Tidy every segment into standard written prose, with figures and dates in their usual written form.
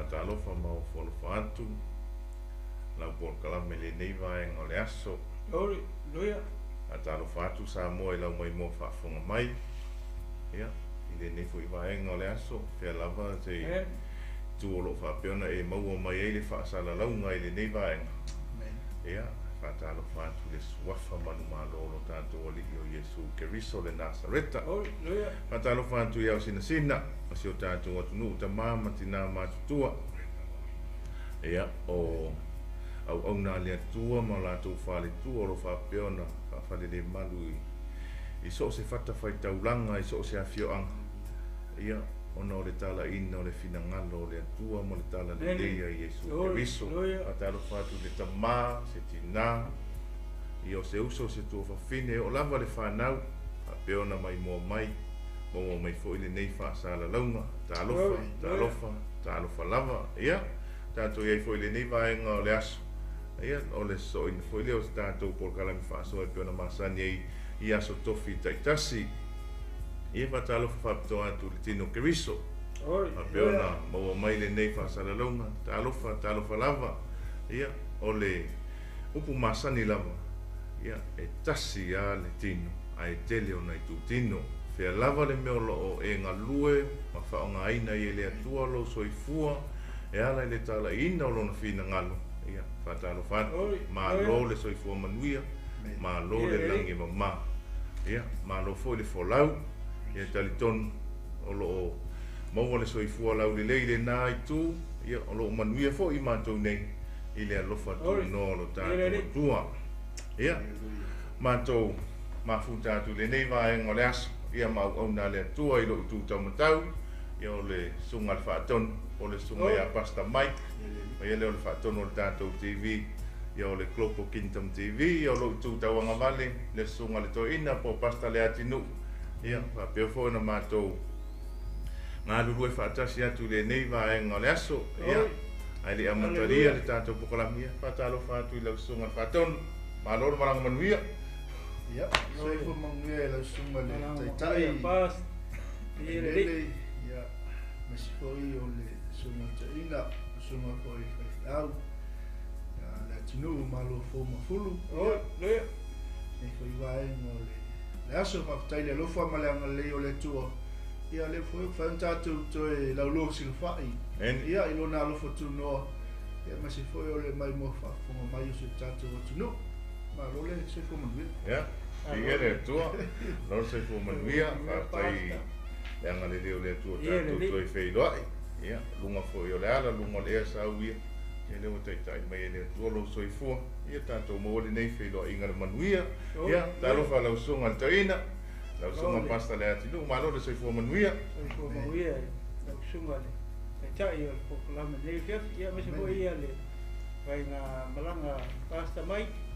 Faatalofa ma ofo alofa atu lau polokalame i lenei vaega o le aso. Hallelujah. Faatalofa atu Samoa i lau maimoa faafofoga mai. Ia, i lenei foi vaega o le aso, fea lava se itu o lo o faapea ona e maua mai ai le faasalalauga i lenei vaega. Ia, faatalofa atu i le suafa manumalo o lo tatou Alii o Iesu Keriso le Nasareta. Hallelujah. Faatalofa atu i ao sinasina o si o tatou atunuu, tama ma tina matutua. Ia, o auauna a le Atua ma o latou faletua o lo o faapea ona faafalelemalu i so o se fatafaitaulaga, i so o se afioaga. Ia, ona o le talaiina o le finagalo o le Atua ma le talalelei a Iesu Keriso. Faatalofa atu i le tama, se tina, ia o se uso, o se tuafafine, o lava le fanau, faapea ona maimoa mai, maua mai foi lenei faasalalauga. Talofa, talofa, talofa lava. Ia, tatou i ai foi i lenei vaega o le aso. Ia, o le sosoina foi lea o se tatou polokalame faasoa e pei ona masani ai i aso tofi taitasi. Ia, faatalofa faapitoa atu i le tino Keriso. Faapea ona maua mai lenei faasalalauga. Talofa, talofa lava. Ia, o le upu masani lava. Ia, e tasi lava le tino, ae tele ona itutino. Fea lava le mea o lo o e galue ma faaaogaina ai e le Atua lou soifua e ala i le talaiina o lona finagalo. Ia, faatalofa atu. Malo le soifua manuia, malo le lagi e mama. Ia, malo foi le folau. Ia, talitonu o lo o maua le soifua laulelei i lena itu. Ia, o lo o manuia foi i matou nei i le alofa tunoa o lo tatou Atua. Ia, matou mafuta atu i lenei vaega o le aso. Ia, ma auauna a le Atua i lou itu taumatau. Ia, o le susuga i le Faatonu, o le susuga ia Pastor Mike. Ia lea o le Faatonu o le tatou TV. Ia, o le Global Kingdom TV. Ia, o lou itu tauagavale, le susuga i le Toeaina po o Pastor Leatinuu. Ia, faapea foi ona matou galulue faatasi atu i lenei vaega o le aso. Ia, ae le i amatalia le tatou polokalame, ia, faatalofa atu i lau susuga i le Faatonu. Malo le malaga manuia. Ia, soifua manuia i lau susuga i le Taitai lelei, ia, aemaise foi o le susuga i le Toeaina, le susuga foi i le faifeau, ia, le atunuu malo fou ma fulu. Ia, lenei foi vaega o le aso, faafetai i le alofa ma le agalelei o le Atua. Ia, lea foi ua mafai ona tatou toe laulua fesilafai, ia, i lona alofa tunoa, ia, aemaise foi o le maimoa faafofoga mai o si o tatou atunuu. Malo le soifua manuia. Ia, viia le Atua, malo le soifua manuia, faafetai le agalelei o le Atua tatou toe feiloai. Ia, luga foi o le ala, luga o le ea sau ia. Ia, lea ua taitai mai e le Atua lou soifua. Ia, tatou maua lenei feiloaiga le manuia. Ia, talofa lau susuga i le Toeaina, lau susuga Pastor Leatinuu, malo le soifua manuia. Soifua manuia lau susuga i le Taitai o le polokalame lenei afiafi. Ia, aemaise foi ia le faiga malaga Pastor Mike.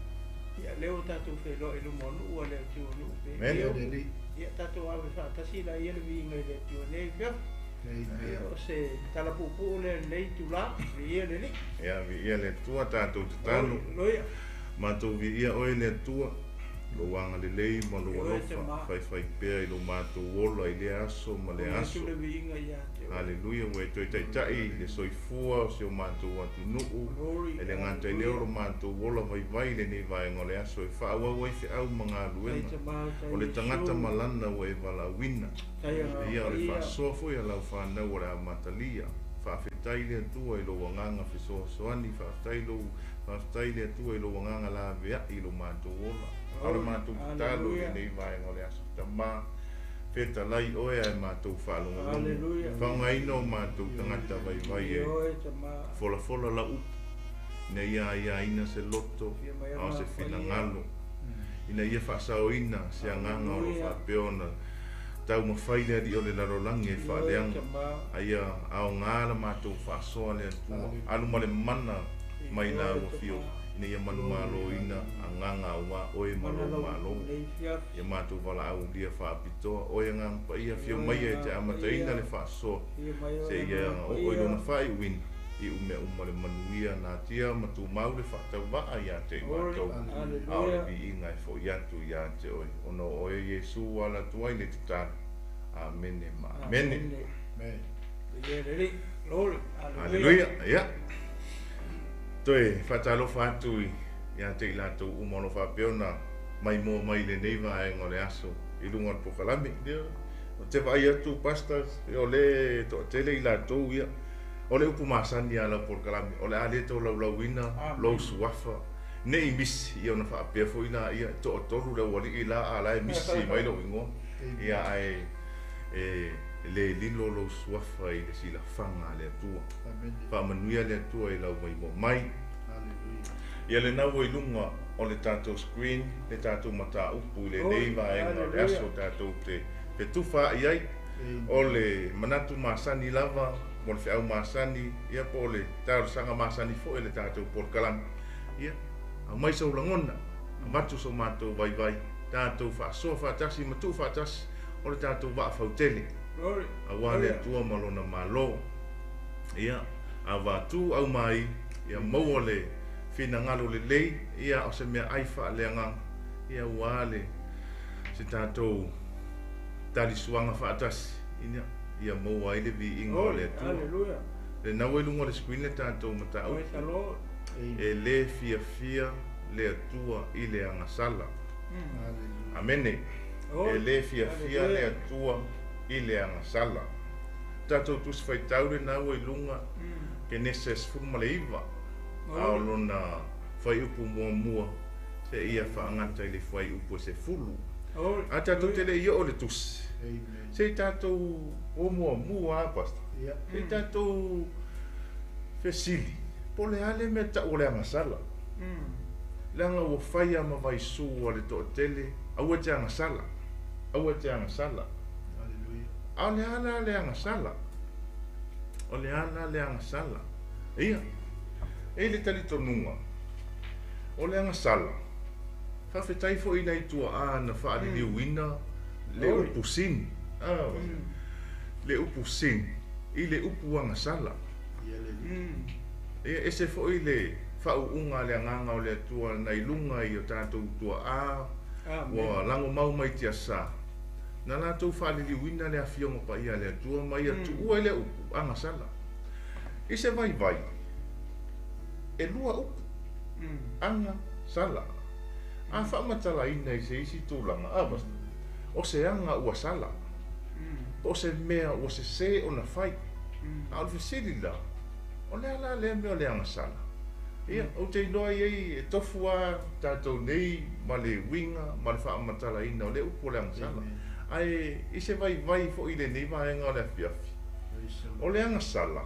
Ia, lea ua tatou feiloai i luma o nuu a le Atua nuu pe. Ia, tatou ave faatasi la ia le viiga i le Atua nei afiafi. O se tala puupuu lea lenei itula, viia le Alii. Ia, viia le Atua, tatou tatalo. Matou viia oe le Atua, lou agalelei ma lou alofa, faifai pea i lo matou ola i lea aso ma lea aso. Haleluia, ua e toe taitai le soifua o si o matou atunuu, e le gata i lea o lo matou ola vaivai i lenei vaega o le aso e faaauau ai feau ma galuega o le tagata malana ua e valaauina. Ia, o le faasoa foi a lau fanau o le amatalia. Faafetai le Atua i lou agaga fesoasoani, faafetai le Atua i lou agaga laveai i lo matou ola. A o le matou tatalo i lenei vaega o le aso, Tama, fetalai oe ae matou faalogologo. Faaaogaina o matou tagata vaivai e folafola lau upu, ina ia aiaina se loto a o se finagalo, ina ia faasaoina se agaga o lo faapea ona taumafai le alii o le lalolagi e faaleaga. Aia aoga la matou faasoa le Atua, alu ma le mana mai lau afio, ina ia manumaloina agaga aua oe ma lou malo. Ia matou valaaulia faapitoa oe agaga paia, afio mai e te amataina le faasoa, se ia oo i lona faaiuina, i umea uma le manuia natia ma tumau le faatauvaa ia te i matou. A o le viiga e foi atu ia te oe, ona o oe Iesu ua ala atu ai le tatalo. Amene ma amene. Glory. Haleluia. Ia. Toe faatalofa atu ia te i latou uma o lo o faapea ona maimoa mai i lenei vaega o le aso i luga o le polokalame. Ia, ou te vaai atu pastors, o lea e toatele i latou ia. O le upu masani lava o lau polokalame, o le a le tolaulauina lou suafa ne i misi, ia ona faapea foi laia, e toatolu le aualii la, a o la e misi mai lou igoa. Ia, ae e le lilo lou suafa i le silafaga a le Atua. Faamanuia le Atua i lau maimoa mai. Ia lena ua i luga o le tatou screen le tatou mataupu i lenei vaega o le aso tatou te fetufaai ai. O le manatu masani lava mo le feau masani, ia po o le talosaga masani foi a le tatou polokalame. Ia, aumai sou lagona, avatu so matou vaivai, tatou faasoa faatasi ma tuu faatasi o le tatou vaa fautele aua le Atua ma Lona Malo. Ia, avatu aumai, ia maua le finagalo lelei, ia o se meaai faaleagaga, ia aua le se tatou talisuaga faatasi, ia, ia maua ai le viiga o le Atua. Lena ua i luga o le screen le tatou mataupu. E le fiafia le Atua i le agasala. Amene. E le fiafia le Atua i le agasala. Tatou Tusi Faitau lena ua i luga, Kenese 19, a o lona fuaiupu muamua seia faagata i le fuaiupu e 10. A tatou te le i oo i le tusi, se i tatou o muamua lava, Pastor. Se i tatou fesili, po o le a le mea tau o le agasala? Leaga ua fai lava ma vaisu a le toatele, aua e te agasala, aua e te agasala. A o le a la le agasala? O le a la le agasala? Ia, e i le talitonuga, o le agasala, faafetai foi i nai tuaa na faaliliuina le upu sin, le upu sin i le upu agasala. Ia, ese foi le faauuga a le Agaga o le Atua nai luga i o tatou tuaa ua lagomau mai tiasa, na latou faaliliuina le Afioga Paia a le Atua ma ia tuua i le upu agasala. I se vaivai, e lua upu, agasala. A faamatalaina i se isi tulaga, a pastor, o se aga ua sala, po o se mea ua sesē ona fai. A o le fesili la, o le a la lea mea o le agasala? Ia, ou te iloa i ai e tofu lava tatou nei ma le uiga ma le faamatalaina o le upu o le agasala. Ae i se vaivai foi i lenei vaega o le afiafi, o le agasala,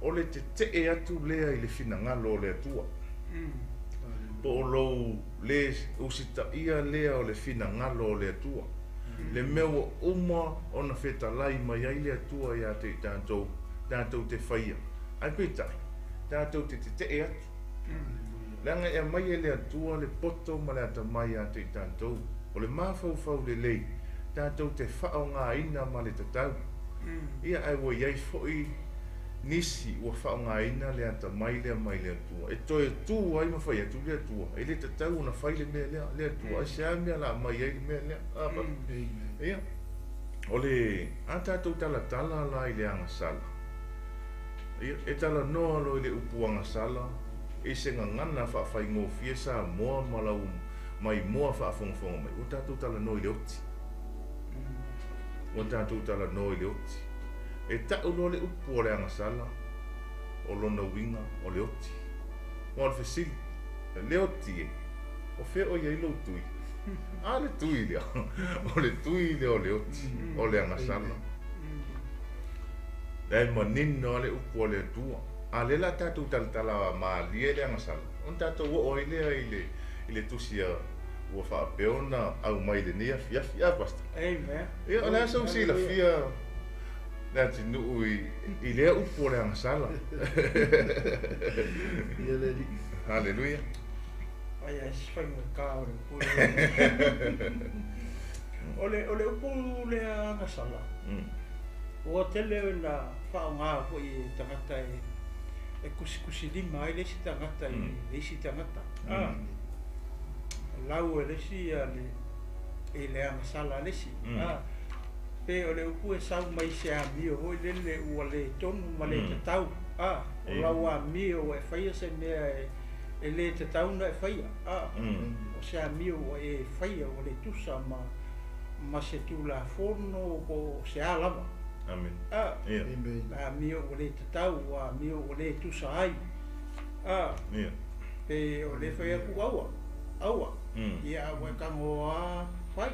o le tetee atu lea i le finagalo o le Atua. Po o lou le usitaia lea o le finagalo o le Atua. Le mea ua uma ona fetalai mai ai le Atua ia te i tatou, tatou te faia. Ae peitai, tatou te tetee atu. Leaga e aumai e le Atua le poto ma le atamai ia te i tatou. O le mafaufau lelei, tatou te faaaogaina ma le tatau. Ia, ae ua i ai foi nisi ua faaaogaina le atamai lea mai le Atua e toe tu ai ma fai atu le Atua, e le tatau ona fai le mea lea, le Atua, aisea mea la aumai ai le mea lea? Ia, o le a tatou talatala la i le agasala. Ia, e talanoa loa i le upu agasala i se gagana faafaigofie Samoa ma lau maimoa faafogafoga mai, ua tatou talanoa i le oti. Ua tatou talanoa i le oti. E tau loa le upu o le agasala, o lona uiga o le oti. Aua o le fesili, le oti e, o fea o i ai lou tui? A le tui lea, o le tui lea o le oti, o le agasala. E manino lava le upu a le Atua. A o lea o le a tatou talatala malie le agasala, ona tatou oo ai lea i le, i le tusi a ua faapea ona aumai i lenei afiafi. A, Pastor? Amen. Ia, o le a sou silafia le atunuu i, i lea upu o le agasala? Ia le Alii. Haleluia. Ai ai se faigata o le upu lea. O le, o le upu lea agasala, ua tele ina faaaoga foi e tagata e, e tusitusilima ai le isi tagata i le isi tagata. A, lau e le isi ia le, i le agasala a le isi. A, Pe o le upu e sau mai se amio foi lele ua le tonu ma le tatau. O lau amio ua e faia se mea e le tatau na e faia. O se amio ua e faia ua le tusa ma se tulafono po o se a lava. Amen. Amio ua le tatau, ua amio ua le tusa ai. Pe o le fai atu aua. Aua. Ia ua e tagoa fai.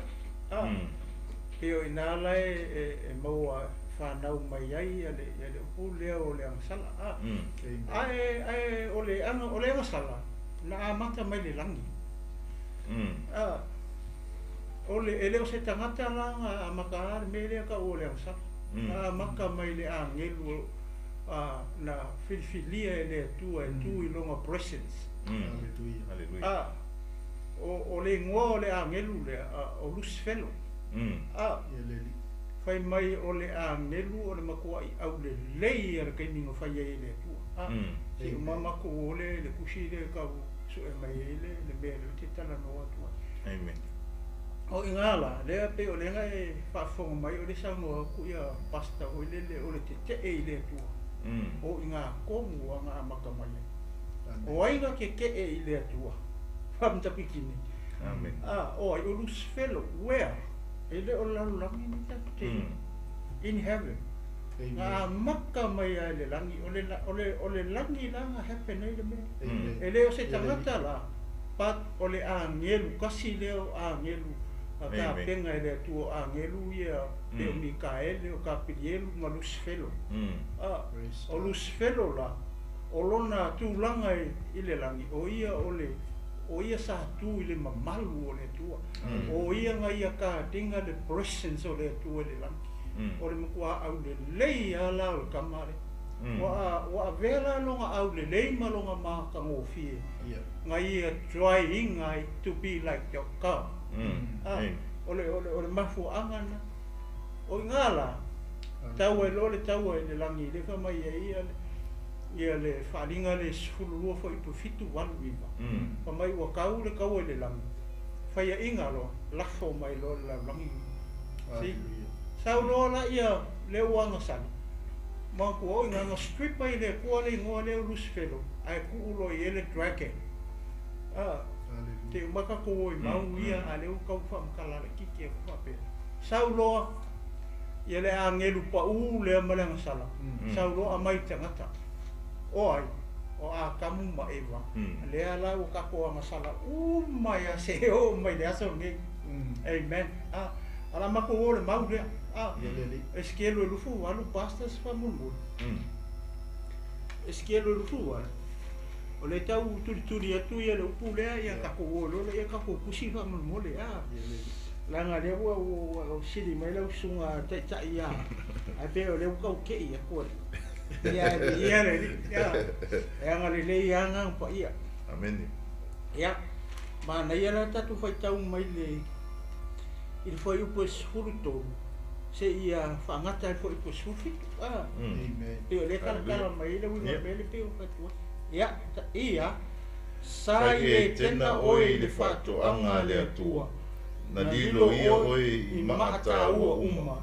Pe o ina la e maua whanau mai ai ia le upu lea o le agasala. Ae o le agasala na amata mai le langi. O le ele o se tangata la nga amata le mea lea ka o le agasala. Na amata mai le angelu na filifilia e le Atua e tu i longa presence. Hallelujah. O le ingoa o le angelu lea o Lucifero. Fai mai o le angelu o le matua i au le lei a le kaiminga fai ai le Atua. Si umama ko o le kusi le kau su e mai ai le mea le te tala no atua. Amen. O ingala lea pe o lenga e faafofoga mai o le saunoa ku ia pasta o le o le te e i le Atua. O inga komu anga amata mai ai. O aiga ke ke e i le Atua. Whamtapikini. Amen. O ai o Lucifero, where? E le o lalolagi ni tatou te in heaven. Nga maka mai ai le langi, o le langi la nga happen ai le mea. E le o se tangata la, pat o le angelu, kasi le o angelu, ka penga e le Atua angelu ia, pe o Mikaele, o Kapilielu, ma Lucifero. O Lucifero la, o lona tulaga i le langi, o ia o le o ia sa tu i le mamalu o le Atua. O ia nga ia ka dinga le presence o le Atua le langi. O le matua au le lei ala o le kamare. Wa avela longa au le lei ma longa makangofie. Nga ia trying ai to be like your God. O le mafuaga na. O ngala tau e lo le tau e le langi le fa mai ia ia le whaalinga le sefululua fo ipu fitu walu iwa. Pa mai ua kau le kau e le langi. Whaia inga loa, lafo mai loa le langi. Si, sau loa la ia le uanga sali. Manku o inga nga stripa i le kua le ingoa leo Lucifero, ai kuu lo i ele dragon. Te umaka ko i mau ia a leo kau whaamkala le kiki e whapea. Sau loa, ia le angelu pa u lea malanga sala. Sau loa amai tangata. O ai, o a kamu ma ewa. Lea la o kako agasala uma ia se o mai le aso nei. Amen. Ala mako o le mau lea. Eskielo e lufu alu pastas fa mulmul. Eskielo e lufu alu. O le tau tuli atu ia le upu lea ia kako o lole ia kako kusi fa mulmul. Langa lea ua o sili mai lau sunga taitai ia. Ai pe o le ukau ke ia koe. Ia ia le ia. E anga le le ia anga pa ia. Amen. Ia. Ma na ia la tatu fai tau mai le i le foi upu e 13 se ia whaangata e foi upu e 17. Amen. Pe o le karakara mai le uiga mele pe o whatua. Ia, ia, sa i e tena oe i le whaatoanga a le Atua. Na lilo ia oe i maataua uma.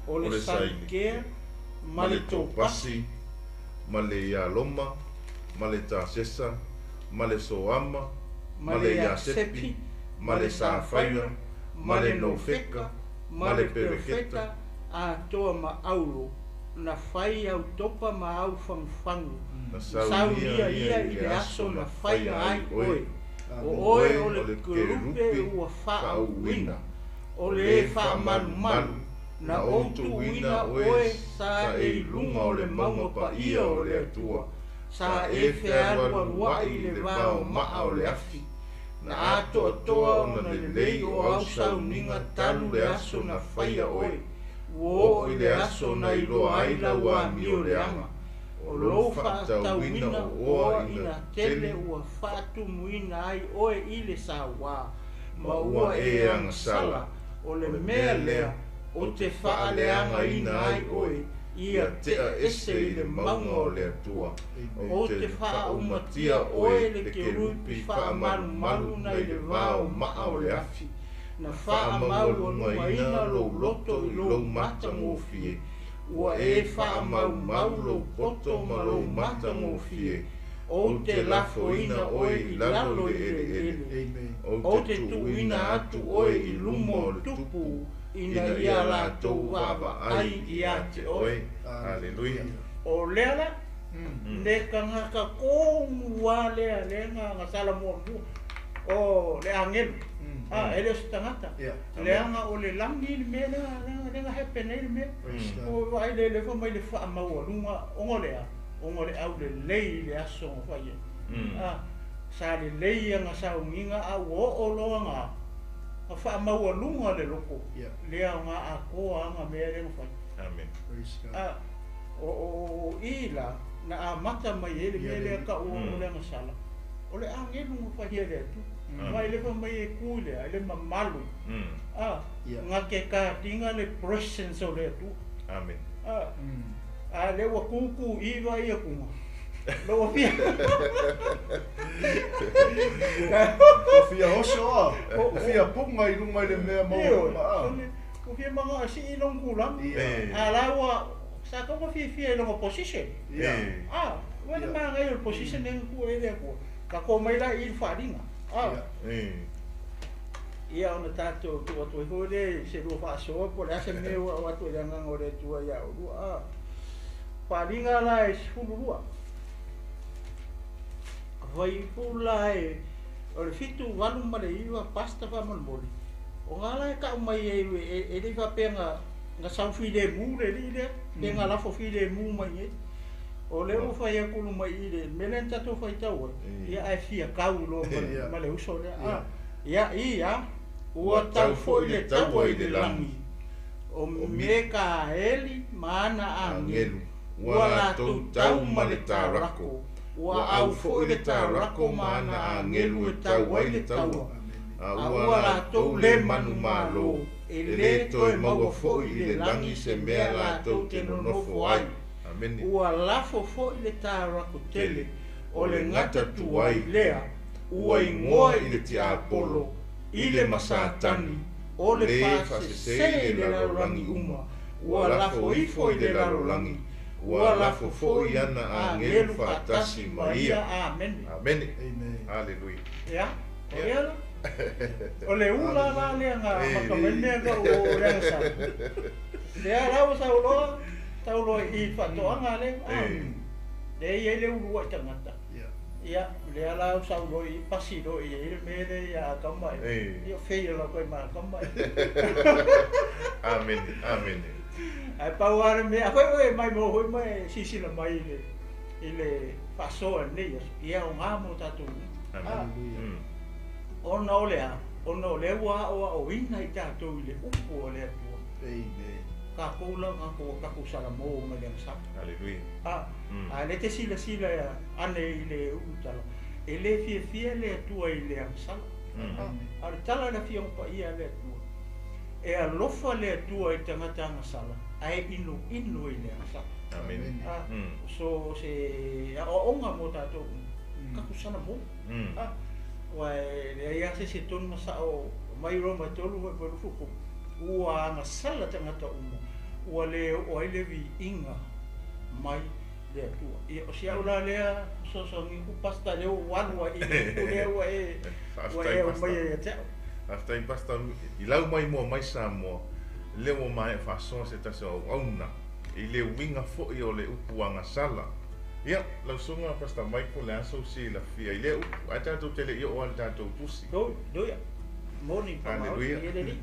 O le salikea, ma le topasi, ma le Ialoma, ma le Tasesa, ma le Soama, ma le Iasepi, ma le Safaira, ma le Nofeka, ma le Pereketa, a toa ma aulo, na fai au topa ma au whangwhangu, na saunia ia i le aso na whaia ai oe. O oe o le kerupe ua whaauina, o le e whaamalumalu, na outuina oe sa e i lunga o le maunga paia o le Atua, sa e fealualuai i le vao maa o le afi, na atoatoa ona lelei o au sauniga talu le aso na faia oe, ua oo i le aso na iloa ai lau amio leaga, o lou faatauina o oa ina tele ua faatumuina ai oe i le sauā, ma ua e agasala, o le mea lea o te faaleagaina ai oe, ia tea ese i le mauga o le Atua. O te faaumatia oe le kerupi faamalumalu na i le vao maa o le afi. Na faamaualugaina lou loto i lou matagofie. Ua e faamaumau lou poto ma lou matagofie. Ou te lafoina oe i lalo i le eleele. Ou te tuuina atu oe i luma o le tupu, ina ia latou vaavaai ia te oe. Haleluia. O lea la, le tagata tonu lava lea lea na agasala muamua, o le agelu. E le o se tagata. Leaga o le lagi le mea lea, lea na happen ai le mea. O vaai le le fai mai le faamaualuga, ona o le a? Ona o le aulelei i le aso na fai ai. Sa lelei ana sauniga a ua oo loa na faamaualuga le loko. Lea o ngā atoa anga mea lea na fai. Amen. O i la, na amata mai e le mea lea ka ua o le agasala. O le agelu na fai e le atu. Mai le fai mai e ku lea, e le mamalu. Nga ke katinga le presence o le atu. Amen. A le ua kuku iwa ia kunga. Lo fia. O fia oso a. O fia punga i lunga i le mea mau ma. O fia manga si i long kulang. A la ua sa ko fia fia i longa position. Ua le manga i position e ku e le ku. Ka ko mai la i wharinga. Ia ona tātou tu atu i le se lua whaasoa po le ase mea ua atu le anganga o le tua ia o lua. Wharinga la e 12. Vai pula e o le 7 8 ma le 9 pasta fa mo. O ngā la e kau mai e e le whapenga nga sau file mu le li le le nga lafo file mu mai e. O le o whai akulu mai i le mele tatou whai tau ia ai fia kau lo ma le uso le. Ia ia ua tau foi le taua i le langi. O Mekaeli ma ana angelu. Ua latou tau ma le tarako. Ua au foi le tarako ma ana angelu e tau ai le taua. A ua latou le manumalo. E le toe maua foi i le langi se mea latou te nonofo ai. Amen. Ua lafo foi le tarako tele. O le gata tuai lea. Ua ingoa i le tiapolo. I le masatani. O le faasese i le lalolagi uma. Ua lafo ifo i le lalolagi. Ua lafo foi ana angelu faatasi ma ia. Amen. Amen. Haleluia. Ia, o lea la. O le ula la lea nga makamai mea ka o lea nga sa. Lea la ua sauloa, tauloa i whaatoanga le. Le ia le ulua i tangata. Ia, lea la ua sauloa i pasi loa i le mea le ia akamai. Ia whia la koe ma akamai. Amen. Amen. Ai pau ara mea, koe oe mai mo hoi mai sisila mai i le whaasoa nei. Ia o ngā mō tātou. Amen. Ona o lea, ona o lea ua o ina i tātou i le upu o le atua. Amen. Ka koula ka ko ka sala mo mai le sa. Haleluia. A le te sila sila ia ane i le utala. E le fia fia le atua i le angsala. A le tala le fia pa ia le atua. E alofa le atua i tangata angsala. Ae inu inu i le angsala. Amen. So se o onga mo tātou. Ka ku sala mo. Ua le ia se se tonu masa o mai ro mai tolu mai mai fuku. Ua angsala tangata uma. Ua le o ai le vi inga mai le atua. Ia o si au la lea so so ngi ku pasta le o walu ai le le ua e ua e o mai e te. Faafetai pasta i lau mai mua mai Samoa le ua mai faasoa se tasi o auauna i le uiga foi o le upu agasala. Ia, lau susuga Pastor Michael le aso silafia i lea upu ae tatou te le i oo a le tatou tusi. Do ia. Moni pa mau Haleluia. i le li.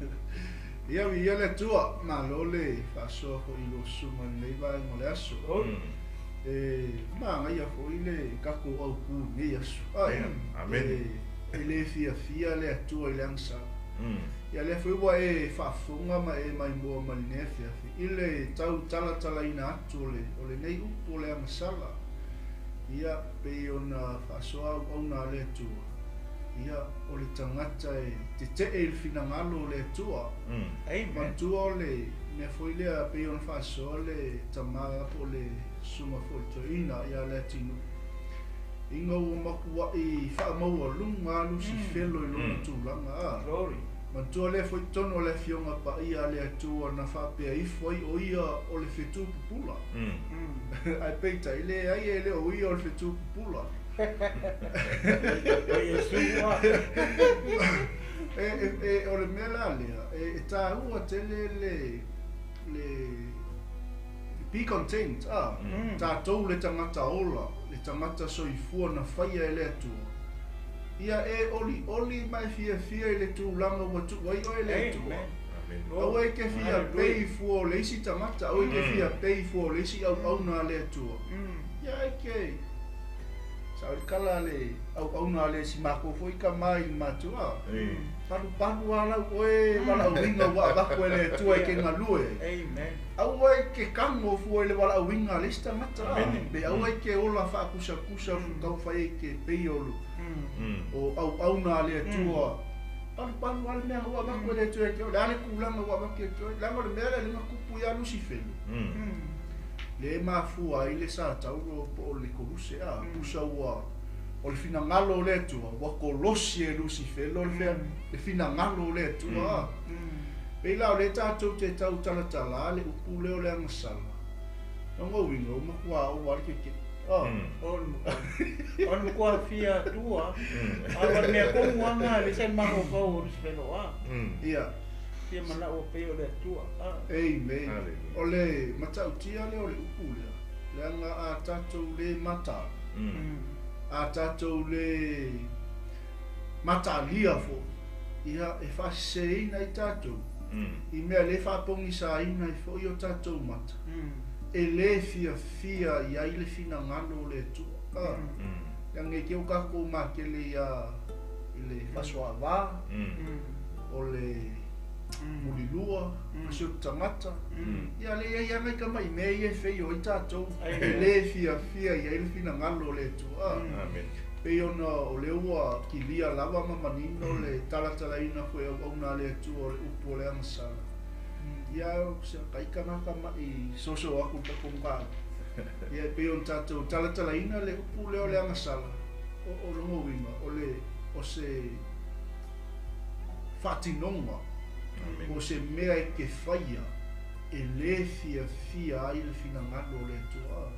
Ia ia le atua, malo le faasoa foi i lou susuga i lenei vaega o le aso. E magaia foi le tatou aukū i lenei aso. Amen. E le fiafia le atua i le agasala. Ia lea foi ua e faafofoga ma e maimoa ma lenei afiafi i le tau talatalaina atu o lenei upu o le agasala. Ia pei ona faasoa auauna a le Atua. Ia o le tagata e tetee i le finagalo o le Atua. Amen. Manatua o le mea foi lea pei ona faasoa le tamā po o le susuga foi le toeaina ia le atinuu. Ina ua makuai faamaualuga Lusifelo i lona tulaga. Glory. Manatua lea foi totonu o le Afioga Paia a le Atua na faapea ifo ai o ia o le fetu pupula. Ae peitai, leai e le o ia o le fetu pupula. O Iesu a. E o le mea la lea, e taua tele le be content, a. Tatou le tagata ola, le tagata soifua na faia e le Atua. Ia e olioli ma e fiafia i le tulaga ua tuu ai oe e le Atua. Aua e te fia pei fua o le isi tagata, aua e te fia pei fua o le isi auauna a le Atua. Ia e te sao i le tala a le auauna a le si matou foi tama i le matua. Palupalu lava lau oe valaauina ua avatu e le Atua e te galue ai. Aua e te tago fua i le valaauina a le isi tagata, pe aua e te ola faakusakusa taumafai ai te pei o auauna a le Atua. Palupalu lava le mea ua avatu e le Atua e te oe. O le a le tulaga ua avatu e te oe? Leaga o le mea lea lea na tupu ia Lusifelo. Le mafua ai le Satauro po o le Koluse, a pusa ua o le finagalo o le Atua ua kolosi e Lusifelo le finagalo o le Atua, a. Pei la o lea tatou te tau talatala le upu lea o le agasala. Lona uiga ua matua oo lava le tietie. O le matua fia Atua, a o le mea tonu lava lena lea sa i le mafaufau o Lusifelo, a. Ia. Fia manao pei o le Atua, a. Amen. O le matautia lea o le upu lea, leaga a tatou le mataala, a tatou le mataalia foi, ia e faaseseina ai tatou, i mea le faapogisaina ai foi o tatou mata, e le fiafia i ai le finagalo o le Atua. Leaga e te o tatou matele ia i le faasoaava, o le mulilua, ma si o tagata. Ia le iai lava nai tamai mea ia e feio ai tatou, e le fiafia i ai le finagalo o le Atua. Pei ona o lea ua kilia lava ma manino le talatalaina foi e auauna a le Atua o le upu o le agasala. Ia o se tai tagata mai soso atu i le tatou mataupu. Ia e pei ona tatou talatalaina le upu lea o le agasala, o lona uiga o le o se faatinoga po o se mea e te faia e le fiafia ai le finagalo o le Atua.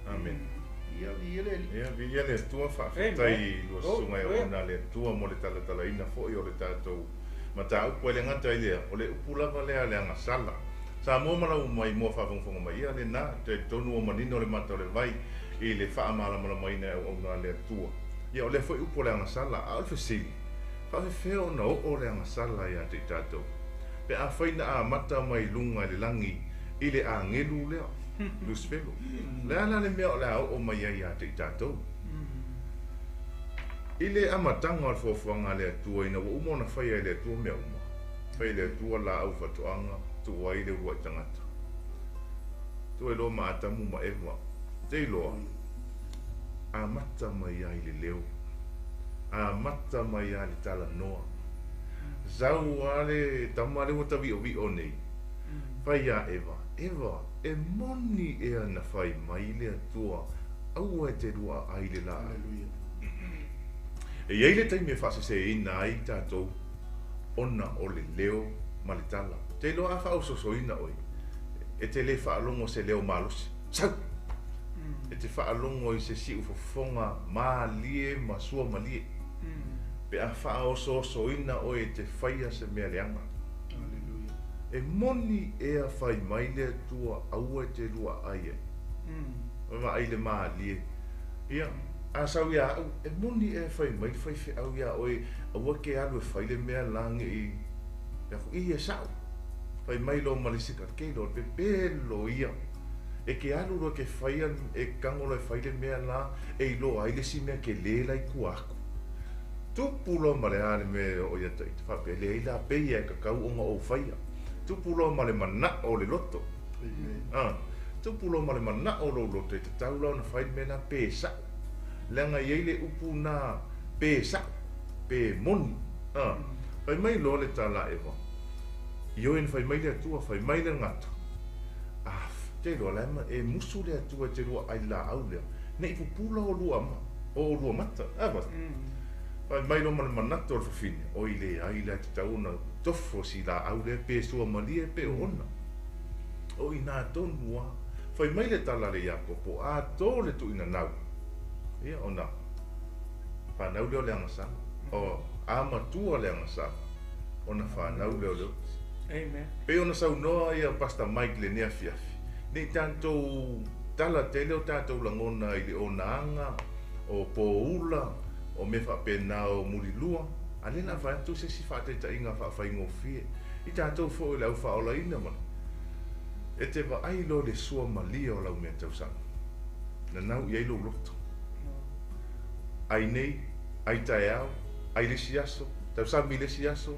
Ia, viia le Alii. Ia, viia le Atua, faafetai i lua susuga e auauna a le Atua mo le talatalaina foi o le tatou mataupu. Ai le gata i lea, o le upu lava lea a le agasala. Samoa ma lau maimoa faafogafoga mai, ia lena, talitonu ua manino le mata o le vai i le faamalamalamaina e auauna a le Atua. Ia, o lea foi upu o le agasala, a o le fesili, faafefea ona oo le agasala ia te i tatou? Pe afai na amata mai luga i le lagi i le agelu lea, Lusifelo, o le a la le mea o le a oo mai ai ia te i tatou? I le amataga o le fuafuaga a le Atua ina ua uma ona faia e le Atua mea uma, fai e le Atua laau faatoaga, tuu ai le uluai tagata. Tuu ai loa ma Atamu ma Eva, te iloa, amata mai ai le leo, amata mai ai le talanoa. Sau lava le tama lea ua tavi'ovi'o nei, fai iā Eva, Eva, e moni ea na fai mai le Atua aua e te lua aai le laau. E i ai le taimi e faaseseina ai tatou ona o le leo ma le tala. Te iloa a faaososoina oe, e te le faalogo se leo malosi. Sau! E te faalogo i se siufofoga malie ma suamalie. Pe a faaosoosoina oe e te faia se mea leaga. E moni ea fai mai le Atua aua e te lua aai ai. Vaai le malie. Ia, a sau ia au, e moni ea fai mai le faifeau iā oe aua ke alu e fai le mea la nei i e sa'o. Fai mai loa ma le isi tagata, ke iloa le pepelo ia. E ke alu loa ke faia, e tago loa e fai le mea la e iloa ai le isi mea kelē la i tua atu. Tupu loa ma le a le mea e oo ia ita faapea, leai la pei lava e tatau ona ou faia. Tupu loa ma le mana'o o le loto. Tupu loa ma le mana'o o lou loto e tatau la ona fai le mea la pe sa'o. Leaga e i ai le upu na pe sa'o, pe moni. Fai mai loa le tala a Eva, Ioe na fai mai le Atua, fai mai le gata. A, te iloa la e musu le Atua e te lua ai le laau lea, ne i pupula olua ma, o olua mata. A, Fai mai loa ma le manatu o le fafine, oi leai la e tatau ona Tofo si laau lea pe suamalie pe o ona. O ina tonu a. Fai mai le tala le Iakopo, a tō le tuina nau. Ia ona whanau leo le agasala. O a matua le agasala. Ona whanau leo leo. Amen. Pe ona saunoa ia Pastor Mike le nea fiafi. Nei tātou tala tele o tātou langona i le onaanga, o pōula, o me whapena o murilua. A le na whaatu se si whaateta inga whaawhaingofie. I tātou fo i le au whaola ina mana. E te wa ai lo le sua malia o lau mea tausanga. Na nau i ai lo loto. Ai nei, ai tae au, ai le si aso, tausami le si aso,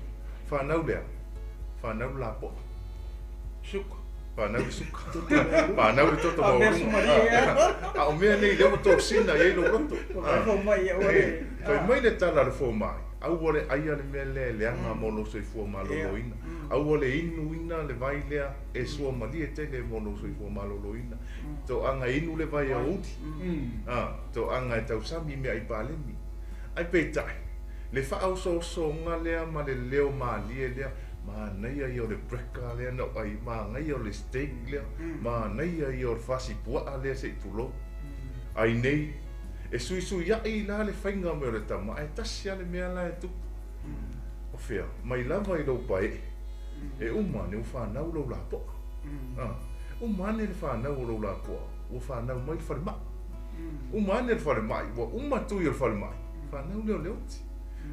whanau lea, whanau la poa. Suka. Whanau le suka. Whanau le toto A mea sumaria. A o mea nei leo tō sina i ai lo loto. Fai mai le tala le fōmai. Au le aia le mea lea le anga mo lo soifua maloloina. Au le inu ina le vai lea e sua malie tele mo lo soifua maloloina. Tō anga inu le vai a udi. Tō anga e tausami mea i palemi. Ai peitai. Le whaausoosonga lea ma le leo malie lea. Manaia ia o le breka lea na ai, manaia o le steak lea, manaia ia o le fasipuaa lea se i tulo. Ai nei, e suisui ai la le whainga me o le tama, ai tasi ale mea la e tupu. O whia, mai lava i lau pae, e umane o whanau lau la poa. Umane le whanau o lau la poa, ua whanau mai le whare mai. Umane le whare mai, ua umatui o le whare mai. Whanau leo leoti.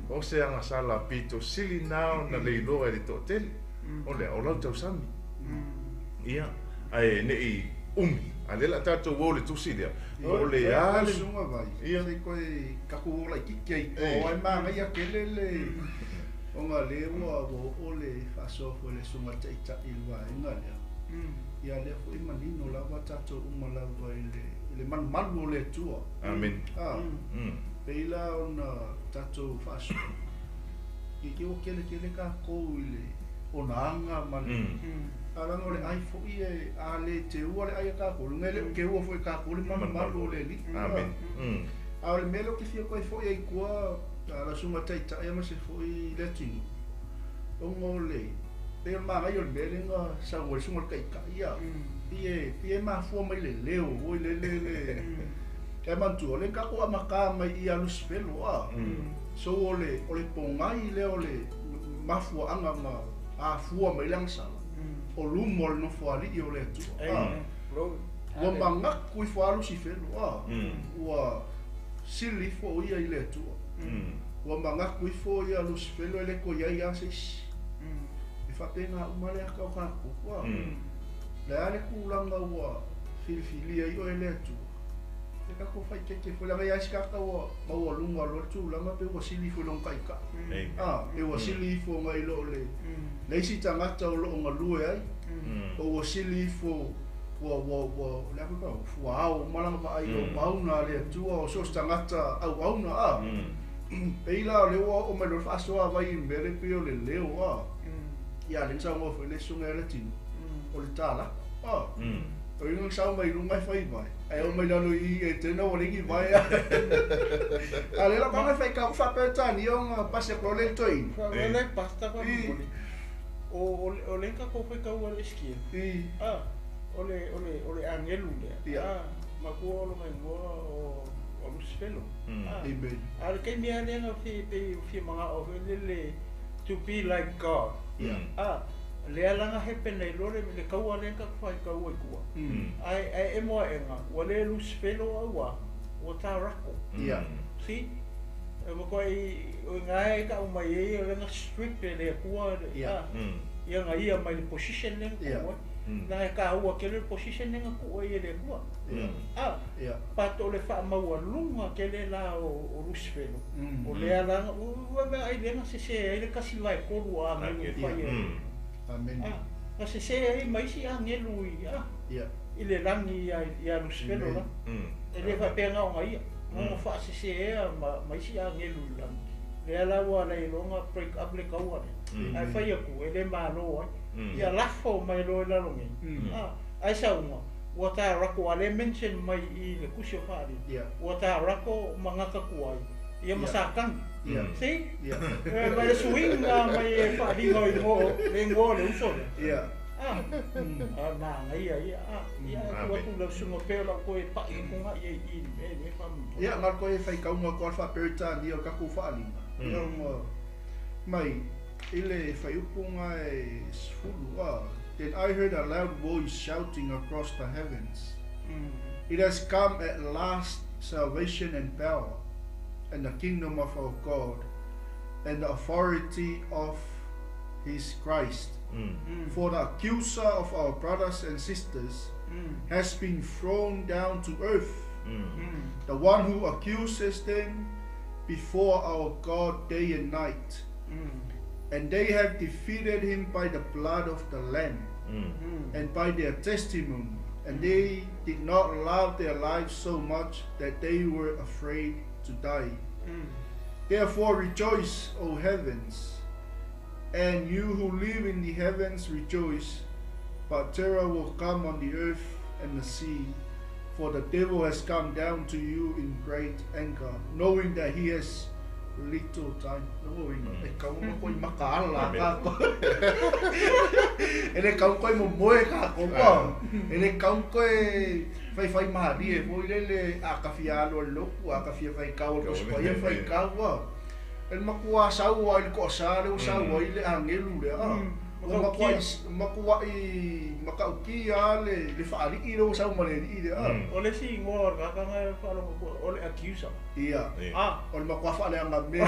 O se anga sala pito sili nao na leiloa e le to'atele. O lea, o lau tausami. Ia, ae nei umi. A le la tātou o le tusi lea. O le a le sunga vai. Ia. Sei koe kaku o lai kiki ai. O ai maangai a kele le o ngā le ua o le whaasofo le sunga taita'i le vaenga lea. Ia lea foi manino lava tātou uma lava i le manumalu o le Atua. Amen. Peila ona tātou whaaso. I ke o kele kele ka kou i le ona anga ma le. Alanga o le ai fo i e a le te ua le ai a ka kou. Lunga le ke ua fo i ka kou le manumalu o le li. Amen. A o le mele o ke fia koe fo i ai kua la sunga taita'i ama se fo i le tino. Onga o le pe o maangai o le mele nga sa ua le sunga le kaikai ia. Pie mafua mai le leo o le le le. Kia mantua, le kako a maka mai i a Lucifero a. So o le pongai le o le mafua anga ma a fua mai le angsala. O lumo le nofo ali i o le atua. Ua mangaku ifo a Lucifero a. Ua sili ifo ia i le atua. Ua mangaku ifo ia Lucifero e le ko ia ia se isi. E whapenga umale aka o kākou a. Le ale kūlanga ua filifilia i o e le atua. Te kako whai keke fo langa ia sikaka ua maua lunga lo tūlanga pe ua sili fo long kaika. E ua sili fo ngai lo le. Le isi tangata o lo ngalue ai. O ua sili fo ua ua le aku ka fua au malanga pa ai lo mauna le atua o so tangata au au na a. Peila le ua o mai lo whaasoa vai i mere pe o le leo a. Ia le sa ngo fo le sunga le tino. O le tala. O inga sau mai lunga whai vai. Ai o mai lalo i e tēnā o lengi vai a. A le la kanga whai ka whapeta ni o ngā pase klo le toi. Wha le pasta kwa mboli. O lenga ko whai kau ale skia. O le angelu lea. Makua o longa ingoa o Lucifero. Amen. A le kei mea lenga fi manga o le to be like God. Lea langa hepe nei lore le kaua lenga whai kaua i kua. Ai e moa enga, ua le Lucifero aua, ua tā rako. Si? E mo koe i ngai ka umai e o lenga strip e le kua. Ia nga ia mai le position lenga kua. Nanga ka ua ke le position lenga kua i le kua. Pato le wha maua lunga ke le la o Lucifero. O lea langa, ua mea ai lenga se se ai le kasi vai koru a ngelu whai e. Amen. Na se se ai mai si angelu i i le langi ia Lucifero la. E le whapenga o ngai ia. Ngonga wha se se ea mai si angelu i langi. Lea la ua lei longa break up le kaua le. Ai whai aku e le malo ai. Ia lafo mai lo e lalongi. Ai sa unga. Ua tā rako a le mention mai i le kusi o whaari. Ua tā rako mangaka kuai. Ia ma satani. Ia. See? Ia. Ma le suiga mai e faaaliga o igoa le igoa o le uso lea. Ia. Ah, ah, manaia ia. Ah, ia e tuu atu i lau susuga pea o lau toe pai atuga i ai i i le mea lea faamolemole. Ia, na o le toe faitauga atu lava le faa-Peretania o le tatou faaaliga. Ia ona mai i le fuaiupu lena e 10, ah, Then I heard a loud voice shouting across the heavens, It has come at last salvation and power, and the kingdom of our God, and the authority of his Christ. For the accuser of our brothers and sisters has been thrown down to earth, the one who accuses them before our God day and night. And they have defeated him by the blood of the Lamb and by their testimony. And they did not love their lives so much that they were afraid to die. Therefore rejoice, O heavens, and you who live in the heavens rejoice. But terror will come on the earth and the sea, for the devil has come down to you in great anger, knowing that he has little time. Lona uiga, e kau ma koe i makaala kākou. E le kau koe momoe kākou ua. E le kau koe faifai malie foi lele a ka fia alu i le lotu, a ka fia faikau i le Tusi Paia faikau ua. E le matua sau lava i le toasa lea ua sau ai le agelu lea a. Ua matuai matuai matautia lava le le faalii lea ua sau ma le alii lea a. O le isi igoa o le tagata e faalogo atu o le accuser. Ia. A. O le matua faaleaga mea.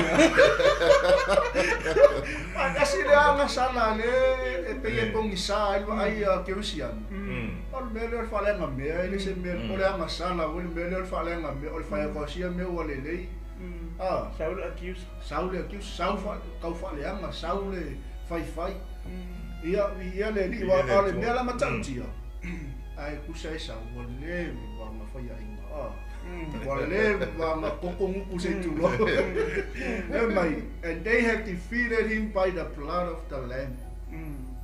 Faatasi le agasala lea e pei e pogisa ai le vaai a Kerisiano. O le mea lea o le faaleaga mea e le se mea o le agasala foi le mea lea o le faaleaga mea o le fai atu lava sia mea ua lelei. A. Sau le accuser. Sau le accuser, sau tau faaleaga, sau le faifai. Ia, viia le Alii, aua o le mea la matautia, ae tusa e sau, ua leva ona faiaina, a, ua leva ona kokoguku se i tulou. Fai mai, And they have defeated him by the blood of the Lamb.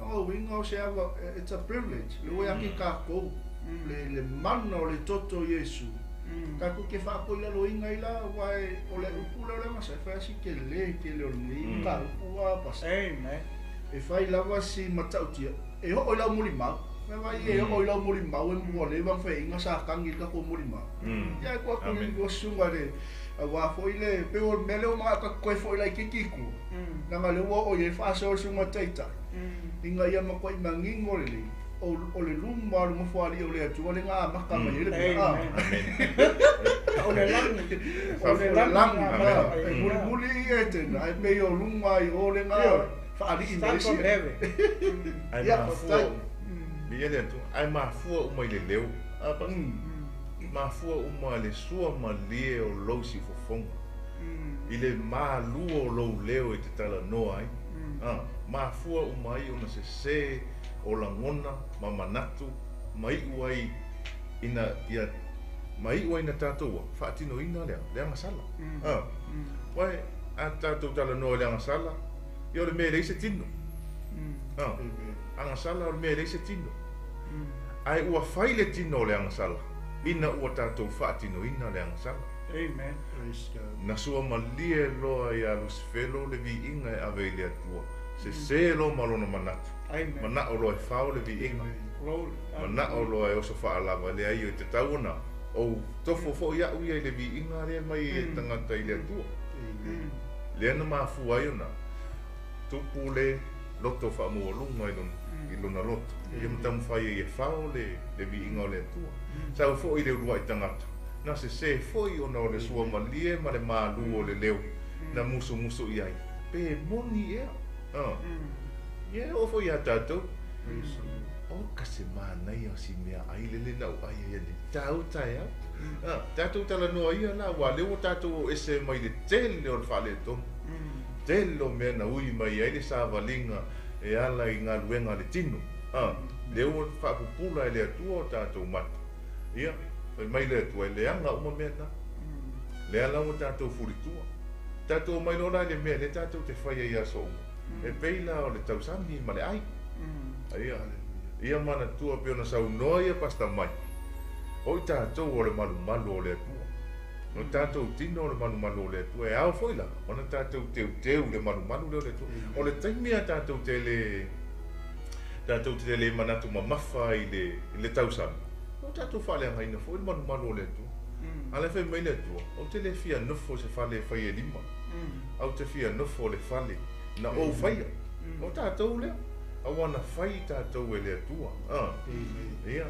O lona uiga o se ava, it's a privilege, le ua ia ki kākou, le mana o le toto o Iesu, tatou te faakoilaloina ai la, aua o le upu lea o le agasala, e fai lava si tele tele o lenei mataupu a Pastor. Amen. E fai lava si matautia, e oo i lau mulimau. Fai mai e oo i lau mulimau e ua leva ona faiaina Satani i le tatou mulimau. Ia e tuu atu i ua susuga i le aua foi le pei o le mea lea ua manao tatou toe foi laitiiti i tua, leaga o lea ua oo i ai le faasoa o le susuga taitai, ina ia matuai manino lelei o le luma o le Nofoalii o le Atua lea na amata mai ai le mea. Amen. O le lagi. O le lagi. E mulimuli ia e tena, ae pei o luma i o le na faalii mai Start from sia. heaven. Ae Ia, mafua faafetai. Viia le Atua. Ae mafua uma i le leo. A Pastor. Mafua uma i le sua malie o lou siufofoga. I le malua o lou leo e te talanoa ai. A, mafua uma ai ona sesē o lagona ma manatu ma iu ai ina ia ma iu ai ina tatou ua faatinoina le le agasala. A, uae a tatou talanoa i le agasala, ia o le mea e leai se tino. A, agasala o le mea e leai se tino. Ae ua fai le tino o le agasala ina ua tatou faatinoina le agasala. Amen. Praise God. Na sua malie loa iā Lusifelo le viiga e ave i le Atua, sesē loa ma lona manatu. Amen. Manao loa e fao le viiga. Glory. Manao loa e oso faalava, e leai e tatau ona ou tofo foi au ia i le viiga lea mai e tagata i le Atua. Amen. Lea na mafua ai ona tupu le loto faamaualuga i lona, i lona loto. Ia ma taumafai ai e fao le, le viiga o le Atua. Sau foi le uluai tagata, na sesē foi ona o le sua malie ma le malū o le leo na musumusu i ai. Pe moni ea. Ah. Ia e oo foi iā tatou. Praise the Lord. O ka se manaia o si mea ai lele na ou ai ai nei. Tau taeao. Ah, tatou talanoa ia la, aua o lea ua tatou oo ese mai le tele o le faaletonu. Tele o mea na ui mai ai le savaliga e ala i galuega a le tino. Ah, lea ua faapupula e le Atua o tatou mata. Ia, fai mai le Atua, e leaga uma mea na. Lea la ua tatou fulitua. Tatou omai loa la i le mea lea tatou te fai ai i aso uma. E pei la o le tausami ma le ai. Ia, ia manatua pei ona saunoa ia Pastor Mike, o i tatou o le malumalu o le Atua. O tātou tino o le manumanu o le Atua e ao foi la ona tātou teuteu le manumanu lea o le Atua. O le taimi a tātou te le manatu mamafa i le tausami, o tātou faaleagaina foi le manumanu o le Atua. A le fai mai le Atua, ou te le fia nofo se fale e fai e lima. Au te fia nofo le fale na ou faia. O tātou lea, au ana fai tātou e le Atua. Ia.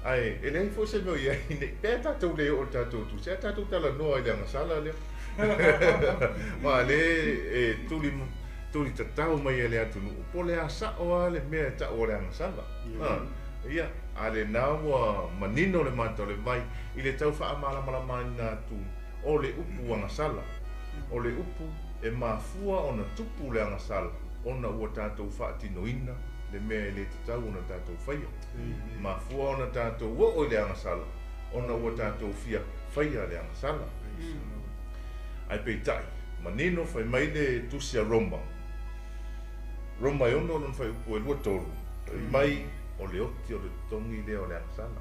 Ai, e leai foi se mea o iai nei, pea tātou le o tātou tu, se a tātou tala noa i le agasala lea. Ma le e tuli tatau mai e le atunuu, po le asao a le mea e tau o le agasala. Ia, a le nā ua manino le mata o le vai, i le tau whaamalamalamaina atu o le upu agasala. O le upu e mafua ona tupu le agasala, ona ua tātou whaatinoina le mea e le tatau ona tātou whaia. Mafua ona tātou o le agasala, ona ua tātou fia whaia le agasala. Ai peitai, manino whai mai le tusi a Roma. Roma e ono lon whai upu e 23. Mai o le oti o le totongi lea o le agasala.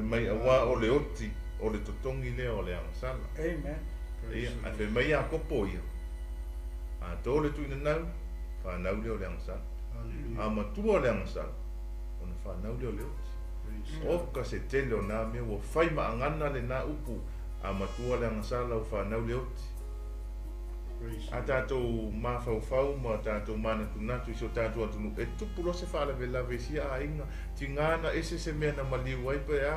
Mai awa o le oti o le totongi lea o le agasala. Amen. Ia, ai whai mai a kopo ia. A tō le tuina nau, whanau lea o le agasala. A matua le agasala, ona whanau lea o le oti. O ka se tele o nā mea, ua whai maangana le nā upu, a matua le agasala o whanau le oti. A tātou mawhauwhau ma tātou manatunatu i so tātou atunu, e tupu lo se whaalawelawe sia a inga, ti ngāna ese se mea na maliu ai pe a,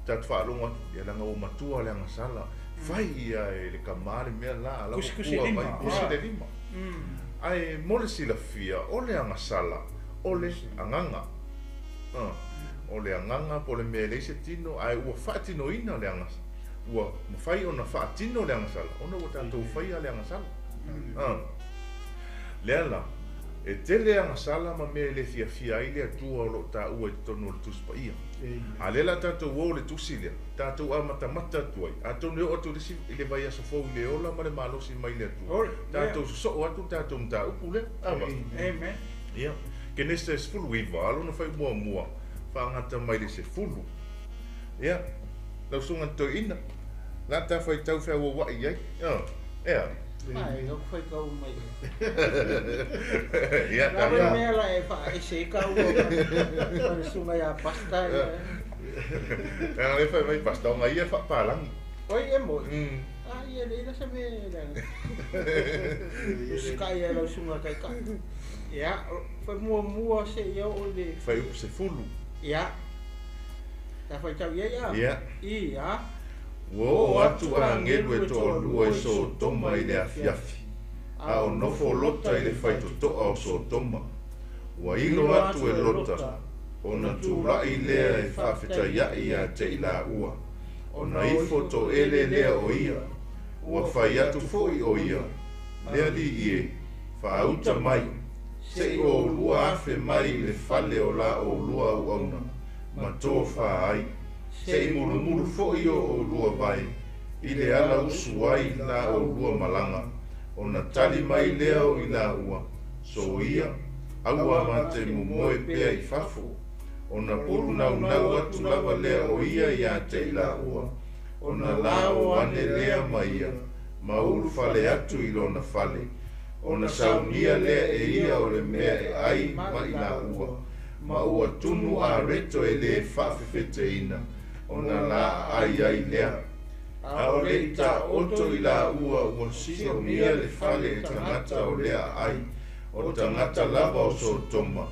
tātou whaalonga atu, ia langa o matua le agasala, whai ia e le kamā le mea la, ala Kusi lima. Kusi le lima. Ai mo le silafia, o le agasala, o le anganga. O le anganga po le mea lei se tino, ai ua whaatinoina le agasala. Ua mawhai ona whaatino le agasala, ona ua tātou whaia le agasala. Lea la, e tele agasala ma mea le fiafia ai le Atua o loo tāua i totonu o le tusi paia. A le la tātou o le tusi lea, tātou a matamata atu ai. A tonu e o atu le vai aso fou i le ola ma le malosi mai le Atua. Tātou sosoo atu tātou mtāupu lea. Amen. Ia. Kenese 19, alona whai mua mua, whaangata mai le 10. Ia. Lau sunga toina, la tā whai tau whai ua wai ai. Ea. Ai, o whai kau mai. Ia, tā. La mea la e wha e se kau o le sunga ia pasta. Nā le whai mai pasta o ngai e wha pālangi. Oi e moi. Ah, ia le ina se mea la. Uskai e lau sunga kai ka. Ia, whai mua mua se ia o le... Whai upu se fulu. Ia. Tā whai tau ia ia. Ia. Ia. Ua o atu a angelu e toalua i Sotoma i le afiafi, a o nofo Lota i le whaitotoa o Sotoma. Ua ilo atu e Lota, ona tūla'i lea e whaafetaiai ia te i la ua. Ona ifo to ele lea o ia, ua whai atu foi o ia, lea li ie, whaauta mai, se i o lua afe mai i le fale o la o lua au auna, ma tō wha ai. Se i mulumulu foi o o lua vai, i le ala usu ai la o lua malanga, ona tali mai lea o i la ua, so ia, aua mate mumoe pea i fafo, ona pulu nau nau atu lava lea o ia ia te i la ua, ona la o ane lea mai ia, ma ulu fale atu i lona fale, ona saunia lea e ia o le mea e ai ma i la ua, ma ua tunu a reto e le whaafefeteina, ona la ai ai lea. A o le i tā oto i la ua ua siomia le fale e tangata o lea ai, o tangata lava o Sotoma,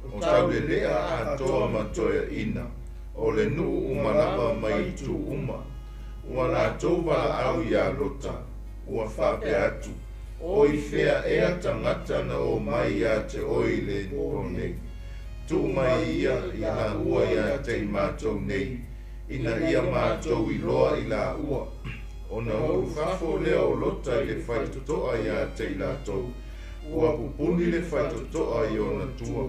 o taulelea a toa matoea ina, o le nuu umalava mai tu uma, ua lātou wala au ia Lota, ua whaapea atu, o i whea ea tangata na o mai ia te oi le o nei. Tu mai ia i la ua ia te i mātou nei, ina ia mātou i loa i la ua. Ona uru fafo lea o Lota i le whaitotoa ia te i lātou, ua pupuni le whaitotoa i ona tua,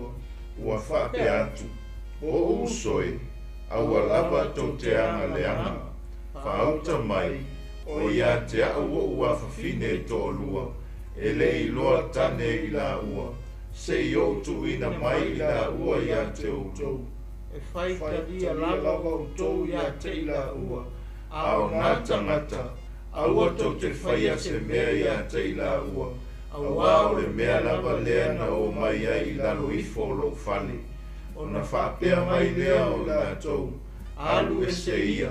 ua whaapea atu, o usoe, aua lava tau te anga leanga, whaauta mai, o ia te au o ua whawhine e to'olua, e le i loa tane i la ua, se i o tuina mai i la ua ia te outou. E whai talia lava outou ia te i la ua, A o nā tagata, aua tou te faia se mea iā te i laua, auā o le mea lava lea na omai ai i lalo ifo o lou fale. Ona faapea mai lea o i latou, Alu ese ia,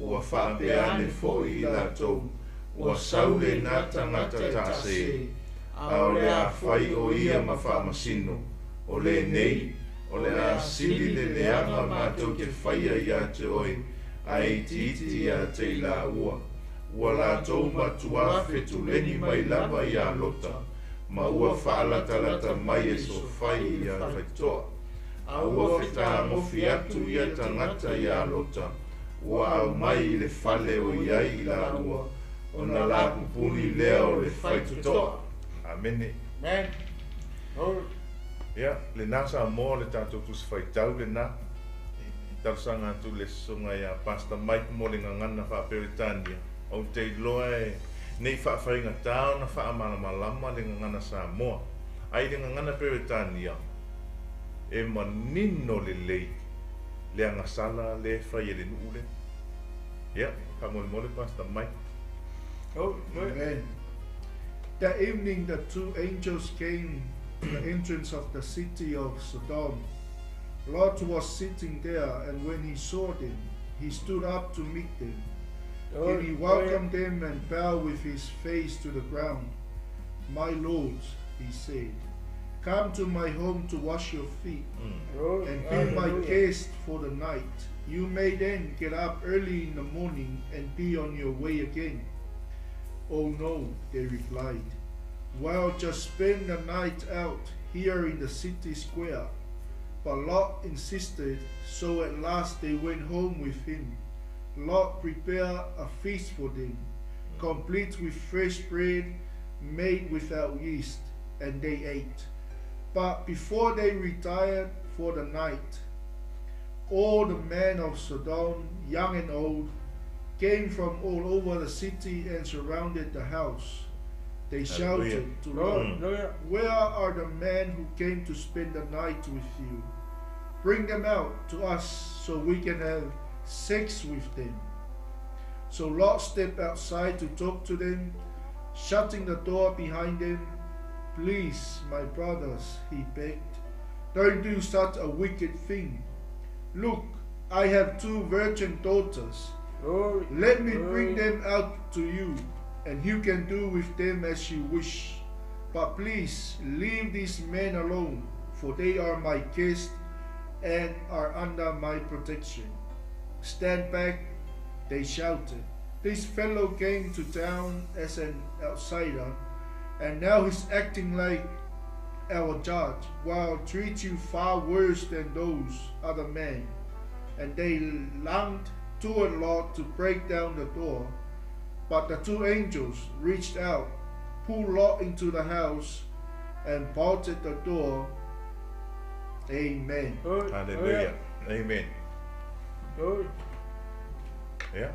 ua faapea ane foi i latou, Ua sau lenā tagata taase, a o le a fai o ia ma faamasino, o lenei, o le a sili le leaga matou te faia iā te oe, ae itiiti iā te i laua. Ua latou matuā fetuleni mai lava iā Lota, ma ua faalatalata mai e sofai i faitotoa. A ua fetagofi atu ia tagata iā Lota, ua aumai i le fale o i ai i laua, ona lapupuni lea o le faitotoa. Amene. Amen. Glory. Ia, lenā Samoa o le tatou Tusi Faitau lenā. Talosaga atu i le Susuga ia Pastor Mike mo le gagana faa-Peretania. Ou te iloa e nei faafaigata ona faamalamalama le gagana Samoa. Ae i le gagana Peretania, e manino lelei le agasala lea e fai e le nuu lea. Ia, faamolemole Pastor Mike. Oh, glory. Amen. That evening the two angels came to the entrance of the city of Sodom. Lot was sitting there, and when he saw them, he stood up to meet them. And he Glory. welcomed them and bowed with his face to the ground. My lords, he said, come to my home to wash your feet Glory. and be my Hallelujah. guest for the night. You may then get up early in the morning and be on your way again. Oh no, they replied. Well, just spend the night out here in the city square. But Lot insisted, so at last they went home with him. Lot prepared a feast for them, complete with fresh bread made without yeast, and they ate. But before they retired for the night, all the men of Sodom, young and old, came from all over the city and surrounded the house. They Hallelujah. shouted to Lot, Glory. Hallelujah. Where are the men who came to spend the night with you? Bring them out to us so we can have sex with them. So Lot stepped outside to talk to them, shutting the door behind them. Please, my brothers, he begged, don't do such a wicked thing. Look, I have two virgin daughters. Glory. Let me bring Glory. them out to you, and you can do with them as you wish. But please leave these men alone, for they are my guests and are under my protection. Stand back, they shouted. This fellow came to town as an outsider, and now he's acting like our judge, while treat you far worse than those other men. And they lunged toward Lot to break down the door. But the two angels reached out, pulled Lot into the house, and bolted the door. Amen. Glory. Hallelujah. Amen. Glory. Ia.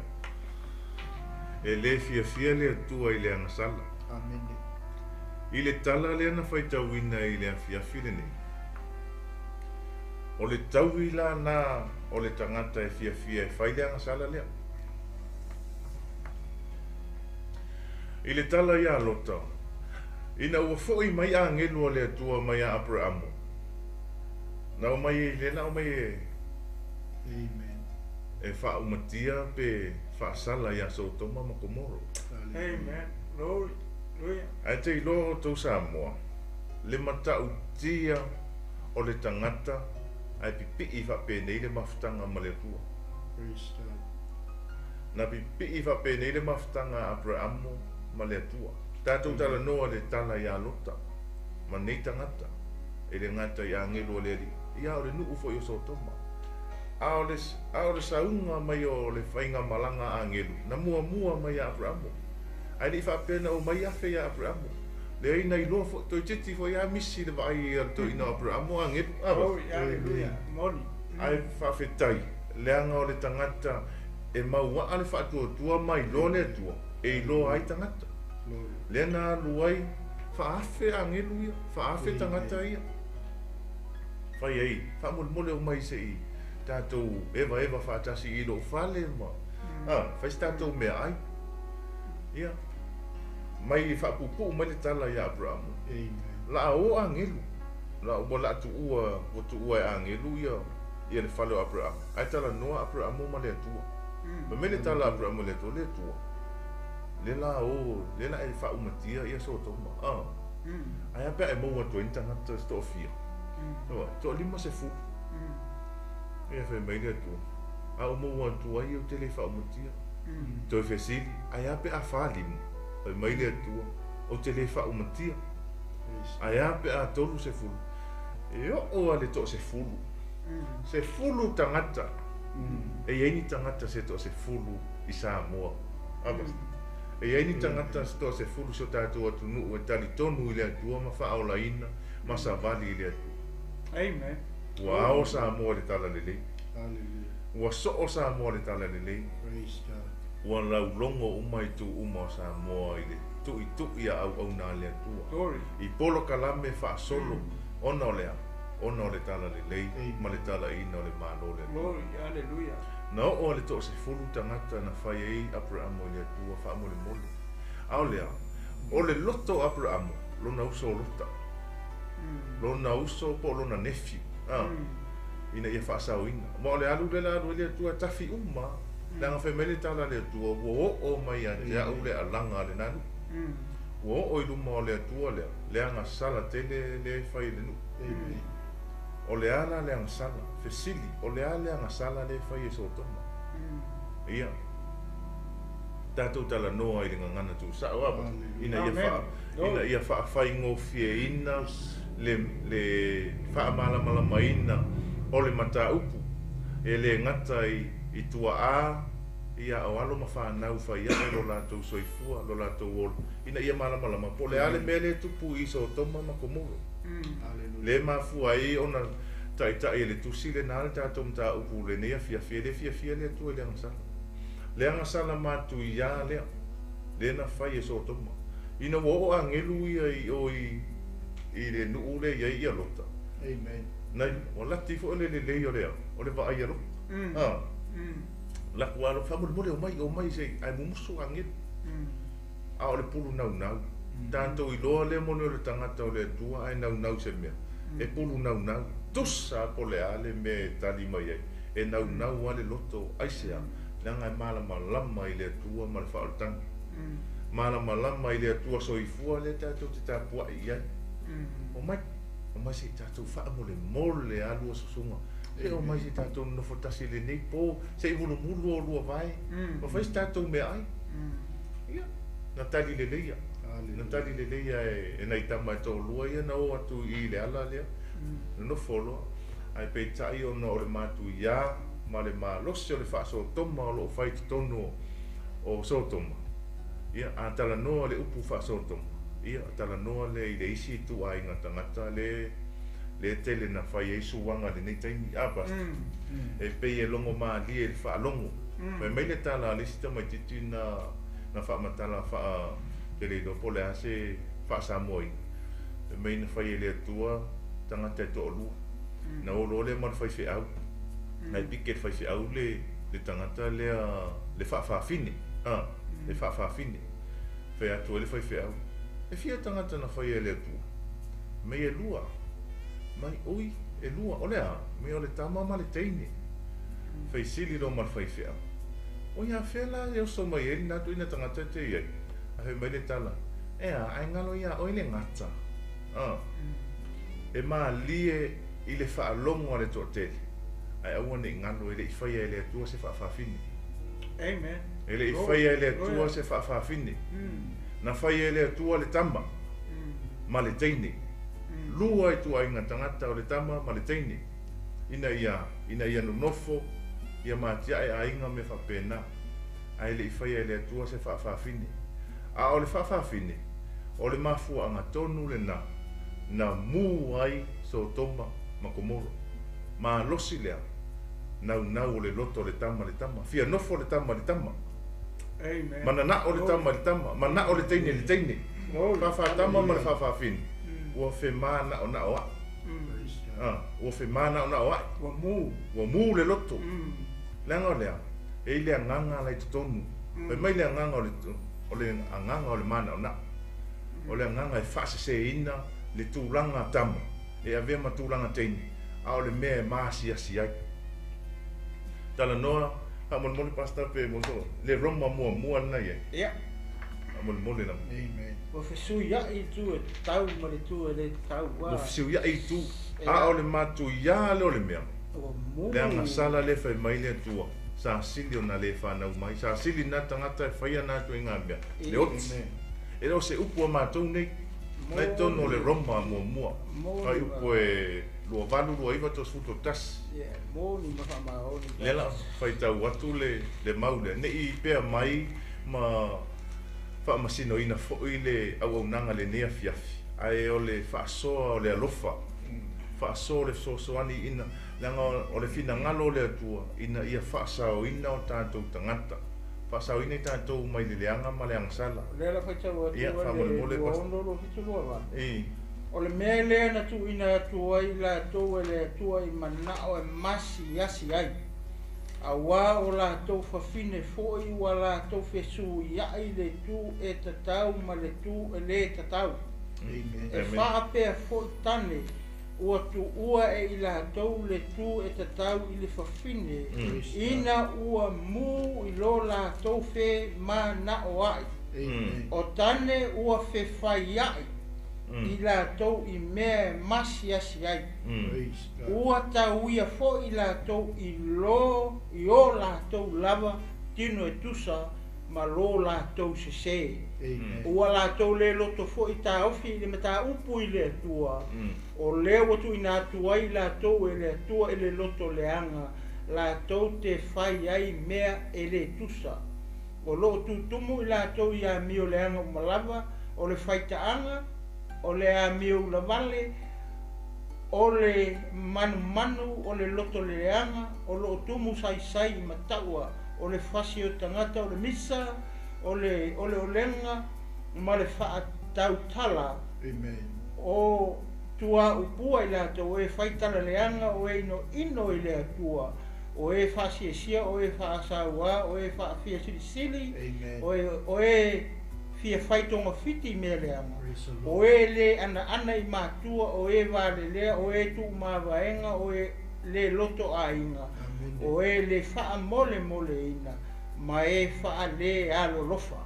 E lē fiafia le Atua i le agasala. Amen. I le tala lea na faitauina i le afiafi lenei. O le taui lanā o le tagata e fiafia e fai le agasala lea. I le tala iā Lota, ina ua foʻi mai agelu a le Atua mai iā Aperamo. Na omai e lea na omai e Amen. e faaumatia pe faasala iā Sotoma ma Komoro. Hallelujah. Amen. Glory. Hallelujah. Ae te iloa outou Samoa, le matautia o le tagata ae pipii faapenei le mafutaga ma le Atua. Praise God. Na pipii faapenei le mafutaga a Aperamo ma le Atua. Tatou talanoa le tala iā Lota ma nei tagata e le gata i agelu o le Alii. Ia o le nuu foʻi o Sotoma. A o le sauga mai o le faigamalaga agelu na muamua mai iā Aperamo. Ae leʻi faapea na omai afe iā Aperamo. Leai na iloa foʻi toeititi foʻi a misi le vaai a le toeaina o Aperamo agelu. Ava. Glory. Hallelujah. Moni. Ae faafetai leaga o le tagata e mauaa le faatuatua ma iloa le Atua e iloa ai tagata. Glory. Lea na alu ai faaafe agelu ia, faaafe tagata ia. Fai ai, faamolemole omai seʻi tatou evaeva faatasi i lou fale ma Fai se tatou meaai. Ia, mai faapuupuu mai le tala ia Aperamo. La o agelu. La ua la tuua, ua tuua e agelu ia le fale o Aperamo. Ae talanoa Aperamo ma le Atua. Ma me le tala Aperamo le Atua, le Atua. Le la o, le la e faaumatia ia Sotoma. Ae a pe a e maua atu ai ni tagata se toafia. 50. Ia fai mai le Atua. A o maua atu ai ou te le faaumatia. Toe fesili, ae a pe a 45. Fai mai le Atua, ou te le faaumatia. Ae a pe a 30. E oo a le 10. 10 tagata. E iai ni tagata se 10 i Samoa. E iai ni tagata se 10 se o tatou atunuu e talitonu i le Atua ma faaolaina ma savali i le Atua. Amen. Ua ao Samoa le tala lelei. Ua soo Samoa le tala lelei. Ua laulogo uma i tu uma o Samoa i le tuitui a auauna a le Atua. I polokalame faasolo ona o lea, ona o le tala lelei ma le talaina o le Malo le Atua. Glory, hallelujah. Na oo a le 10 tagata na fai ai Aperamo i le Atua faamolemole. A o lea, o le loto o Aperamo, lona uso o Lota. Lona uso po o lona nephew. Ina ia faasaoina. Ma o le alu le la alu ai le Atua tafi uma. Leaga fai mai le tala a le Atua, ua oo mai ia te au le alaga a le nanu. Ua oo i luma o le Atua lea, le agasala tele le fai i le nuu. O le ala le agasala, fesili, o le ala le agasala le fai e Sotoma. Ia, tatou talanoa i le gagana tuusao ava, ina ia faafaigofieina le faamalamalamaina o le mataupu e le gata i tuaa ia o alo ma whanau whai ae lo latou soifua, lo latou ola. Ina ia malamalama, po le ale mea le tupu i Sotoma ma Komoro. Le mafua ai ona taitai e le tusi le nā le tatou mataupu le nei afiafi, le fiafia le Atua i le agasala. Le agasala matu ia lea, le na fai e Sotoma. Ina ua oo agelu ia i o i le nuu le iai ia Lota. Amen. Nai, ua lati fo le lelei o lea, o le vaai a Lota. La ku alo faamolemole o mai se ai mumusu agelu. A o le pulu naunau. Tatou iloa le moni o le tagata o le Atua ae naunau se mea. E pulu naunau. Tusa po le a le mea e tali mai ai. E naunau a le loto aisea. Leaga e malamalama i le Atua ma le faaolataga. Malamalama i le Atua soifua le tatou te tapuai i ai. O mai se tatou faamolemole alua susuga. E o mai se tatou nofo tasi lenei po, se i mulumulu o lua vae. Ma fai se tatou meaai. Ia, na tali leleia. Na tali leleia e nai tama e toalua ia na o atu i le ala lea. Nonofo loa. Ae peitai ona o le matuia ma le malosi o le faasotoma o loo fai totonu o Sotoma. Ia, a talanoa le upu faasotoma. Ia, talanoa le i le isi ituaiga tagata le le tele na fai ai suaga lenei taimi. Pastor. E pei e logo malie le faalogo. Fai mai le tala a le isi tamaitiiti na faamatala faa te le iloa po o le a se faasamoaina. Fai mai na fai e le Atua tagata e toalua. Na o loa lea ma le faifeau. Ae pike le faifeau le tagata lea le faafafine. Le faafafine. Fai atu ai le faifeau. E fia tagata na fai e le Atua. Mai e lua. Mai oi e lua. O lea, mai o le tama ma le teine. Fai sili lo ma le faifeau. O ia fea la e oso mai ai lena tuuina tagata te iai. A fai mai le tala. Ea, ae galo ia oi le gata. E malie i le faalogo a le toatele. Ae aua nei galo e le i faia e le Atua se faafafine. Amen. E le i faia e le Atua se faafafine. Na faia e le Atua le tama ma le teine. Lua ituaiga tagata o le tama ma le teine. Ina ia nonofo ia matiae aiga me faapena. Ae le i faia e le Atua se faafafine. A o le faafafine, o le mafuaaga tonu lena na mu ai Sotoma ma Komoro. Malosi lea, naunau o le loto o le tama le tama. Fia nofo le tama le tama. Amen. Mananao le tama le tama. Manao le teine le teine. Faafatama ma le faafafine. Ua femana'ona'o a'i. Ua femana'ona'o a'i. Ua mu. Ua mu le loto. Leaga o lea, E i le agaga la i totonu. Fai mai le agaga o le agaga o le manaonao. O le agaga e faaseseina le tulaga tama e avea ma tulaga teine, a o le mea e maasiasi ai. Talanoa faamolemole Pastor pe mo le Roma muamua lena i ai. Ia. Faamolemole lava. Amen. Ua fesuiai itu e tatau ma le itu e le tatau. Ua fesuiai itu, a o le matuia lea o le mea. Ua mu. Le agasala le fai mai le Atua, sa sili ona le fanau mai, sa sili na tagata e faia na ituaiga mea. Le oti. E le o se upu a matou nei. Nai tonu o le Roma muamua. Fai upu e 28, 29, 31. Ia, moni ma faamaoni. Lea la faitau atu le mau lea, ne i pea mai ma faamasinoina foi le auaunaga lenei afiafi, ae o le faasoa o le alofa, faasoa o le fesoasoani ina, leaga o le finagalo o le Atua ina ia faasaoina o tatou tagata, faasaoina i tatou mai le leaga ma le agasala. O lea la faitau atu Ia, le faamolemole, 26, 27, 28. E. O le mea lea na tuuina atu ai latou e le Atua i manao e masiasi ai. Auā o latou fafine foi ua latou fesuiai le tu e tatau ma le tu e le tatau. Amen. E Amen. faapea foi tane ua tuua e i latou le tu e tatau i le fafine, ina ua mu i lo latou fe manao ai. Amen. O tane ua fefaiai i latou i mea e masiasi ai. Praise God. Ua tauia foi i latou i lo i o latou lava tino e tusa ma lo latou sese. Amen. Ua latou le loto foi taofi i le mataupu i le Atua. O lea ua tuuina atu ai latou e le Atua i le loto leaga, latou te fai ai mea e le tusa. O loo tutumu i latou i amio leaga uma lava, o le faitaaga, o le amio ulavale, o le manumanu, o le loto leaga, o loo tumu saisai i mataua, o le fasi o tagata, o le misa, o le o le olega ma le faatautala. Amen. O tua upua i latou e faitala leaga, o e inoino i le Atua, o e faasiesia, o e faasauā, o e faafiasilisili, Amen. o e fia faitogafiti i mea leaga. Praise the O Lord. e le anaana i matua, o e valelea, o e tuumavaega, o e le loto aiga, Amen. o e le faamolemoleina, ma e faale alolofa.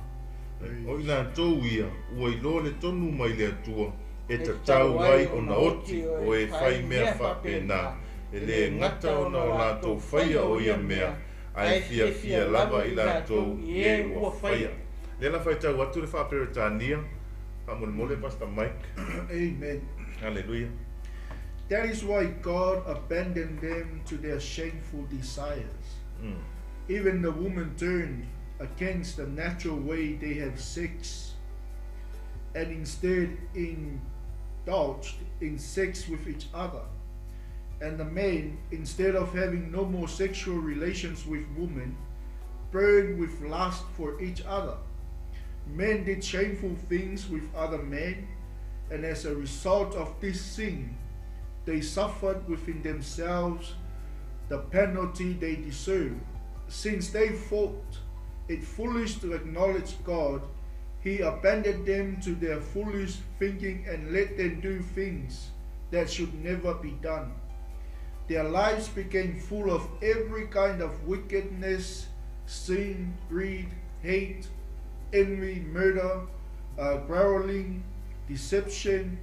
O i latou ia, ua iloa le tonu mai le Atua, e tatau ai ona oti, o e fai mea faapena, e le gata ona o latou faia o ia mea, ae fiafia lava i latou i e ua faia. Lea la faitau atu le faaperetania, faamolemole Pastor Mike. Amen. Hallelujah. That is why God abandoned them to their shameful desires. Even the woman turned against the natural way they have sex and instead indulged in sex with each other. And the men, instead of having no more sexual relations with women, burned with lust for each other. Men did shameful things with other men, and as a result of this sin, they suffered within themselves the penalty they deserved. Since they thought it foolish to acknowledge God, He abandoned them to their foolish thinking and let them do things that should never be done. Their lives became full of every kind of wickedness, sin, greed, hate, envy, murder, quarreling, deception,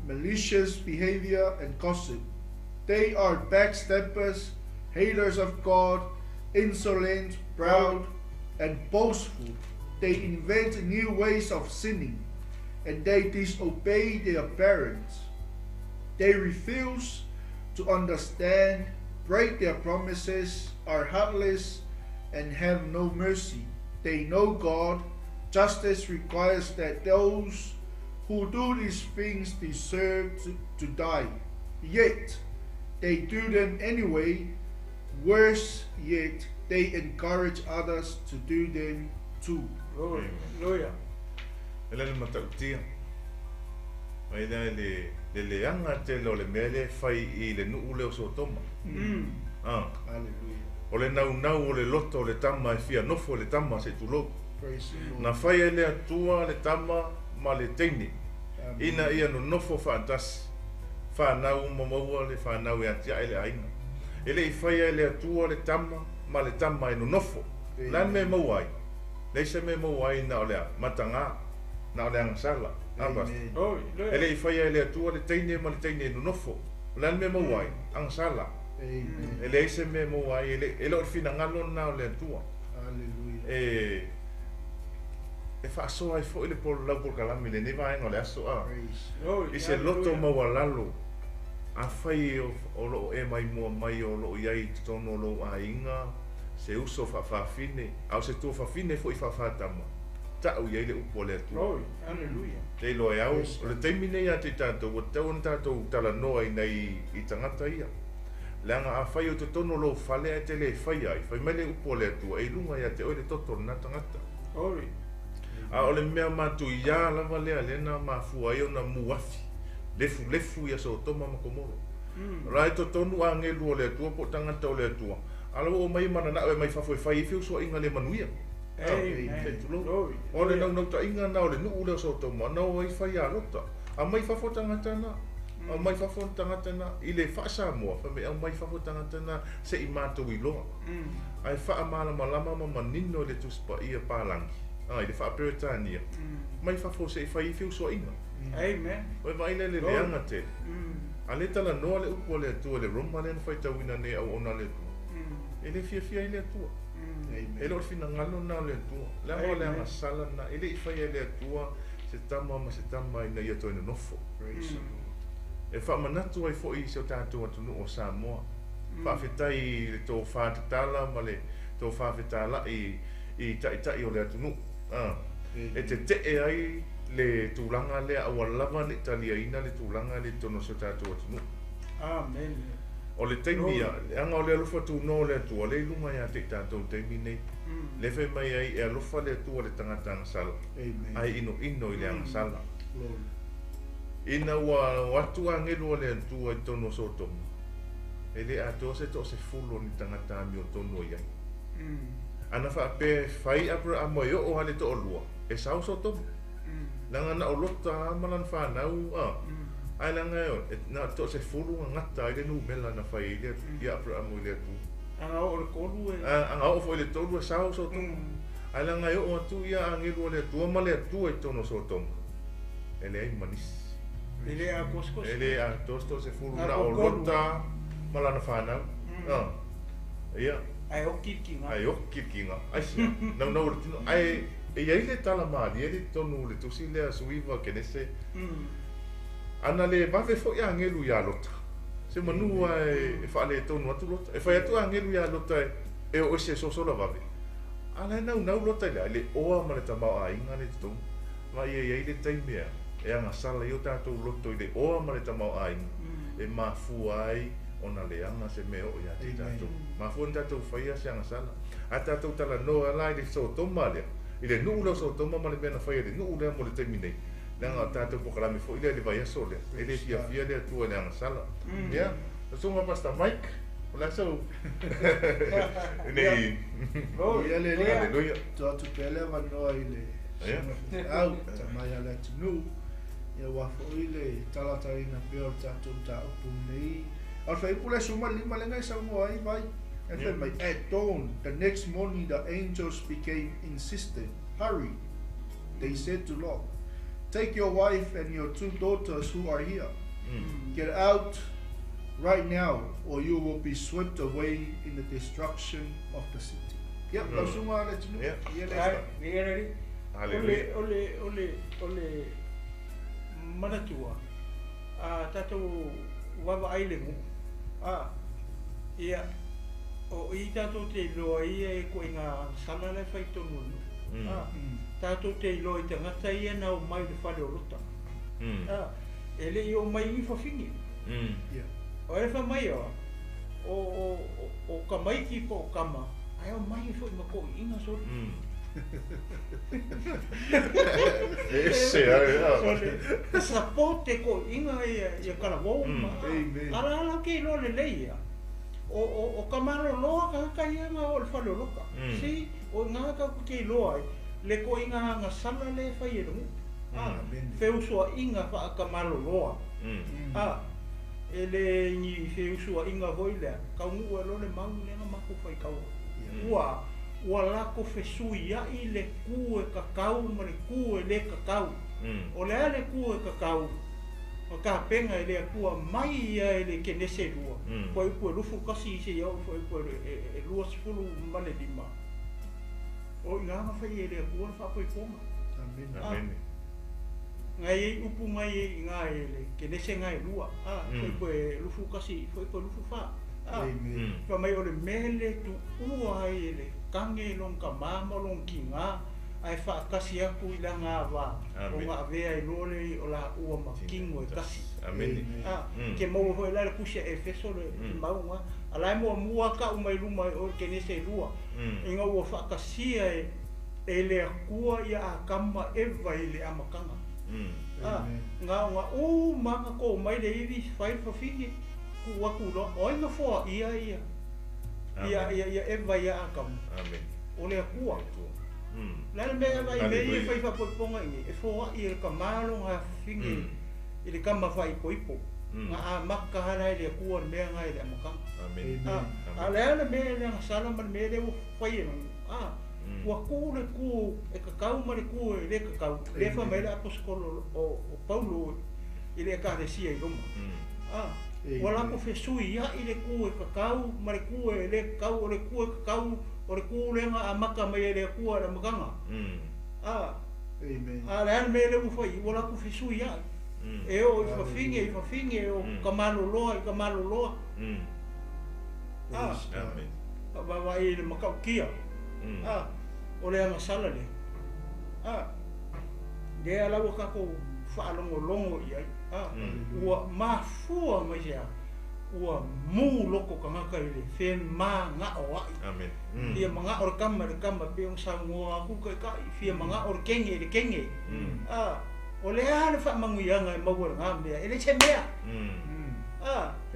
malicious behavior, and gossip. They are backstabbers, haters of God, insolent, proud, and boastful. They invent new ways of sinning, and they disobey their parents. They refuse to understand, break their promises, are heartless, and have no mercy. They know God. Justice requires that those who do these things deserve to die. Yet, they do them anyway. Worse yet, they encourage others to do them too. Hallelujah. E le matautia. Mai lea le leaga tele o le mea lea e fai i le nuu lea o Sotoma. Mm. Ah. Hallelujah. O le naunau o le loto o le tama e fia nofo le tama se tulou. Praise the Lord. Na fai e le Atua le tama ma le teine. Amen. Ina ia nonofo faatasi. Whanau ma maua le whanau e atiae le aiga. E le i faia e le Atua le tama ma le tama e nonofo. Amen. Lan me maua ai. Leai se mea maua ai na o le matagā, na o le agasala. Amen. Oi, E le i faia e le Atua le teine ma le teine e nonofo. Le mea maua ai, agasala. Amen. E leai se mea maua ai, e le o le finagalo lena o le Atua. Hallelujah. E faasoa ai foi le lau polokalame i lenei vaega o le aso a. Praise. Oi, I se loto maualalo, afai o loo e maimoa mai o loo iai i totonu o lou aiga, se uso faafafine, a o se tuafafine foi faafatama, ta'u i ai le upu a le Atua. Oi, hallelujah. Te iloa e au, o le taimi nei ia te i tatou, ua tatau ona tatou talanoa ina i tagata ia. Leaga afai o totonu o lou fale ae te lē faia ai, fai mai le upu a le Atua, e i luga ia te oe le toto o lena tagata. Oi. A o le mea matuiā lava lea lea na mafua ai ona muafi, lefulefu ia Sotoma ma Komoro. La e totonu agelu o le Atua po o tagata o le Atua. A la ua omai mananao e mai fafo e fai ai feusoaiga le manuia. Amen. Tulou. O le naunautai na o le nuu lea o Sotoma, na o ai fai a Lota. A mai fafo tagata na. Au mai fafo tagata na. I le faasamoa, fai mai au mai fafo tagata na se i matou iloa. Ae faamalamalama ma manino i le Tusi Paia Palangi. I le faaperetania. Mai fafo se i fai ai feusoaiga. Amen. Oe vaai lea i le leaga tele. A le talanoa le upu a le Atua i le Roma lea na faitauina nei auauna a le Atua. E le fiafia ai le Atua. Amen. E le o le finagalo lena o le Atua. Leaga o le agasala lena. E le i faia e le Atua se tama ma se tama ina ia toe nonofo. Praise the Lord. E faamanatu ai foi i si o tatou atunuu o Samoa. Faafetai i le tofā tatala ma le tofā fetāla'i i ta'ita'i o le atunuu. E tete'e ai le tulaga lea aua lava ne'i taliaina le tulaga lea i totonu o si o tatou atunuu. Amen. O le taimi ia, leaga o le alofa tunoa o le Atua, lea i luga ia te i tatou taimi nei. Le fai mai ai e alofa le Atua le tagata agasala. Amen. Ai inoino i le agasala. Glory. Ina ua o atu agelu o le Atua i totonu o Sotoma. E le atoa se 10 o ni tagata amiotonu o i ai. Ana faapea e fai Aperahama e oo lava le toalua, e sao Sotoma. Leaga na o Lota ma lana whanau, ai leaga e na 10 gagata ai le numera na fai ai le ia Aperahama i le Atua. Aga oo le 3 e. Aga oo foi le 3 e sao Sotoma. Ai leaga e oo atu ia agelu o le Atua ma le Atua i totonu o Sotoma. E leai ma nisi. E le atoa se E le atoa se 10 na o Lota ma lana whanau. Ia. Ai oki le kiga. Ai oki le kiga. Ai sia. Naunau o le tino. Ai e iai le tala malie le totonu o le tusi lea Suiva Kenese. Ana le vave foi agelu iā Lota. Se manu e faaletonu atu Lota. E fai atu agelu iā Lota e o ese e sosola vave. A la e naunau Lota i le ai le oa ma le tamaoaiga le totonu. Ma ia iai le taimi ea. E agasala ai o tatou loto i le oa ma le tamaoaiga. E mafua ai ona leaga se mea oo ia te tatou. Mafua ona tatou faia se agasala. A tatou talanoa la i le Sotoma lea. I le nuu lea o Sotoma ma le mea na faia le nuu lea mo le taimi nei. Leaga o tatou polokalame foi lea i le vaiaso lea. E le fiafia le Atua i le agasala. Ia, susuga Pastor Mike, o le a sau. Nei. Ia le alii. Hallelujah. Tua atu pea le avanoa i le susuga feau, tamai a le atunuu. Ia ua foi le talatalaina pea o le tatou mataupu nei. A o le fuaiupu le 15 lega e saunoa ai vai. E fai mai, at dawn, the next morning the angels became insistent. Hurry, they said to Lot, take your wife and your 2 daughters who are here. Get out right now, or you will be swept away in the destruction of the city. Yep, lau susuga le atunuu. Ia le Ai, ia le Hallelujah. O le manatua, a tatou vaavaai le nuu. Ia, o i tatou te iloa ia e koaiga agasala la e fai tonu o nuu. Tatou te iloa i tagata ia na omai i le fale o Lota. E le i omai i fafine. O e fai mai oa, o ka maiki po o kama, ai omai foi ma koi'iga soli. E ese ai. Soli, e sapote koi'iga ia, ia kalavou ma. Amen. Ala ala ke iloa lelei ia. O ka maloloa ka ka ia nga o le faleoloka. Si o ngā ka ke loa ai le ko inga nga sala le fai e lungu. Feusua inga fa ka maloloa. E le ni feusua inga hoi le ka ngu e lo le mau le nga maku fai kau. Ua ua lako fesui ai le ku e kakau ma le ku e le kakau. O le ale ku e kakau. O ka penga e le akua mai ia e le kenese lua. Ko ipu e lufu kasi se ia o ipu e lua sifulu ma le lima. O inga nga fai e le akua na whapoi ponga. Amen. Ngai e upu ngai e inga e le kenese ngai lua. Ko ipu e lufu kasi, ko ipu e lufu wha. Fa mai o le mele tu ua ai e le kange long ka mama long ki ngā. Ai whaakasi aku i la ngā wā. O ngā avea i lole o la ua makingo e kasi. Amen. Ke maua hoi la le kusia e feso le maunga. A lai mua mua ka umai luma o le kenese lua. Inga ua whaakasia e le akua ia a kama eva i le amakanga. Ngā ngā u manga ko mai le iwi whai whawhingi. Ku aku loa. Oi ngā foa ia ia. Ia ia ia eva ia a kama. Amen. O le akua. La le mea vai mea ia whai whapoiponga ingi. E foa i le kamalo ngā whingi i le kama whai poipo. Ngā a maka hala i le akua le mea ngā i le amakanga. Amen. A lea le mea le ngā sala ma le mea le ua whai e ua ku le ku e kakau ma le ku e le kakau. Le wha mai le aposkolo o Paulo i le ekalesia i Roma. Ua lako fesui ia i le ku e kakau ma le ku e le kakau o le ku e kakau o le ku lenga a maka mai e le akua le amakanga. A le ana mea le ua whai, ua lako fesui ia. E o i whawhinge, e o kamaloloa, i kamaloloa. Wawa i le makau kia. O le anga sala le. Le ala ua kako whaalongolongo i ai. Ua mafua mai sea. Ua mū loko kangaka i le when mā ngā o ai. Amen. Fia manga o le kama, pe ong sa ngoa aku kai kai, fia manga o le kenge, le kenge. O le a le whaamanguianga e maua le ngā mea, e le se mea.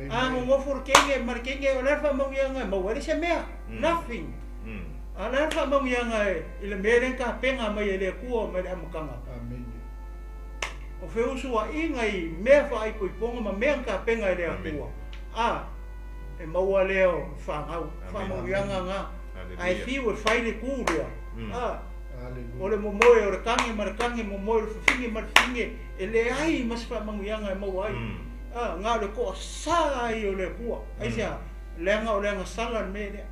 A ngongofo le kenge, ma le kenge, o le a le whaamanguianga e maua, e le se mea. Nothing. A le a le whaamanguianga e, i le mea len ka penga mai e le akua mai le amakanga. Amen. O wheusu a inga i mea whaaipoiponga ma mea ka penga e le akua. E maua leo whangau, whamanguianga ngā. Ai fiu e whai le kū lea. O le momoe o le kange ma le kange, momoe o le whawhinge ma le whinge, e le ai mas whamanguianga e maua ai. Ngā o le koa sā ai o le akua. Ai sea, leanga o leanga sala le mea lea.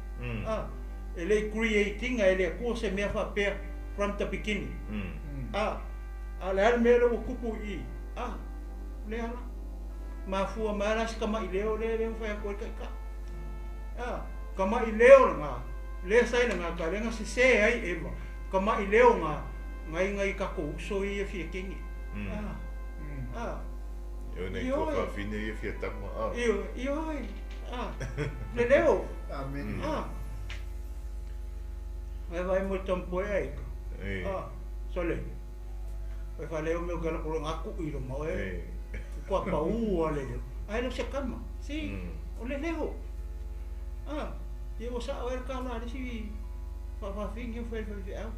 E le creatinga e le akua se mea whapea from the beginning. A le ale mea le ua kupu i. Le ala. Mafua mai ala si kama i leo le leo whai ako e kai ka. Kama i leo le ngā. Le sai le ngā ka lenga se se ai ewa. Kama i leo ngā. Ngai ngai kako uso i e fia kengi. Io nei kua whawhine i e fia tama. Io, io ai. Le leo. Amen. Ngai vai mo tampoe ai. Sole. Pai wha leo meo kala kolo ngaku i lo mau e. Kua paua le leo. Ai leo se kama. Si, o le leo. Ia o sa o e kala ale si whawhingi o whai whai au.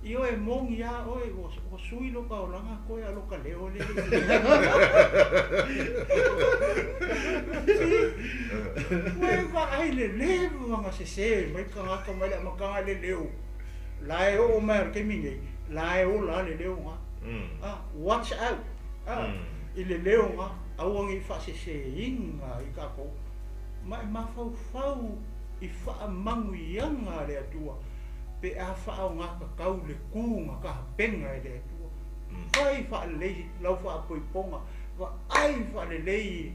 Io e mongi a oe, o sui lo ka o langa koe a lo ka leo le. Si, oe wa ai le leo wanga se se, mai ka ngaka mai le amakanga le leo. Lae o mai ar kemi nei, lae o la le leo ngā. Watch out. I le leo ngā, auangi wha se se inga i kako. Mai mawhau whau i whaamanguianga le atua. Pe a whaao ngā kakau le kū ngā kaha penga e le atua. Whai whaalelei lau whaapoiponga. Wa ai whaalelei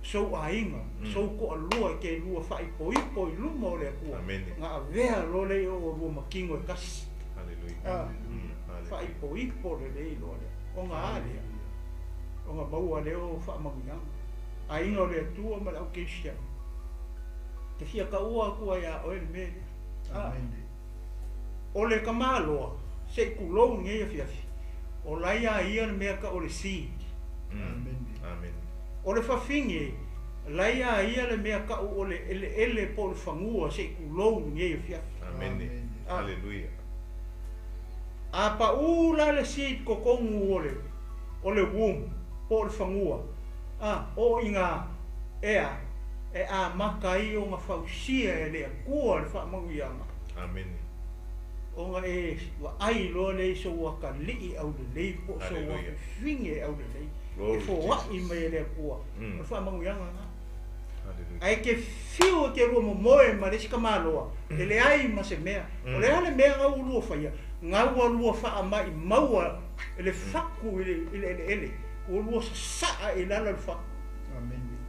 sou ainga, sou koa lua ke lua whaipoipo i luma o le atua. Amen. Ngā avea lole o lua makingo e kasi. Hallelujah. Whaipoipo le lei loa lea. O ngā alea. O ngā maua leo whaamanguianga. Ainga o le atua ma le au keisiana. Te fia ka ua akua ia oe le mea lea. Amen. O le kamaloa, se i kulou ngei afiafi. O lai a ia le mea ka o le seed. Amen. Amen. O le whawhinge, Lai a ia le mea ka'u o le eleele po o le fagua se'i tulou lenei afiafi. Amene. Haleluia. A pa'ū la le seed totonu o le womb po o le fagua, a o iga ea e amata ai ona fausia e le Atua le faamanuiaga. Amene. Ona e vaai loa lea i sou atalii aulelei po o sou afafine aulelei e foa'i mai e le Atua, o le faamanuiaga lena. Ae te fiu e te lua momoe ma le isi tamaloa, e leai ma se mea. O le a le mea gau ua lua faia? Gau ua lua faama'imaua le fatu i le eleele, ua lua sasa'a i lalo le fatu.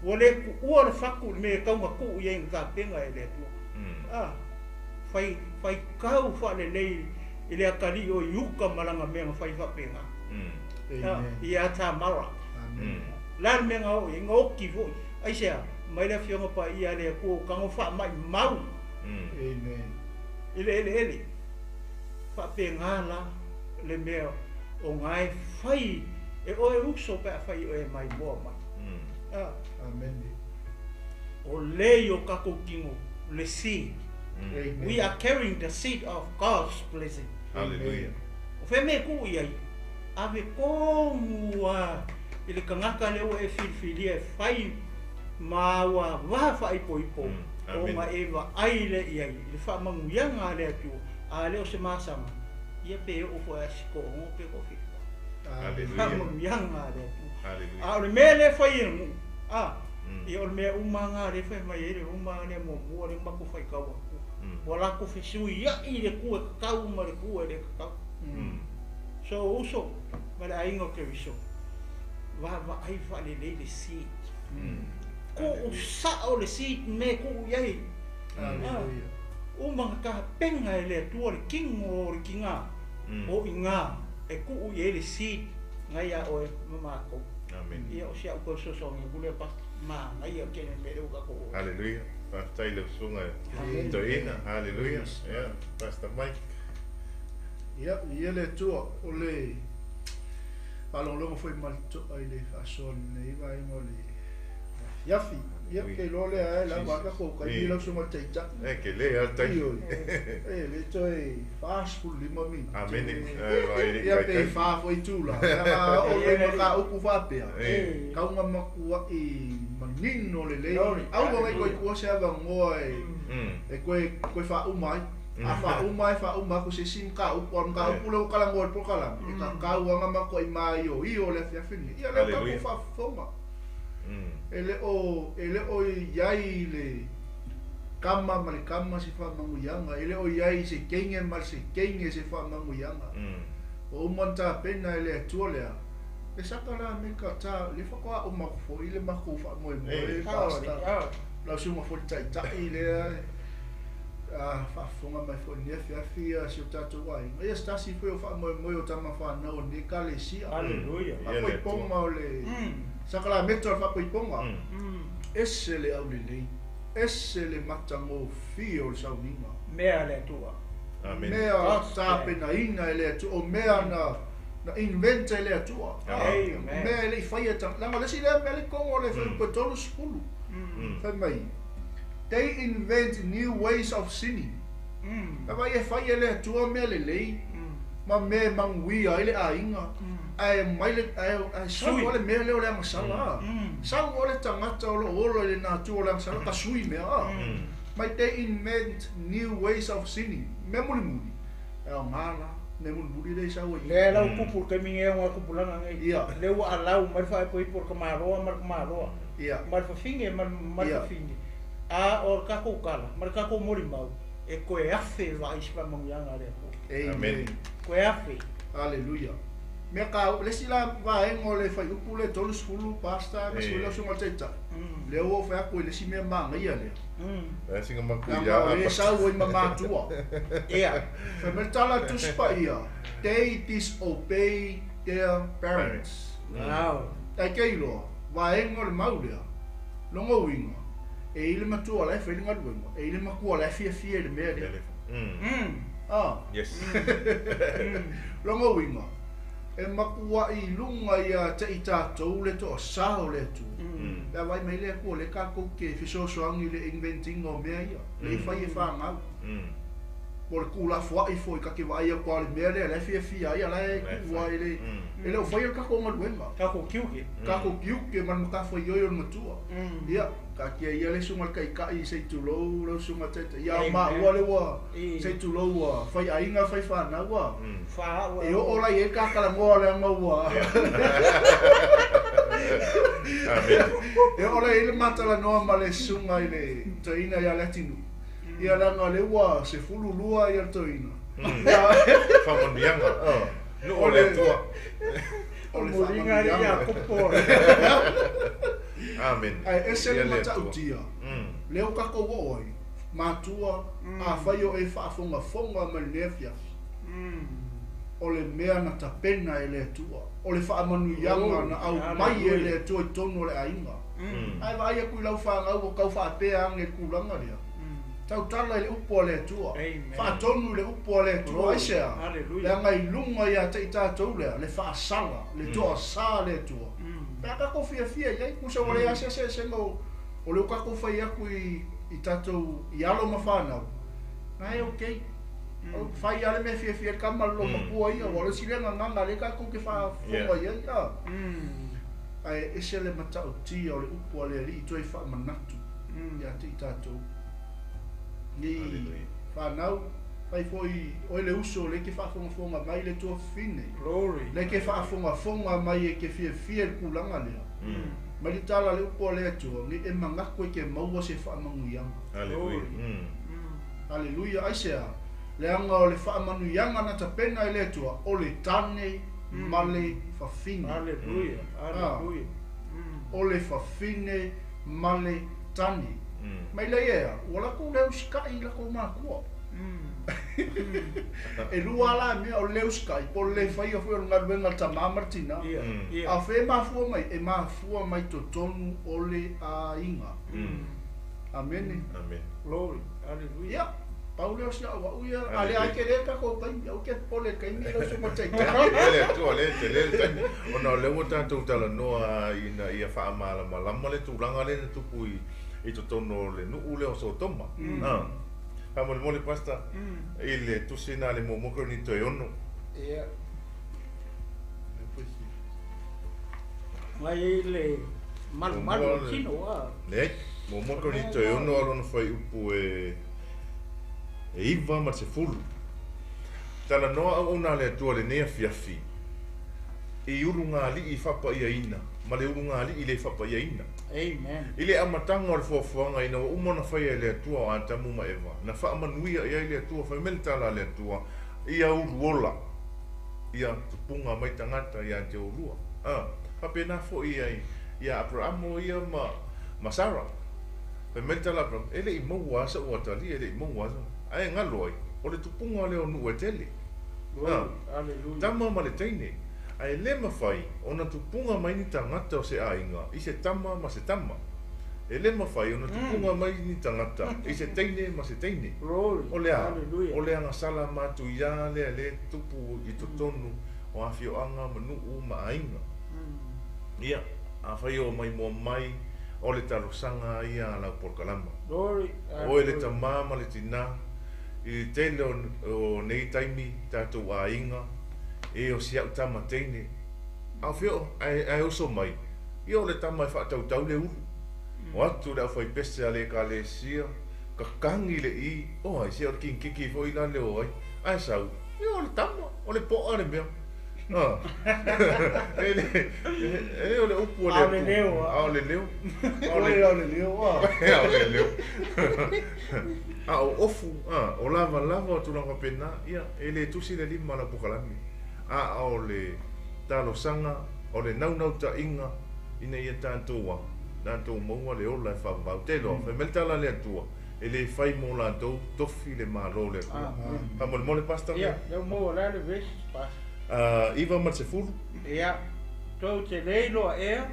Ua lē tu'ua le fatu i le mea e tau na tu'u i ai na tapena e le Atua. A fai faitau faalelei i le atalii o Iuta ma lana mea na fai faapena. Ia Tamara. Le a le mea na oo i ai? Na oti foi. Aisea? Mai le Afioga Paia a le Atua ua tago faamaimau i le eleele. Faapena la le mea o na e fai e oe uso pe afai oe e maimoa mai. O le i o tatou tino le seed. We are carrying the seed of God's blessing. Hallelujah. O fea mea e tuu i ai? Ave tonu a i le tagata lea ua e filifilia e fai ma ua va faaipoipo ona e vaai lea i ai i le faamanuiaga a le Atua, a le o se masaga, ia pe oo foi a se toaono pe toafitu. Faamanuiaga a le Atua. A o le mea lea e fai e le nuu, a, ia o le mea uma lava lea e fai mai ai le Roma lea muamua lea na matou faitau atu, ua latou fesuia'i le tu e tatau ma le tu e le tatau. So uso ma le aiga o Keriso, vaavaai faalelei le seed. Tuu sa'o le seed mea e tuu i ai. Uma na tapena e le Atua le tino o le tigā o iga e tuu i ai le seed nai iā oe ma matou. Ia o si a'u toe fesoasoani atu lea, Pastor. Manaia tele le mea lea ua tatou oo ai. Haleluia. Faafetai i lau susuga toeaina. Haleluia. Ia, Pastor Mike. Ia, ia le Atua, o le faalogologo foi ma le toto'a i le faasoa i lenei vaega o le afiafi. Ia, ou te iloa lea e lava a tatou taimi lau susuga i le Taitai. E tele lava le taimi. Ioe, e le toe 45 minute. Amene. Ia pe fa foi itula. Leaga oo loa i mataupu faapea, tau na matua'i manino lelei. Aua ne i toe tuua se avanoa e toe faauma ai. A faauma e faauma atu i se isi mataupu, a o le mataupu lea ua talanoa i le polokalame, e tatau lava ona matua'i maioio le afiafi lenei. Ia lea ua tatou faafofoga. E le o, e le o i ai le tama ma le tama se faamanuiaga, e le o i ai i se teine ma se teine se faamanuiaga. Ua uma ona tapena e le Atua lea, le saka la me ka ta, lea faatoa uma atu foi le matou faamoemoe, Pastor, lau susuga foi le Taitai lea a faafofoga mai foi i lenei afiafi si o tatou aiga. Ia se tasi foi o faamoemoe o tama fanau o lenei Ekalesia. Haleluia. Faapoipoga o le sakalameta o le faapoipoga. Ese le aulelei, ese le matagofie o le sauniga. Mea a le Atua. Amene. Mea tapenaina e le Atua, o mea na invent e le Atua. Amen. O mea e le i faia e tagata. Leaga o le isi lea mea lea i totonu o le Fuaiupu e 30, fai mai, They invent new ways of sinning. Lava ia e fai e le Atua mea lelei ma mea e manuia ai le aiga, ae aumai le, ae, ae sau Sui. lava le mea lea o le agasala a. Sau loa le tagata o lo o ola i le natura o le agasala, tasui mea a. Mai they invent new ways of sinning. Mea mulimuli, e aoga la, mea mulimuli lea i sau ai. Lea la ua tupu i le taimi nei o tupulaga nei. Ia. Lea ua alau mai le faaipoipo o le tamaloa ma le tamaloa. Ia. Ma le fafine ma le Ia. fafine. A o le tatou tala ma le tatou molimau, e toe afe le vaai i se faamanuiaga a le Atua. Amen. Toe afe. Aleluia. Mea ka, le isi la vaega o le fuaiupu lea 30, Pastor, ma sui lau susuga i le Taitai, lea ua ou fai atu i le isi mea manaia lea. E singa maku ia Leaga o lea apa. sau ai ma matua. Ia. Fai mai le tala a le Tusi Paia, they disobey their parents. Wow. Tai ke iloa, vaega o le mau lea, lona uiga, e i le matua la e fai le galuega, e i le matua la e fiafia i le mea lea. Ah. Yes. Lona uiga, E makuaʻi i luga iā te i tatou le toʻasā o le Atua. Pe a vaai mai le Atua o lea tatou te fesoasoani i le invent-ina o mea ia, lea e fai e fanau. Po o le tuulafoaʻi foi ta te vaai atu lava o le mea lea la e fiafia ai a la e tuu lava e le e le o faia le tatou galuega. Tatou tiute. Tatou tiute ma le matafaioi o le matua. Ia, taatia ia le susuga i le Taitai se i tulou lau susuga Taitai. Ia o maua lea ua se i tulou ua fai aiga fai fanau a. E oo la i ai le ta talanoa leaga ua E oo la i ai le ma talanoa ma le susuga i le toeaina ia Leatinuu. Ia leaga lea ua 12 ia le toeaina. Faamanuiaga. Nuu o le Atua. O le Muliga ia faamanuiaga. Kopo. Amene. Ae ese Ia le le Atua. matautia, lea ua tatou oo ai, matua, afai o e faafogafoga mai lenei afiafi, o le mea na tapena e le Atua, o le faamanuiaga na aumai e le Atua i totonu o le aiga. Ae vaai atu i lau fanau ua tau faapea ane i le tulaga lea. Tautala i le upu a le Atua. Amen. Faatonu i le upu a le Atua. Glory. Aisea? Hallelujah. Leaga i luga ia te i tatou lea, le faasala, le toasā a le Atua. Pe a tatou fiafia i ai, tusa ua leai lava se eseesega o o lea ua tatou fai atu i i tatou i alo ma fanau, na e okay. Fai lava le mea e fiafia ai le tama le loomatua ia, aua o le isi lea gagana lea tatou te faafofoga i ai. A. Ae ese le matautia o le upu a le Alii toe faamanatu ia te i tatou. Ni Hallelujah. fanau, fai foi oe le uso lea e te faafogafoga mai le tuafafine. Glory. Lea e te faafogafoga mai e te fiafia i le tulaga lea. Mai le tala a le upu a le Atua, nei e manatu e te maua se faamanuiaga. Hallelujah. Hallelujah. Aisea? Leaga o le faamanuiaga na tapena e le Atua, o le tane ma le fafine. Hallelujah. Hallelujah. O le fafine ma le tane. Mai lea ea, ua latou le usitaʻi i latou makua. E lua la mea o le usitaʻi, po o le le faia foi o le galuega a le tamā ma le tinā. Ia, ia. A o fea e mafua mai? E mafua mai totonu o le aiga. Amene. Amen. Glory. Hallelujah. Ia, pau lea o si au au ia, a Hallelujah. lea ai tele le tatou taimi, aua ke popole i le taimi lau susuga Taitai. Ia le Atua, lea e tele le taimi. Ona o lea ua tatou talanoa ina ia faamalamalama le tulaga lea na tupu i i totonu o le nuu lea o Sotoma. Ah. Faamolemole Pastor, i le tusi na le muamua Korinito e 6. Ia. Mai ai le malumalu o le tino a. Leai, muamua Korinito e 6 a lona fuaiupu e e 9 ma le 10. Talanoa auauna a le Atua lenei afiafi i ulugalii i faapaiaina ma le ulugalii le faapaiaina. Amen. I le amataga o le fuafuaga ina ua uma ona faia e le Atua o Atamu ma Eva, na faamanuia i ai le Atua, fai mai le tala a le Atua, ia uluola, ia tupuga mai tagata ia te oulua. Ah, faapena foi ai ia Aperamo ia ma ma Sara. Fai mai le tala a Aperamo, e leʻi maua lava saʻu atalia, e leʻi maua lava saʻu. Ae galo ai, o le tupuga lea o nuu e tele. Glory. Hallelujah. Tama ma le teine. Ae le mafai ona tupuga mai ni tagata o se aiga i se tama ma se tama. E le mafai ona tupuga mai ni tagata i se teine ma se teine. Glory. O le a, Hallelujah. o le agasala matuiā lea le tupu i totonu o afioaga ma nuu ma aiga. Ia, afai o mai moa mai o le talosaga ia a lau polokalama. Glory. Oe le tamā ma le tinā, i le tele o nei taimi tatou aiga, e o si au tama teine. A o fea o, ae oso mai, ia o le tama e faatautau le ulu. O atu le aufaipese a le ekalesia, kakagi le i, o ai se o le kinkiki foi la le o ai. Ae sau, ia o le tama, o le po'a le mea. Ah. E le, e o le upu o le A o le Atua. leo, ah. A o le leo. A o O le le o le leo, a. A o le leo. A o ofu, a, o lavalava o tulaga faapena, ia, e le tusi le lima o lau pokalame. A o le talosaga, o le naunautaiga, ina ia tatou a, tatou maua le ola e faavavau. Te iloa, fai mai le tala a le Atua, e le fai mo latou tofi le Malo o le Atua. Amen. Faamolemole, Pastor. Ia, lea ua maua la le vesi, Pastor. Ah, 9 ma le 10. Ia, tou te le iloa ea,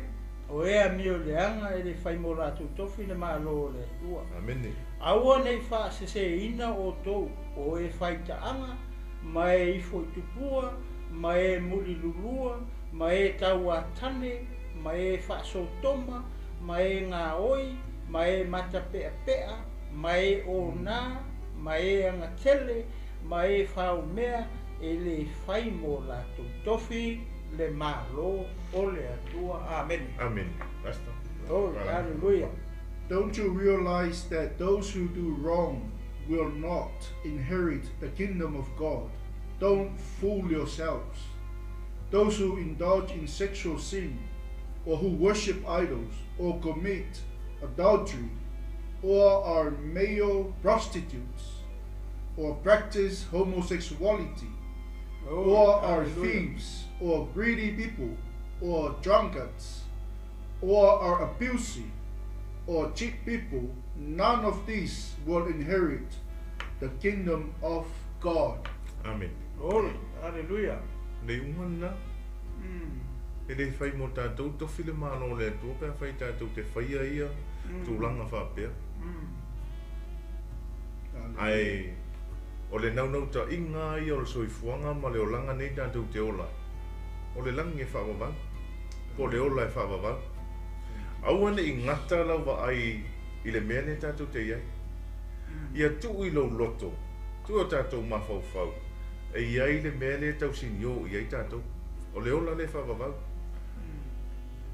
o ea amio leaga e le fai mo latou tofi le Malo o le Atua. Amene. Aua nei faaseseina outou o e faitaaga ma e ifo i tupua Ma e mulilulua, ma e tauatane, ma e faasotoma, ma e gaoi, ma e matapeapea, ma e ona, ma e agatele, ma e faumea, e lē fai mo latou tofi le Mālō o le Atua. Amene. Amene. Pastor. Oh, hallelujah. Don't you realize that those who do wrong will not inherit the kingdom of God? Don't fool yourselves. Those who indulge in sexual sin, or who worship idols, or commit adultery, or are male prostitutes, or practice homosexuality, or are thieves, or greedy people, or drunkards, or are abusive, or cheat people, none of these will inherit the kingdom of God. Amene. Glory. Hallelujah. Le iuga lena. E lē fai mo tatou tofi le Malo o le Atua pe afai tatou te faia ia tulaga faapea. Ae o le naunautaiga ia o le soifuaga ma le olaga nei tatou te ola ai, o le lagi e faavavau, po o le ola e faavavau. Aua ne i gata lau vaai i le mea lea tatou te i ai. Ia tuu i lou loto, tuu i o tatou mafaufau, e i ai le mea lea e tausiniō i ai tatou, o le ola lea e faavavau.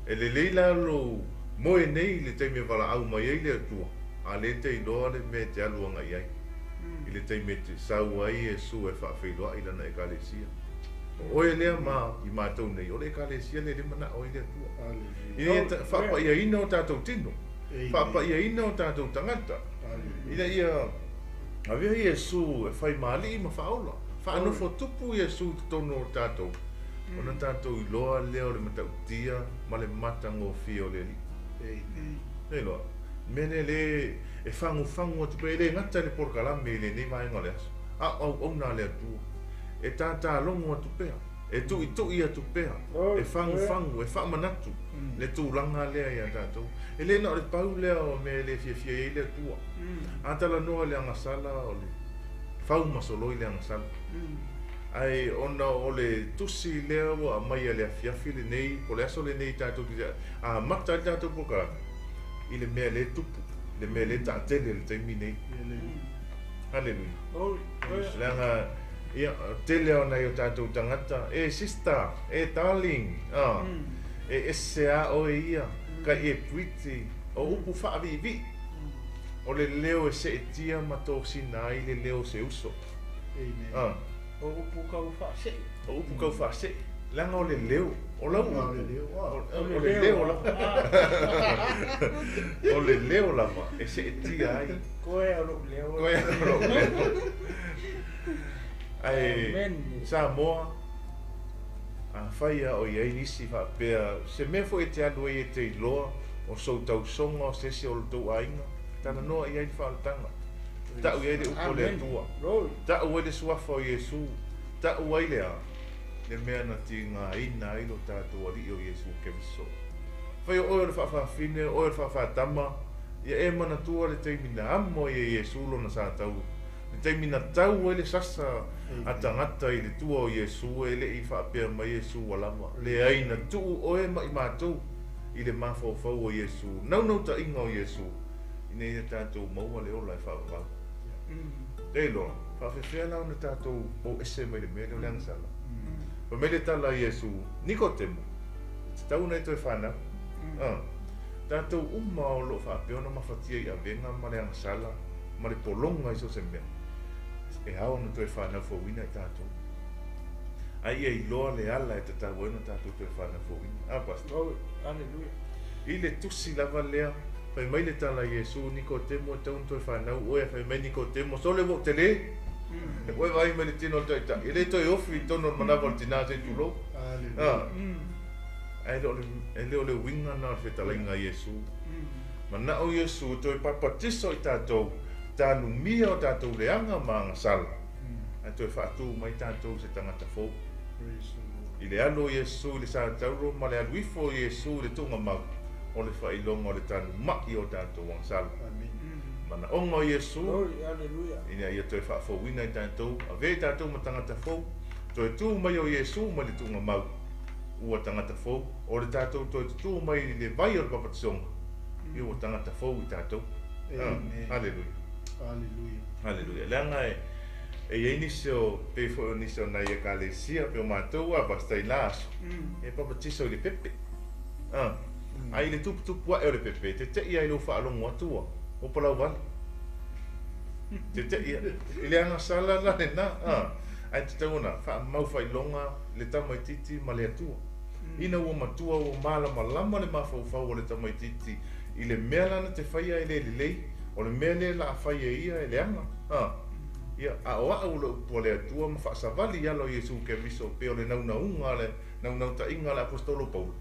E lelei la lou moe nei i le taimi e valaau mai ai le Atua, a lea e te iloa le mea e te alu agai ai, i le taimi e te sau ai Iesu e faafeiloai Lana Ekalesia. O oe lea ma i matou nei, o le Ekalesia lea e le manao ai le Atua. Ina ia faapaiaina o tatou tino, faapaiaina o tatou tagata, ina ia avea Iesu e fai ma alii ma faaola, faanofo tupu Iesu i totonu o tatou, ona tatou iloa lea o le matautia ma le matagofie o le Alii. E iloa, mea lea lea e fagufagu atu pea, e le gata i le polokalame i lenei vaega o le aso, a o auauna a le Atua, e tatalogo atu pea, e tuitui atu pea, e fagufagu, e faamanatu le tulaga lea iā tatou. E le na o le pau lea o mea e le fiafia i ai le Atua. A talanoa i le agasala, o le fau ma soloi le agasala. Ae ona o le tusi lea ua aumaia i le afiafi lenei, po o le aso lenei tatou te amata ai le tatou polokalame, i le mea lea e tupu, i le mea lea e taatele i le taimi nei. Haleluia. Leaga, ia, tele o nai o tatou tagata, e sister, e darling, e ese a oe ia, kai e pretty, o upu faaviivii, o le leo e seetia ma tosina ai le leo o se uso. O upu kau faasee. O upu kau faasee. Leaga o le leo, o lau upu, o le leo lava, o le leo lava e seetia ai. Koe o lou leo. Koe o lou leo. Ae Samoa, afai lava o i ai nisi faapea, se mea foi e te alu ai e te iloa o sou tausoga o se isi o lo tou aiga, talanoa i ai le faaolataga. Tau i ai le upu a le Atua. Tau ai le suafa o Iesu. Tau ai le a? Le mea na tigaina ai lo tatou Alii o Iesu Keriso. Fai o oe o le faafafine, o oe o le faafatama, ia e manatua le taimi na amo ai e Iesu lona sa taua. Le taimi na tau ai le sasa a tagata i le tua o Iesu, e le i faapea mai Iesu ua lava. Leai, na tuu oe ma i matou i le mafaufau o Iesu, naunautaiga o Iesu, ina ia tatou maua le ola e faavavau. E iloa, faafefea la ona tatou o ese mai le mea lea o le agasala. Fai mai le tala a Iesu, Nikotemo, e tatau ona e toe fanau. Tatou uma o lo o faapea ona mafatia i avega ma le agasala ma le pologa i so o se mea, e ao ona toe fanau fouina i tatou. Ae ia iloa le ala e tatau ai ona tatou toe fanau fouina. A, Pastor? Hallelujah. I le tusi lava lea, fai mai le tala a Iesu, Nikotemo, e tatau ona toe fanau oe. Fai mai Nikotemo, sole ua ou tele. Ua e vaai mai i le tino o le taitai, e le toe ofi i totonu o le manava o le tinā se i tulou. Ae e le o le uiga lena o le fetalaiga a Iesu. Manao Iesu e toe papatiso i tatou, tanumia o tatou leaga ma agasala, ae toe faatu mai tatou se tagata fou. I le alu o Iesu i le satauro ma le alu ifo o Iesu i le tuugamau, o le faailoga o le tanumai o tatou agasala. Manaoga o Iesu, ina ia toe faafouina i tatou, avea i tatou ma tagata fou, Toe tu mai o Iesu mai le tuugamau ua tagata fou. O le tatou toe tutū mai i le vai o le papatisoga, ia ua tagata fou i tatou. Amen. Haleluia. Haleluia. Haleluia. Leaga e i ai nisi o, pei foi o nisi o nai ekalesia, pei o matou a pastor i la aso, e papatiso i le pepe. Ai le tuputupu ae o le pepe, te te'i ai i lou faalogo atu ua palau vale. Te te'i i le agasala la lena. Ae tatau ona faamau faailoga le tamaitiiti ma le Atua. Ina ua matua ua malamalama le mafaufau o le tamaitiiti i le mea lana te faia e le lelei, o le mea lea la fai e ia e leaga. Ia, a o au le upu a le Atua ma faasavali i ala o Iesu Keriso pei o le naunauga le naunautaiga a le aposetolo Paulo.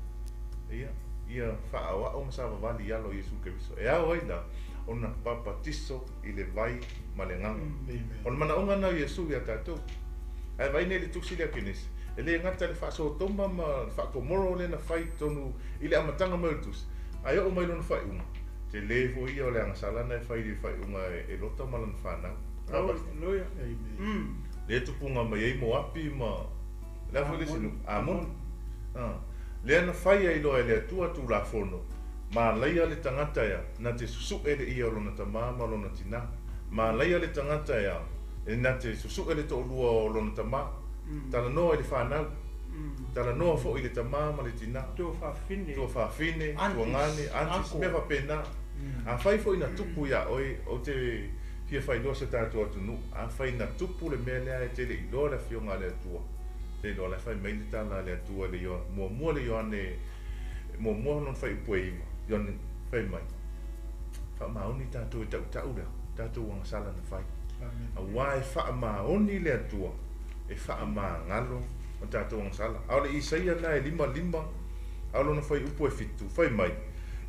Ia, ia faaoao ma savavali i ala o Iesu Keriso. E ao ai la ona papatiso i le vai ma le agaga. O le manaoga lena o Iesu ia tatou. Ae vaai nei i le tusi lea a Kenesi, e le gata i le faasotoma ma le faakomoro lea na fai i totonu i le amataga mai o le tusi, ae oo mai lona faaiuga, tele foi ia o le agasala na e fai i le faaiuga e Lota ma lana fanau. Haleluia. Lea e tupuga mai ai Moapi ma le a foi le isi nuu? Amoni. Lea na fai ai loa e le Atua Tulafono, malaia le tagata ea na te susu'e le ia o lona tamā ma lona tinā. Malaia le tagata ea na te susu'e le to'alua o lona tamā. Talanoa i le fanau. Talanoa foi i le tamā ma le tinā. Tua faafine. Tua faafine, tuagane, aunties, mea faapena. Afai foi na tupu iā oe, ou te fia faailoa si o tatou atunuu, afai na tupu le mea lea e te le i iloa le Afioga a le Atua, te iloa la e fai mai le tala a le Atua i le Ioane, muamua le Ioane, muamua lona fuaiupu e 9, Ioane fai mai, faamaoni tatou e tautau lea, tatou agasala na fai. Aua e faamaoni le Atua, e faamagalo ma tatou agasala. A o le Isaia lena e 55, a o lona fuaiupu e 7, fai mai,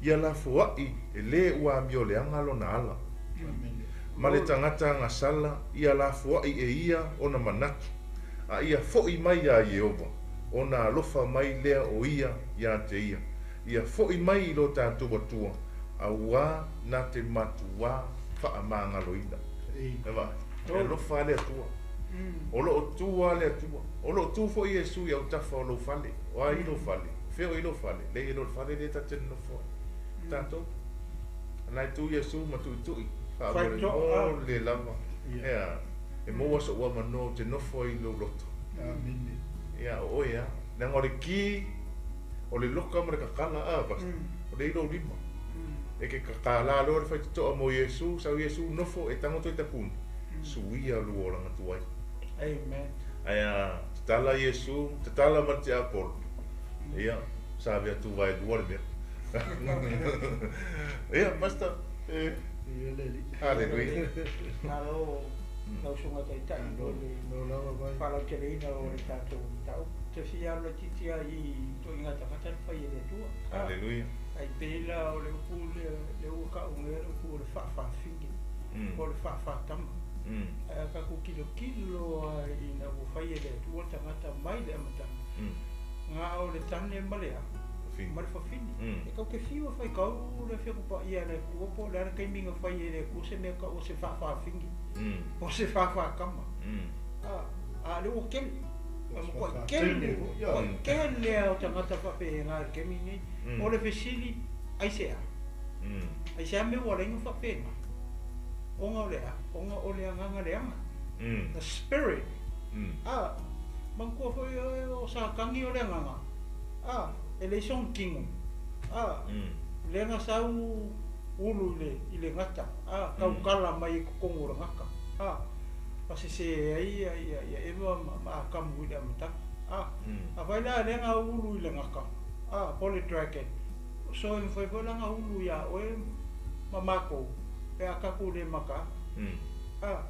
ia lafoai e le ua amioleaga lona ala. Ma le tagata agasala, ia lafoai e ia ona manatu, a ia fo'i mai iā Ieova, ona alofa mai lea o ia iā te ia. Ia fo'i mai i lo tatou Atua, auā na te matuā faamagaloina. E vaai, e alofa lava le Atua. O lo o tu lava le Atua. O lo o tu foi Iesu i autafa o lou fale. O a i lou fale? O fea o i lou fale? Leai e le o le fale lea ta te nonofo ai. Tatou. Na e tu Iesu ma tuitui, faamolemole lava. Ea, e maua so'u avanoa ou te nofo ai i lou loto. Ia, o oe lava. Leaga o le ki, o le loka ma le kakala, a, Pastor, o lea i lou lima. E ke kakala loa le faitotoa mo Iesu, sau Iesu nofo, e tago toe tapuni, suia lua olaga tuai. Amen. Ae a tatala Iesu, tatala ma le tiapolo, ia, sa avea tu vaelua le mea. Ia, Pastor, e. Haleluia. Malo lau susuga taitai mo le faalauteleina o le tatou mataupu. Te fia alu laitiiti lava i ituaiga tagata na fai e le Atua. Haleluia. Ai pei la o le upu lea, lea ua taua nei le upu o le faafaafine, po o le faafaatama. Ae a tatou tilotilo lava ina ua fai e le Atua le tagata mai le amataga, na o le tane ma le a? Ma le fafine. E tatou te fiu e faitau le Afioga Paia a le Atua po o le a le taimi na fai e le Atua se mea tau o se faafaafine po o se faafaatama. A o lea ua tele, ua matuai tele, matuai tele lava o tagata faapena i le taimi lenei. O le fesili, aisea? Aisea mea ua ala ai ona faapena? Ona o le a? Ona o le agaga leaga, the spirit. A, manatua foi o Satani o le agaga, a, e leai sona tino, a, lea na sau ulu i le, i le gata, a, tautala mai i totonu o le gata, a, na sese ai ia, ia, ia Eva ma, ma Atamu i le amataga, a, afai la lea na ulu i le gata, a, po o le dragon, so e mafai foi la ona ulu iā oe ma matou pe a tatou le mataala, a.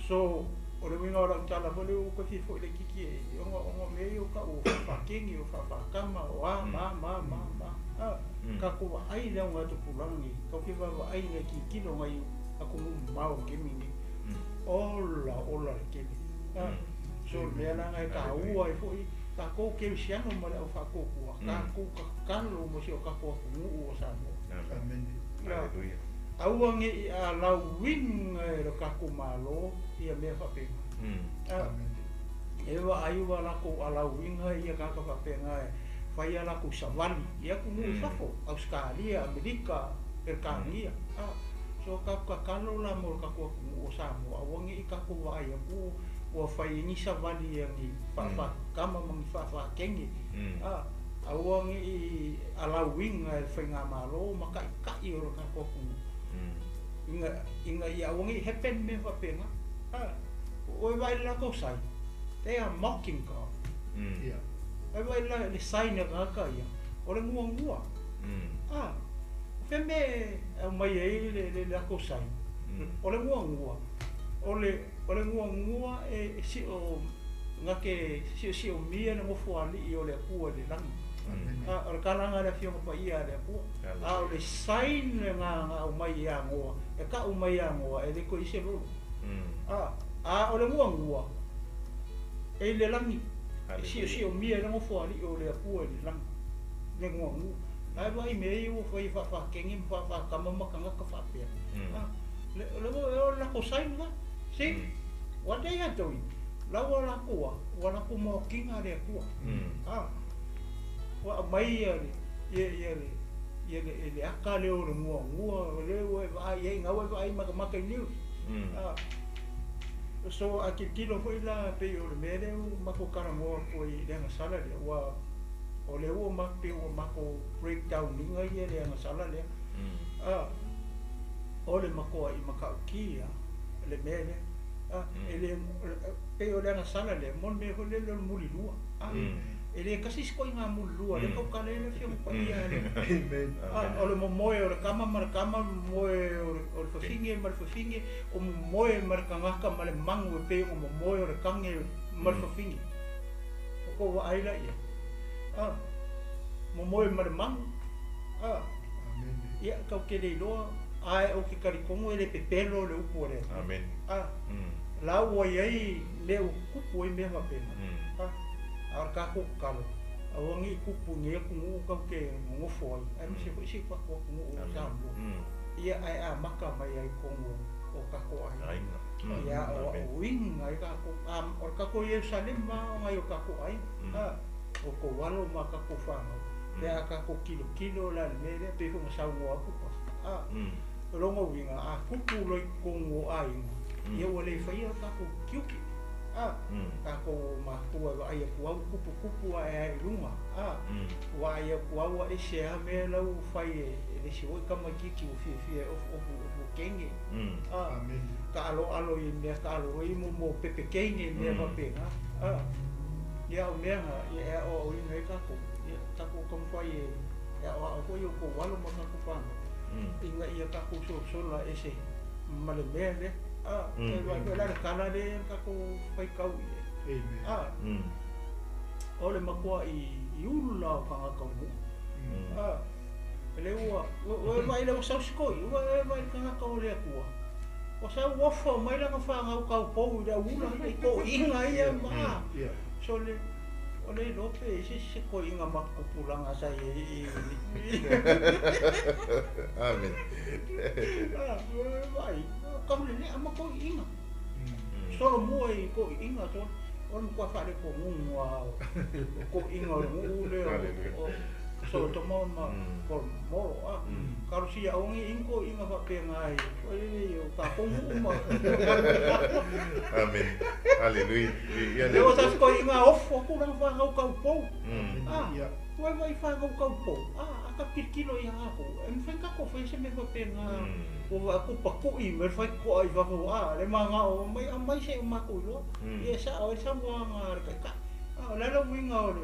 So, o le uiga o lau tala foi lea ua toe fia foi laitiiti ai, ona o mea ia o tau o faafaakeni, o faafaatama, o a ma a ma a ma a ma a, a, tatou vaai i le auga tupulaga nei, tatou te vaavaai i nai tilotilo a nai atunuu mamao i le taimi lenei, ola ola le tele. A, so o le mea la lena e taua ai foi tatou kerisiano ma le au faatuatua, tatou tatalo mo si o tatou atunuu o Samoa. Amene. Haleluia. Aua ne i alauina e lo tatou Malo ia mea faapena. Amene. E vaai ua lakou alauiga ia tagata faapena e fai a lakou savali i atunuu i fafo, Ausetalia, Amerika, Peretania. So tatou tatalo la mo le tatou atunuu o Samoa, aua ne i tatou vaai atu ua fai ai ni savali a ni faafaakama ma ni faafaakege. Aua ne i alauiga e le faigamalo ma taʻitaʻi o le tatou atunuu ina ia aua ne i happen mea faapena. Ua e vaai i le latou sign, they are mocking God. Ua e vaai i le sign a tagata ia, o le nuanua. O fea mea e aumai ai le latou sign? O le nuanua. O le nuanua e sio na te siosiomia le nofoalii o le Atua i le lagi. O le talaga a le Afioga Paia a le Atua. A o le sign lena na aumai ia Noa, e tau mai ia Noa, e le toe i se lolo. A o le nuanua e i le lagi, e siosiomia le nofoalii o le Atua i le lagi, le nuanua. Ae vaai mea ia ua fai e faafaakege ma faafaakama ma tagata faapea. Le o lakou sign lena. See what they are doing? La ua lakou a, ua lakou mokiga le Atua. Ua aumai ia le aka lea o le nuanua, o lea ua e vaai ai, na ua e vaai matamata i news. So a tilotilo foi la pei o le mea lea ua matou talanoa atu ai i le agasala lea, ua o lea ua pei ua matou breakdown iga ia le agasala lea. O le matoa'i matautia le mea lea. E le pei o le agasala lea mo le mea foi lele o le mulilua. E le tasi se koiga mulilua lea tautala ai le Afioga Paia a le Amen. O le momoe o le kama ma le kama, momoe o le fafine ma le fafine, o momoe ma le tagata ma le magu e pei o momoe o le tage ma le fafine. O kou vaai la ia. Momoe ma le magu. Amen. Ia tau te le iloa, ae ou te talitonu e le pepelo le upu o le Atua. Amen. La ua iai mea ua tutupu ai mea faapena. A o le tatou tatalo, aua ne i tupu i nei atunuu tau te nonofo ai, aemaise foi si o tatou atunuu o Samoa. Ia ae amata mai ai i totonu o tatou aiga. Ia o aoina ai tatou. O le tatou Ierusalema o nai o tatou aiga. O tou alo ma tatou whanau. Pe a tatou kilokilo la le mea lea, pei foi ona saunoa atu pa. O lona uiga, a tupu loa i totonu o aiga, ia ua le faia o tatou tiute. Tatou matua e vaai atu au tuputupu ae ae i luga. Vaai atu au a ese a mea lau ua fai e le isi foi tamaitiiti ua fiafia e ofuofu ofu kenge. Amen. Ka aloalo i mea ka alo ai mo pepe kenge mea faapena. Ia o mea na, ia e aoaoina ai tatou. Ia tatou taumafai e aoao foi o tou alo ma tatou whanau. Ina ia tatou sosola ese ma le mea lea. E vaai foi la le tala lea na tatou faitau i ai. Amen. O le matua i ulu la o tagata o nuu. Le ua ua e vaai le ua sau se ko'i, ua e vaai le tagata o le Atua. Ua sau ofa mai lana fanau taupou i le aula i toʻiga ia ma. So le o le iloa pe i se isi se koiga matupulaga sa iai i. Amen. Vaai, taulelea ma toʻiga. Solomua i toʻiga to o le matua faaleponugu lava o toʻiga o le nuu lea o Sotoma ma Gomoro. Kalosia aua ne i i ni toʻiga faapena i foi lele o tatou nuu ma. Amen. Hallelujah. Ia Le ua sau se koiga ofo atu lana fanau taupou. Ia. Ua e vaai fanau taupou. A ta tilotilo ia tatou, e mafai ona tatou faia se mea faapena. Ua vaai atu patuʻi mai le faitotoa i fafo le magao mai aumai se i o matou iloa. Ia e sao ai le saunoaga a le Taitai. O le a le uiga o le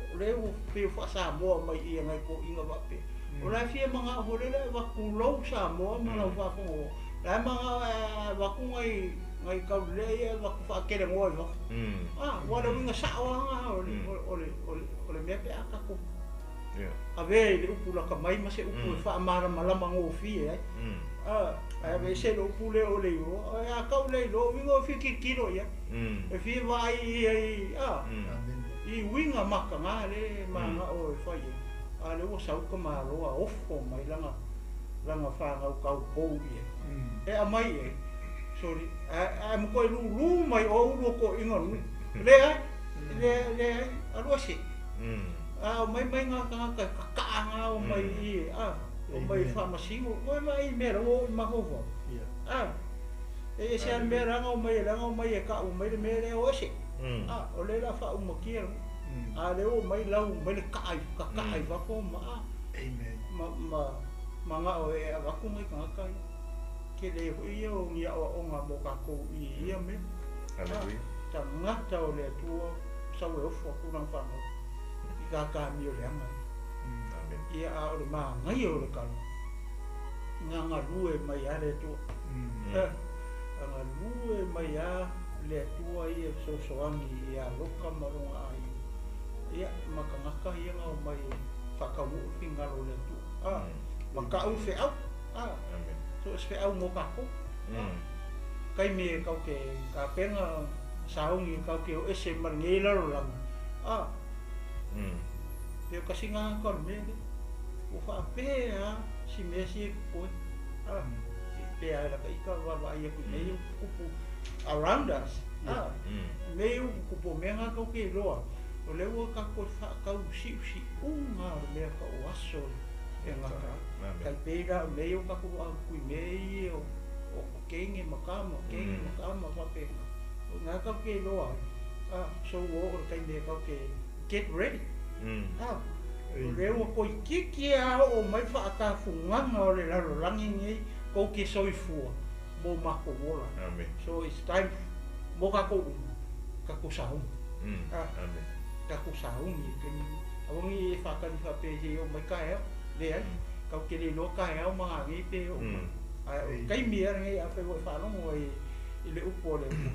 o lea ua pei ua faasamoa mai i nai toʻiga faapea. O la e fia magao foi lele e avatu lou Samoa ma lau faafogafoga. La e magao e avatu nai nai taulelea ia e avatu faakelegoa i fafo. Ua le uiga sao lava o le o le o le mea pe a tatou avea i le upu lata mai ma se upu e faamalamalama gofie ai. Ae aveese le upu lea o le iloa. A tau le iloa, uiga o e fia tilotilo i ai. E fia vaai i ai Amen. i uiga mataga lea e manao e fai ai. A lea ua sau ka malo a ofo mai lana lana fanau taupou i ai. E aumai i ai. Sorry, ae matua lūlū mai o ulu o toʻiga o le nuu. Leai, leai, leai, alu ese. A o mai mai ngā tagata e kaka'a ngā o mai i e, a, o mai e faamasino, ua vaai i mea la ua oo i mafaufau. A, e ese lava le mea leaga o mai e leaga o mai e ka'u mai le mea lea o ese. A, o lea o le a faaumatia lava. A lea ua omai lau mai le ka'a i kaka'a i fafo ma a, ma, ma, mana'o e avatu nai tagata ia. Tele foi ia o ni aoaoga mo tatou i ia mea. Hallelujah. Tagata o le Atua sau e ofo atu lana fanau i tatamio leaga ia. Amen. Ia a o le manaia o le tala, na galue mai lava le Atua. Na galue mai lava le Atua ia fesoasoani ia Lota ma lona aiga, ia ma tagata ia na omai e faataunuu le finagalo o le Atua. Ma tau le feau. Amen. So o se feau mo tatou. Taimi e tatou te tapena sauni e tatou te o ese ma lenei lalolagi, a, pe o tasi lena ata o le mea lea. Ua faapea lava si mea sia e totoe, a, pe a e lata ita vaavaai atu i mea ia ua tutupu around us, a, mea ia ua tutupu o mea na tatou te iloa, o lea ua tatou toe faatau siusiuga o le mea tau o aso e gata ai. Tai pei la o mea ia ua tatou vaai atu i mea ia o kenge ma kama, kenge ma kama faapena. O i ina tatou te iloa ai, a, so ua oo i le taimi e tatou te get ready. A, o lea ua toeitiiti lava oo mai le faatafugaga o le lalolagi lenei tou te soifua mo matou ola. Amen. So it's time mo tatou uma, tatou sauni. A, Amen. tatou sauni i le taimi lenei. Aua ne i e faatali faapea se i oo mai taeao. Leai, tatou te le iloa taeao ma nanei pe oo mai. Ae o le taimi lava lenei afai ua e faalogo ai i le upu a le Atua,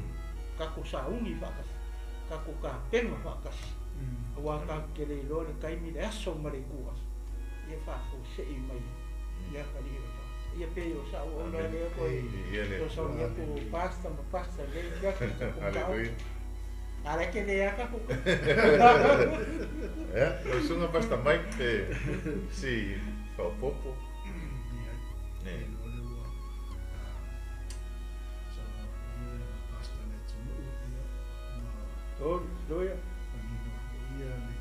tatou sauni faatasi, tatou tapena faatasi, aua tatou te le iloa le taimi, le aso ma le ituaso, ia faafuasei mai le atalii o le tatou. Ia pei o sa'u auauna lea toe fesoasoani atu Pastor ma Pastor i lenei afiafi i tatou mataupu. Hallelujah. A o la e tele lava tatou taimi. Ia, lau susuga Pastor Mike pe si faaopoopo. Ia, iloa lea ua saunoa foi ia Pastor le atunuu, ia, ma Hallelujah. manino foi ia le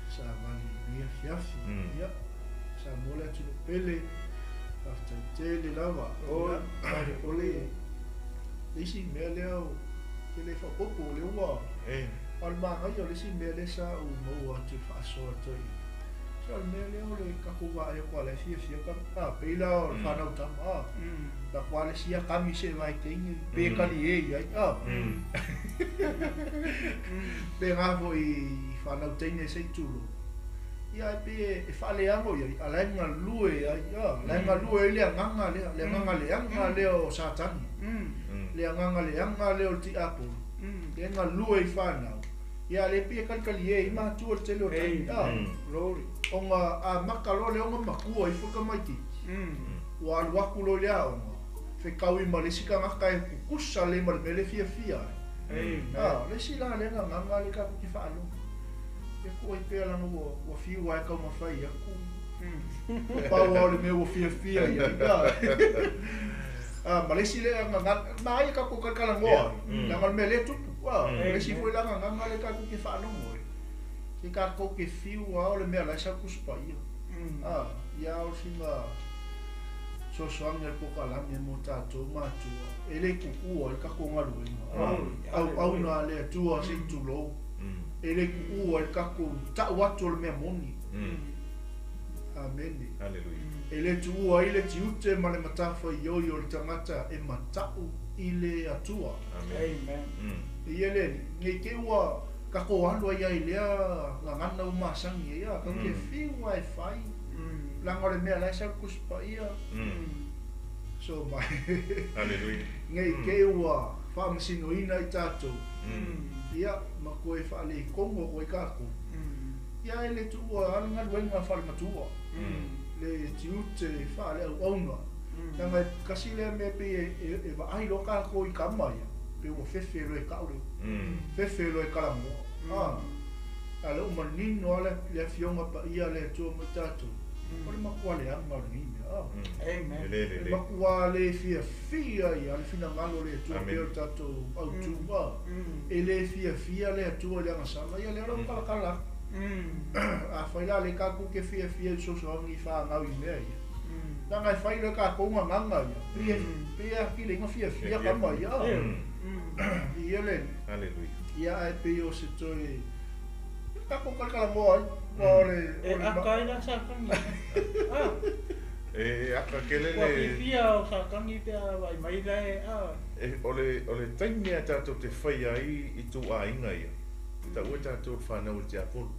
savali i lenei afiafi. Ia, Samoa le atunuu pele, faafetai tele lava. Ia, o le isi mea lea o ke le faaopoopo, o lea ua a o le manaia o le isi mea lea sa ou maua atu i le faasoa atu ai. So o le mea lea o le tatou vaai atu a la e fiafia ka a pei la o le fanau tama a la kua le sia kami se vae teine pe kali e i ai a pe ngā foi i fanau teine se i tulo. Ia e pe e faaleago i ai, a la e galue ai a la e galue ai le agaga lea, le agaga leaga lea o Satani. Le agaga leaga lea o le tiapolo. Le galue i fanau. Ia le pe kalikali e i matua le tele o taimi. A, Glory. ona a maka loa le ona matua ifo ka maititi. Ua alu atu loa i le aoga, fekaui ma le isi tagata e kukusa le ma le mea le fiafia ai. Amen. A, le isi la le gagaga le tatou te faalogo. Ia ku ai pea lana ua, ua fiu ai taumafai atu. Pau lava o le mea ua fiafia i ai. A, ma le isi le gagaga, ma ai tatou talatalanoa ai. Leaga o le mea lea e tupu. A, le isi foi la gagaga le tatou te faalogo ai. Se tatou te fiu lava o le mea la e sau Tusi Paia. A, ia o sina fesoasoani a le polokalame mo tatou matua, e le ku'ua ai le tatou galuega. Auauna a le Atua se i tulou, e le ku'ua ai le tatou ta'u atu o le mea moni. Amene. Hallelujah. E le tuua ai le tiute ma le matafaioi o le tagata e mata'u i le Atua. Amen. Amen. E ia le alii, nei te i ua tatou alu ai ai i lea gagana ua masani ai, a tatou te fiu lava e fai, leaga o le mea la e sau i le Tusi Paia. So mai. Hallelujah. Nei te i ua faamasinoina i tatou, ia, ma toe faaletonu atu ai tatou. Ia e le tuua lava le galuega faale-matua, le tiute faale-auauna. Leaga e tasi lea mea pei e vaai loa tatou i tama ia, pei ua fefe loa e tau le fefe loa e talanoa. A, a o lea ua manino lava le Afioga Paia a le Atua mo i tatou. O le matua leaga o lenei mea. Amen. E le E lelei. matua le fiafia ia le finagalo o le Atua Amen. pei o le tatou autu. E le fiafia le Atua i le agasala, ia lea o le kalakala atu. Afai la le tatou te fiafia i le fesoasoani i fanau i mea ia. Leaga e fai loa e tatou gagaga ia. Pei e pei e atili ai ona fiafia tama ia. Ia le Hallelujah. ia ae pei o se toe tatou kalakalanoa ai. Aua o le E o le aka ai la sakagi. Ah, E aka kele ua le fiafia o sakagi pe a vaai mai la e ah. E, o le taimi a tatou te faia ai i tūāiga ia, taua tatou le whanau o le tiapolo.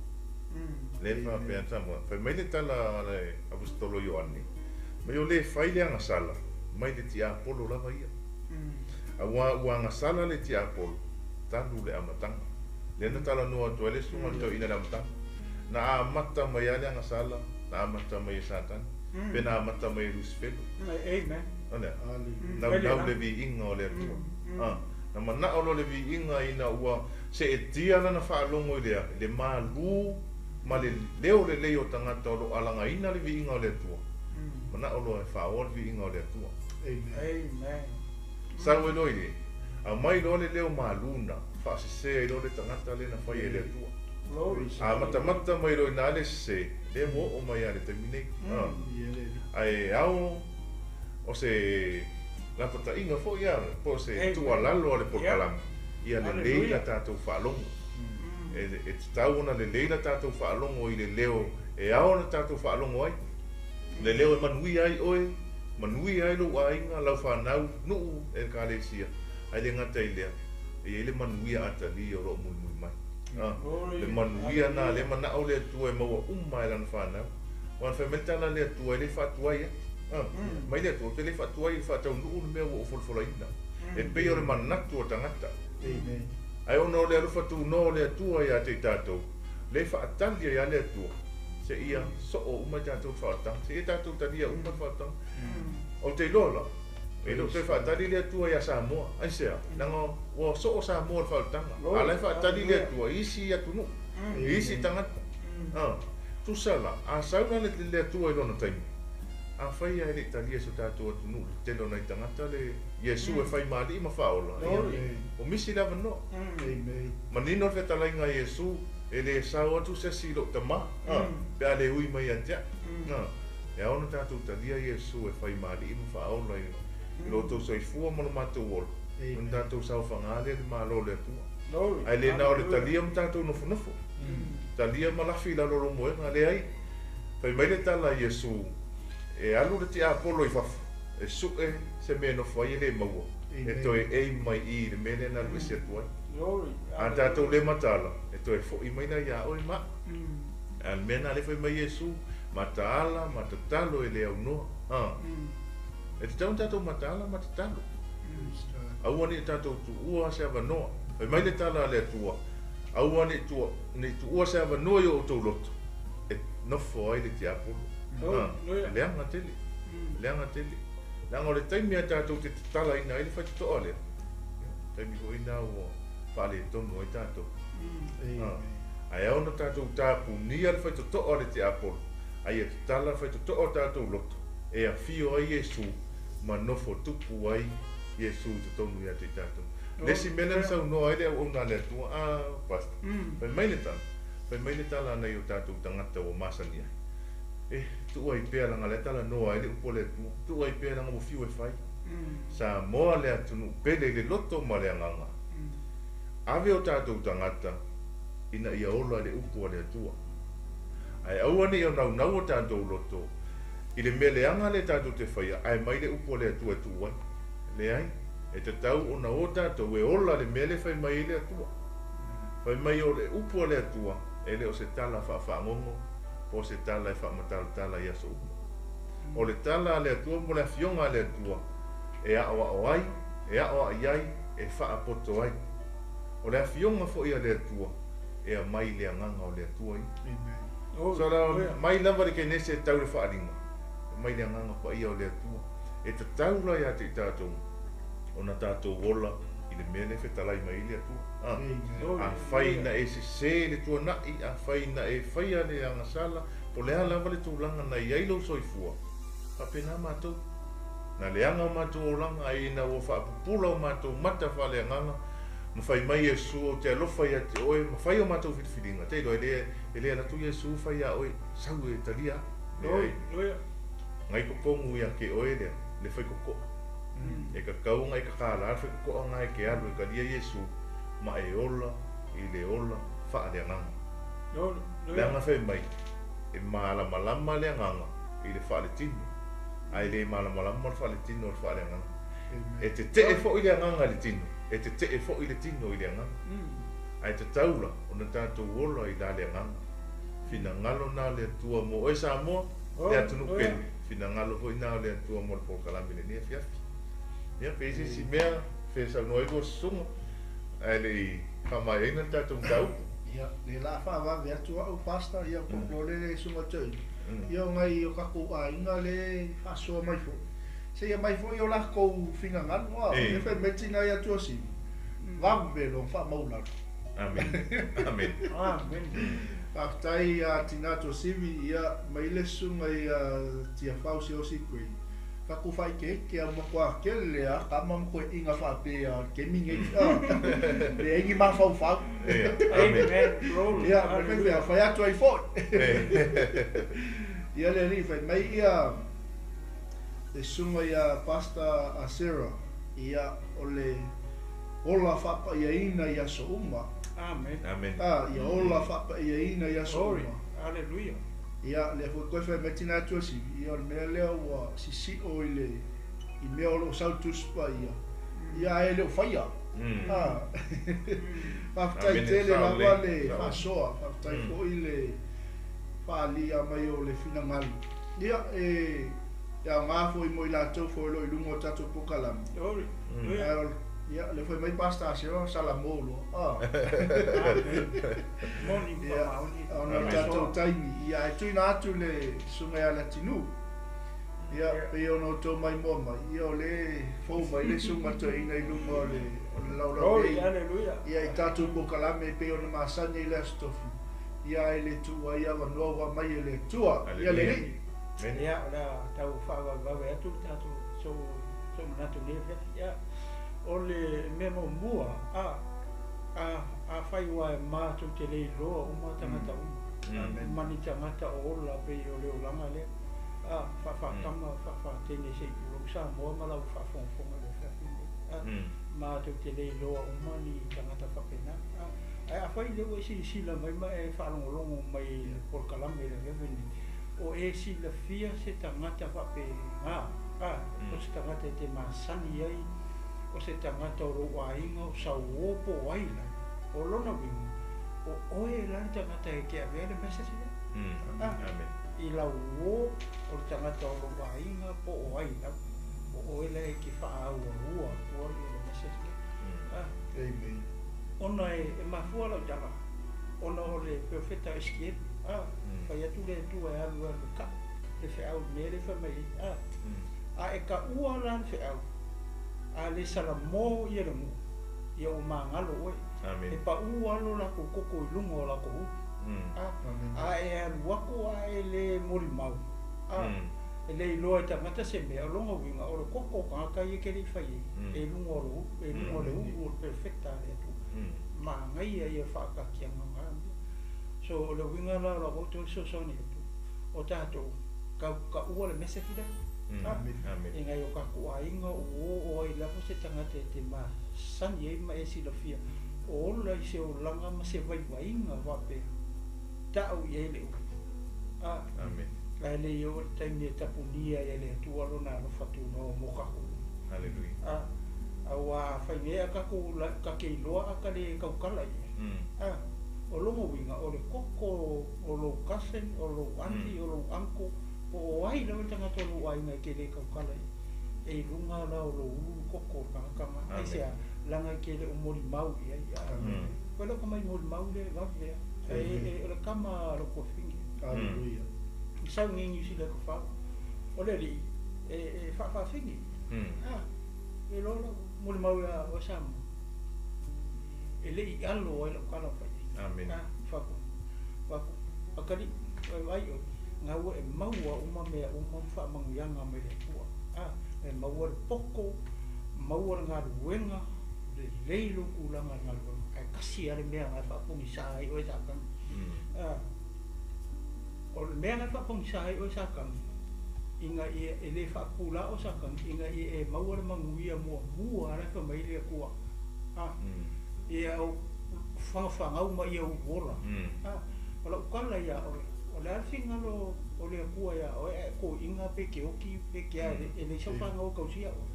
Le whapea Samoa. Whai mai le tala a le apostolo Ioane. Mai o le fai le agasala, mai le tiapolo lava ia. A ua, ua agasala le tiapolo, talu le amatanga. Le na tala noa atu ai le susuga le tauina le amataga. Na amata mai a le agasala, na amata mai e Satani, pe na amata mai e Lusifelo. Amen. O lea. Hallelujah. Nau nau le viiga o le Atua. Ah, na manao loa le viiga ina ua seetia lana faalogo i lea, le malū ma le leo lelei o tagata o loo alagaina le viiga o le Atua. Manao loa e faaoa le viiga o le Atua. Amen. Amen. Sau e loa i le, aumai loa le leo malū na, faasesē ai loa le tagata le na fai e le Atua. Glory. A matamata mai loa i nā le sesē, lea ua oo mai a le taimi nei. Ah. Ia le Ae ao o se lapataiga foʻi a po o se Amen. tuualalo a le polokalame ia lelei la Hallelujah. tatou faalogo. E tatau ona lelei la tatou faalogo i le leo e ao ona tatou faalogo ai. Le leo e manuia ai oe, manuia ai lou aiga, lau fanau, nuu e ekalesia. Ae le gata i lea, e iai le manuia atalia o loo mulimuli mai. Ah, Glory. le manuia na le manao le Atua e maua uma e lana fanau. Ua fai mai le tala a le Atua e le faatuai ai. Ah, mai le Atua, ou te le faatuai i le faataunuu le mea ua ou folafolaina. E pei o le manatu o tagata. Amen. Ae ona o le alofa tunoa o le Atua ia te i tatou, le faatali ai a le Atua, seia soo uma i tatou le faaolataga, seia tatou talia uma le faaolataga. Ou te iloa la, e leo toe faatali le Atua ia Samoa, aisea, leaga ua soo Samoa le faaolataga. A la e faatali le Atua i isi atunuu, i isi tagata. Ah, tusa la, a sau la le le Atua i lona taimi, afai ae le i talia e so tatou atunuu le tele o nai tagata le Iesu e fai ma alii ma faaola, ia, Glory. o misi le avanoa. Amen. Manino le fetalaiga a Iesu, e lē sao atu se asi i lou tamā, ah, pe a lē ui mai ia te a'u. Ah, e ao ona tatou talia Iesu e fai ma alii ma faaola i i lo outou soifua ma lo matou ola. Amen. Ona tatou saofagā lea le Mālō o le Atua. Glory. Ae lē na o le talia ma tatou nofonofo. Talia ma lafi i lalo o moega, leai. Fai mai le tala a Iesu, e alu le tiapolo i fafo, e suʻe se mea e nofo ai e lē maua. E Amen. toe ei mai i le mea lea na alu ese atu ai. Glory. A tatou lē matala, e toe foʻi mai la iā oe ma. A le mea na le fai mai Iesu, mataala, matatalo e le aunoa. Ah. E tatau ona tatou mataala matatalo. Praise God. Aua neʻi tatou tuua se avanoa. Fai mai le tala a le Atua, aua neʻi tua neʻi tuua se avanoa i o outou loto e nofo ai le tiapolo. Ah, Hallelujah. leaga tele. Leaga tele. Leaga o le taimi a tatou te tatalaina ai le faitotoa lea. Ia, taimi foʻi na ua faaletonu ai tatou. Amen. Ae ao ona tatou tapunia le faitotoa le tiapolo, ae ia tatala le faitotoa o tatou loto e afio ai Iesu ma nofo tupu ai Iesu i totonu ia te i tatou. Le isi mea lea na saunoa ai le auauna a le Atua, ah, pastor, fai mai le tala, fai mai le tala nai o tatou tagata ua masani ai. E, tuu ai pea laga lea talanoa ai le upu a le Atua, tuu ai pea laga ua fiu e fai. Samoa le atunuu pele i le loto ma le agaga. Ave o tatou tagata ina ia ola le upu a le Atua. Ae aua neʻi o naunau o tatou loto i le mea leaga le tatou te faia, ae mai le upu a le Atua e tuu ai. Leai, e tatau ona o tatou e ola le mea le fai mai ai le Atua. Fai mai o le upu a le Atua, e le o se tala faafaagogo, po o se tala e faamatalatala i aso uma. O le tala a le Atua mo le afioga a le Atua, e aoao ai, e aoaʻi ai, e faapoto ai. O le afioga foʻi a le Atua, e aumai le agaga o le Atua ia. Amen. So la, mai lava le kenese e tau le faaliga, e mai le agaga paia o le Atua. E tatau la ia te i tatou, ona tatou ola i le mea lea e fetalai mai ai le Atua. Ah. Amen. Afai na e sesē le tuanaʻi, afai na e faia le agasala, Po le a lava le tulaga na i ai lou soifua, faapena matou. Na leaga o matou olaga ae ina ua faapupula o matou mata faaleagaga, ma fai mai Iesu ou te alofa ia te oe, ma fai o matou filifiliga, te iloa e le alu atu Iesu fai ia oe, sau e talia au. Leai. Ngai totonu ia te oe lea, le faitotoa. E tatau ona e tatala le faitotoa na e te alu e talia Iesu, ma e ola i le ola faaleagaga. Leaga fai mai, e malamalama le agaga i le faaletino, ae le malamalama le faaletino i le faaleagaga. E tetee foi le agaga i le tino, e tetee foi le tino i le agaga. Ae tatau la ona tatou ola i la le agaga. Finagalo na o le Atua mo oe Samoa, le atunuu pele, finagalo foi na o le Atua mo le polokalame lenei afiafi. Ia, pe i ai se isi mea fe saunoa ai lua susuga, ae le i faamaeaina le tatou mataupu. Ia, lea o le a faavave atu au Pastor, ia po o le susuga toeaina, ia o nai o tatou aiga lea e faasoa mai foi, seia aumai foi o latou finagalo, a o lea fai mai tina ia Tuasivi, vave loa faamaulalo. Amen. Amen. Amen. Faafetai ia tina Tuasivi, ia mai le susuga ia Tiafau Siaosi Gray, tatou faaikeike a matua tele a tama ma toeaiina faapea o le taimi nei, leai ni mafaufau. Amen. Glory. Ia, ma le fai fai atu ai foi. Ia le alii fai mai ia le susuga ia Pastor Asera, ia o le ola faapaiaina i aso uma. Amen. Amen. Ia ola faapaiaina i aso Glory. uma. Hallelujah. Ia, lea foi toe fai mai tina Tuasivi, ia o le mea lea ua sisio i le i mea o loo sau Tusi Paia, ia ae le o faia. Faafetai Amen. tele Sao lava lelei. le Sao. faasoa, faafetai foi le faalia mai o le finagalo. Ia, e aoga foi mo i latou foi o lo o i luga o tatou polokalame. Glory. Ae ia, le fai mai Pastor Asera, Salamo loa. Amen. Moni Ia, faamaoni. ona o tatou taimi, ia e tuuina atu le susuga ia Leatinuu. Ia, pei ona outou maimoa mai, ia o le fou mai le susuga toeaina i luga o le laulau Glory. nei. Hallelujah. Ia, i tatou polokalame e pei ona masani ai le Aso Tofi. Ia, e le tuua ai avanoa ua mai e le Atua. Ia le alii. Amen. Ia, o le a tau faavavevave atu le tatou so manatu nei afiafi. Ia, o le mea muamua, afai ua e matou te le iloa uma tagata uma. Amen. Ma ni tagata o ola pei o le olaga lea. Faafaatama, faafaatene se i tulou Samoa ma lau faafogafoga i le afiafi nei. Matou te le iloa uma ni tagata faapena. Ae afai lea ua e silasila mai ma e faalogologo mai i le polokalame i le afiafi nei, o e silafia se tagata faapena, o se tagata e te masani ai, o se tagata o lou aiga, o sauo po o ai la, o lona uiga, o oe la le tagata e te avea le message lea. Amen. I lau uo o le tagata o lou aiga po o ai lava, o oe la e te faaauaua atua ia le message lea. Amen. Ona e mafua lau tala, ona o le profeta Esekieli, fai atu le Atua e alu alu ka'u, le feau mea le fai mai ai, a e ka'ua la le feau, a le salamo ia le nuu, ia ua magalo oe. Amen. E pa'u alo latou koko i luga o latou ulu. Amen. A e alu aku a e le molimau. E le iloa e tagata se mea, o lona uiga, o le koko o tagata ia ke le i fai ai, e luga o le ulu, e luga o le ulu o le perfecta a le Atua. Magaia ia faataatiaga o na mea. So o le uiga la o lau outou fesoasoani atu, o tatou ka'ua le message lea. Amen. E nai o tatou aiga o uo o ai lava se tagata e te masani ai ma e silafia, o ola i se olaga ma se vaivaiga faapea, ta'u i ai le ulu. Amen. Ae le i oo i le taimi e tapunia ai e le Atua lona alofa tunoa mo tatou. Hallelujah. Auā fai nei a tatou ka te iloa a ka le kaukala i ai. O lona uiga, o le koko o lou cousin, o lou auntie, o lou uncle, po o ai lava le tagata o lou aiga e te le kaukala i ai. E i luga la o lou ulu le koko o le tagata ma ai se a, laga e te le o molimau i ai. Koe leo ka mai molimau le vave a. E o le kama a lou tuafafine. Hallelujah. I sau nei Niu Sila ka fau. O le alii, e faafaafine. E loa lau molimau ia oe Samoa. E le i alo ai lau tala fai ai. Amen. Faku. Faku. Akalii, oe vaai oe. Gaua e maua uma mea uma ma faamanuiaga mai le Atua. E maua le poto, maua le galuega, lelei lou tulaga i le galuega, ae tasi lava le mea na e faapogisa ai oe Satani. O le mea na e faapogisa ai oe Satani, ina ia e le faapupula oe Satani, ina ia e maua le manuia muamua la e fai mai le Atua. Ia o fagafanau ma ia ulu ola. O lau tala ia oe, o le a le finagalo o le Atua ia oe ae toeaina pe te oti pe te a e leai sau fanau e tausia oe.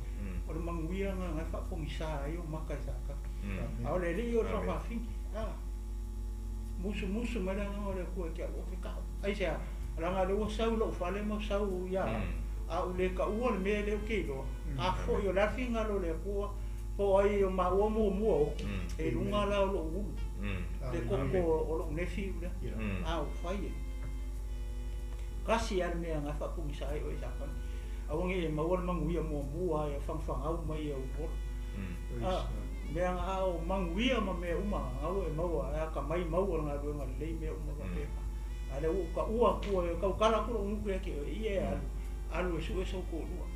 O le manuia lena na e faapogisa ai ou maka i Satani. A o le alii o le faafafine. Musumusu mai le agaga o le Atua e te au, oke kau. Aisea, leaga o lea ua sau i lou fale ma sau ia au, a ou le taua le mea lea ou te iloa, a foi o le a le finagalo o le Atua, po o ai o maua muamua oti, e i luga la o lou ulu, le koko o lou nefiu lea, a ua fai e. Tasi lava le mea na faapugisa ai oe i Satani. Aua ne i e maua le manuia muamua ia fagafanau mai ia ou ola. Mea na a o manuia ma mea uma na ua e maua e atamai maua le galuega lelei mea uma faapena. A o lea ua ou taua atua e tautala atu lou gutu ia te oe, ia e alu, alu e sue sou toalua.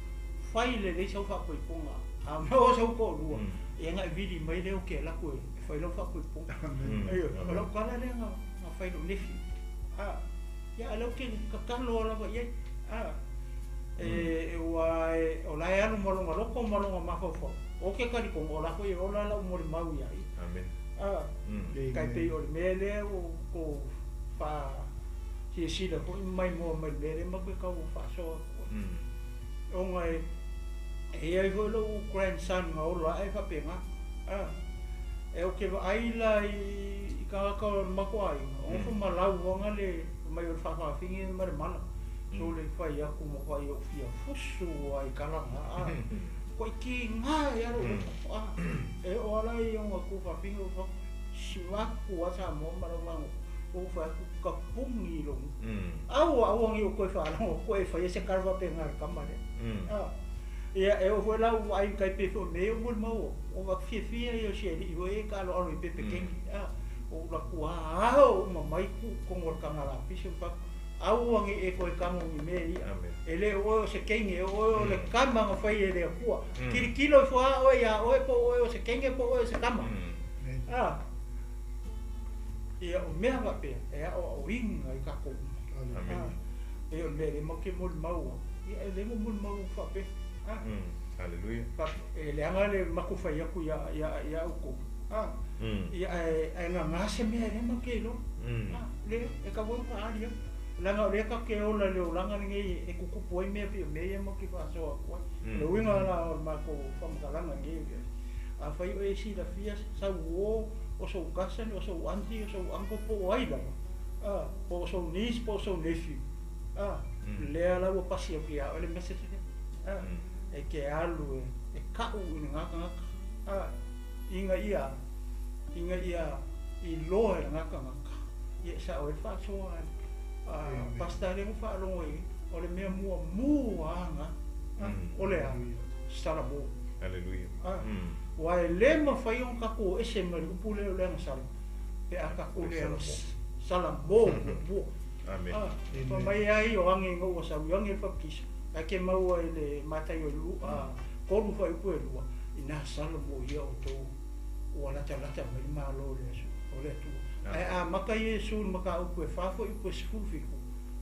Fai lelei sau faapoipoga, a maua sou toalua, ia ona e vili mai lea ou te alu atu e fai lau faapoipoga. Ioe, o lau tala lea na fai i lou nefiu. Ia a o lea ou te tatalo lava i ai. Ua o la e alu ma lona loto ma lona mafaufau. Ou te talitonu o la foi e ola lau molimau ia ia. Amen. Tai pei o le mea lea ua outou faasilasila foi ma maimoa mai i le mea lea matou te tau faasoa atu ai. Ona e i ai foi lou grandson na ola ae faapena. E ou te vaai la i tagata o le matou aiga, o nofo ma lauaga le mai o le faafafine ma le mala. So le fai atu matuai ou fia fusu ai i tala na. Koe tiga ai lava lou loto. E oo lava la i ona tuafafine ou fai atu, sivaku lava Samoa ma lau magoto. Ou fai atu, tapuni i lou gutu. Aua aua ne i ou toe faalogo atu e faia se tala faapena i le tama lea. Ia e oo foi la ua vaai i tai pei foi o mea ia ua molimau ua avatu fiafia ia o si alii foi ia e taaloalo i pepekeni. Ou alu atu ao uma mai tuu i totonu o le taga lapisi ou fai atu, aua ne i e toe tago i mea ia. E le o oe o se teine, o oe o le tama na fai e le Atua. Tilotilo ifo lava oe iā oe po o oe o se teine po o oe o se tama. Ia o mea faapea e aoaoina i tatou uma. Pei o le mea lea matou te molimau ai, ia e le molimau faapea. Hallelujah. E leaga le matou fai atu ia outou. Ia ae gagā se mea e le matou te iloa. Lea e tatau ai ona faaali atu. Leaga o lea tatou te ola i le olaga lenei e tutupu ai mea pei o mea ia matou te faasoa atu ai. O le uiga la o le matou faamatalaga i lenei afiafi, afai oe e silafia sau uo o sou cousin, o sou aunty, o sou uncle po o ai lava, po o sou niece po o sou nephew, lea la ua pasi atu ia oe le message lea, e te alu e ka'u i lena tagata, ina ia iloa e lena tagata, ia e sa'o ai le faasoa a pastor lea na faalogo i ai, o le mea muamua lava lena, o le a? Salamo. Hallelujah. Aua e le mafai ona tatou o ese mai le upu lea o le agasala pe a tatou le salamo muamua. Amen. Fai mai ai Ioane ina ua sau Ioane le Baptisa, ae ke maua i le Mataio 3 fuaiupu e 2, ina salamo ia outou ua latalata mai le Malo o le Atua. Ae amata Iesu i le mataupu e 4 fuaiupu e 17,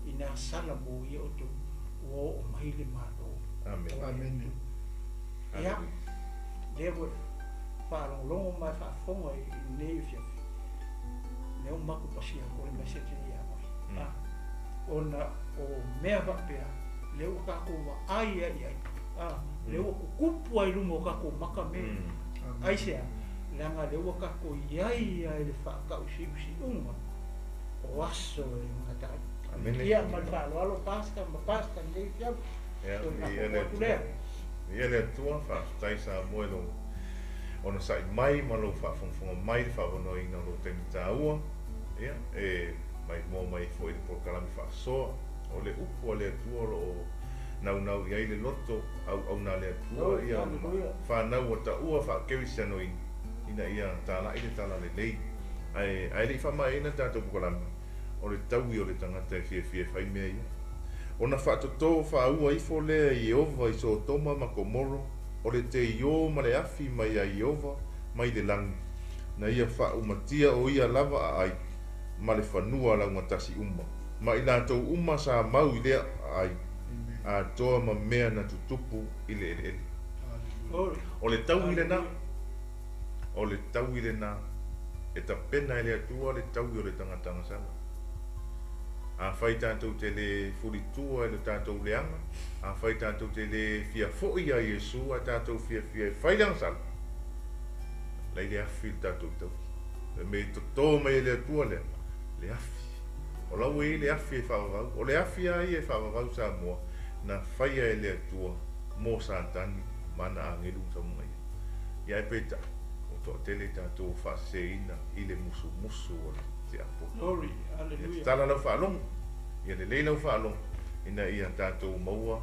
ina salamo ia outou ua oo mai le Malo Amen. o le Atua. Ia, lea ua faalogologo ma e faafofoga i lenei afiafi, lea ua matou pasia atu le message ia oe. Ona o mea faapea, lea ua tatou vaai ai i ai, lea ua tutupu ai i luma o tatou maka mea. Aisea, leaga lea ua tatou i ai ai le faatausiusiuga o aso e gata ai. Amen. Ia ma le faaaloalo pastor ma pastor lenei afiafi. Ia, O le ia le atu lea. Ia le Atua, faafetai Samoa i lou onosai mai ma lou faafogafoga mai i le faavanoaina o lou taimi taua. Ia, e maimoa mai foi i le polokalame faasoa. O le upu a le Atua o lo o naunau i ai le loto auauna a le Atua, ia Hallelujah. fanau ua taua faakerisianoina ina ia tala'i le talalelei. Ae le i faamaeaina le tatou polokalame, o le taui o le tagata e fiafia e fai mea ia. Ona faatotō faaua ifo lea e Ieova i Sotoma ma Komoro, o le teiō ma le afi mai iā Ieova mai le lagi, na ia faaumatia o ia lava aai ma le fanua laugatasi uma, ma i latou uma sa mau i lea aai, atoa ma mea na tutupu i le eleele. O le taui lenā, o le taui lenā, e tapena e le Atua le taui o le tagata agasala. Afai tatou te le fulitua i lo tatou leaga, afai tatou te le fia fo'i iā Iesu ae tatou fiafia e fai le agasala, lai le afi i le tatou taui. Le mea e totō mai e le Atua lea, le afi. O la ua i ai le afi e faavavau. O le afi lava ia e faavavau Samoa, na faia e le Atua mo Satani ma ana agelu ma samagaia. Ia ae peitai, ua toatele tatou ua faaseseina i le musumusu o le tiapolo. Glory, Ia hallelujah. tatala lau faalogo, ia lelei lau faalogo, ina ia tatou maua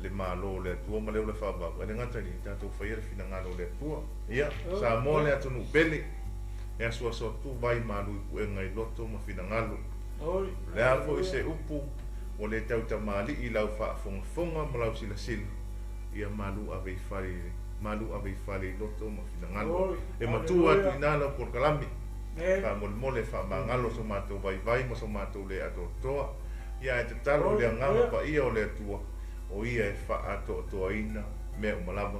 le Malo o le Atua ma le ola faavavau. E le gata i lea, ia tatou faia le finagalo o le Atua. Ia, Samoa le atunuu pele, e asuasu atu vai malu i puega i loto ma finagalo. Glory, O le a foi se hallelujah. upu ua le tautamalii i lau faafogafoga ma lau silasila, ia malu ave i fale, malu ave i fale i loto ma finagalo. Glory, E matua atu hallelujah. i ina lau polokalame, Amen. faamolemole e faamagalo so matou vaivai ma so matou le atoatoa. Ia ae tatalo i Glory, le agaga hallelujah. paia o le Atua, o ia e faaatoatoaina mea uma lava.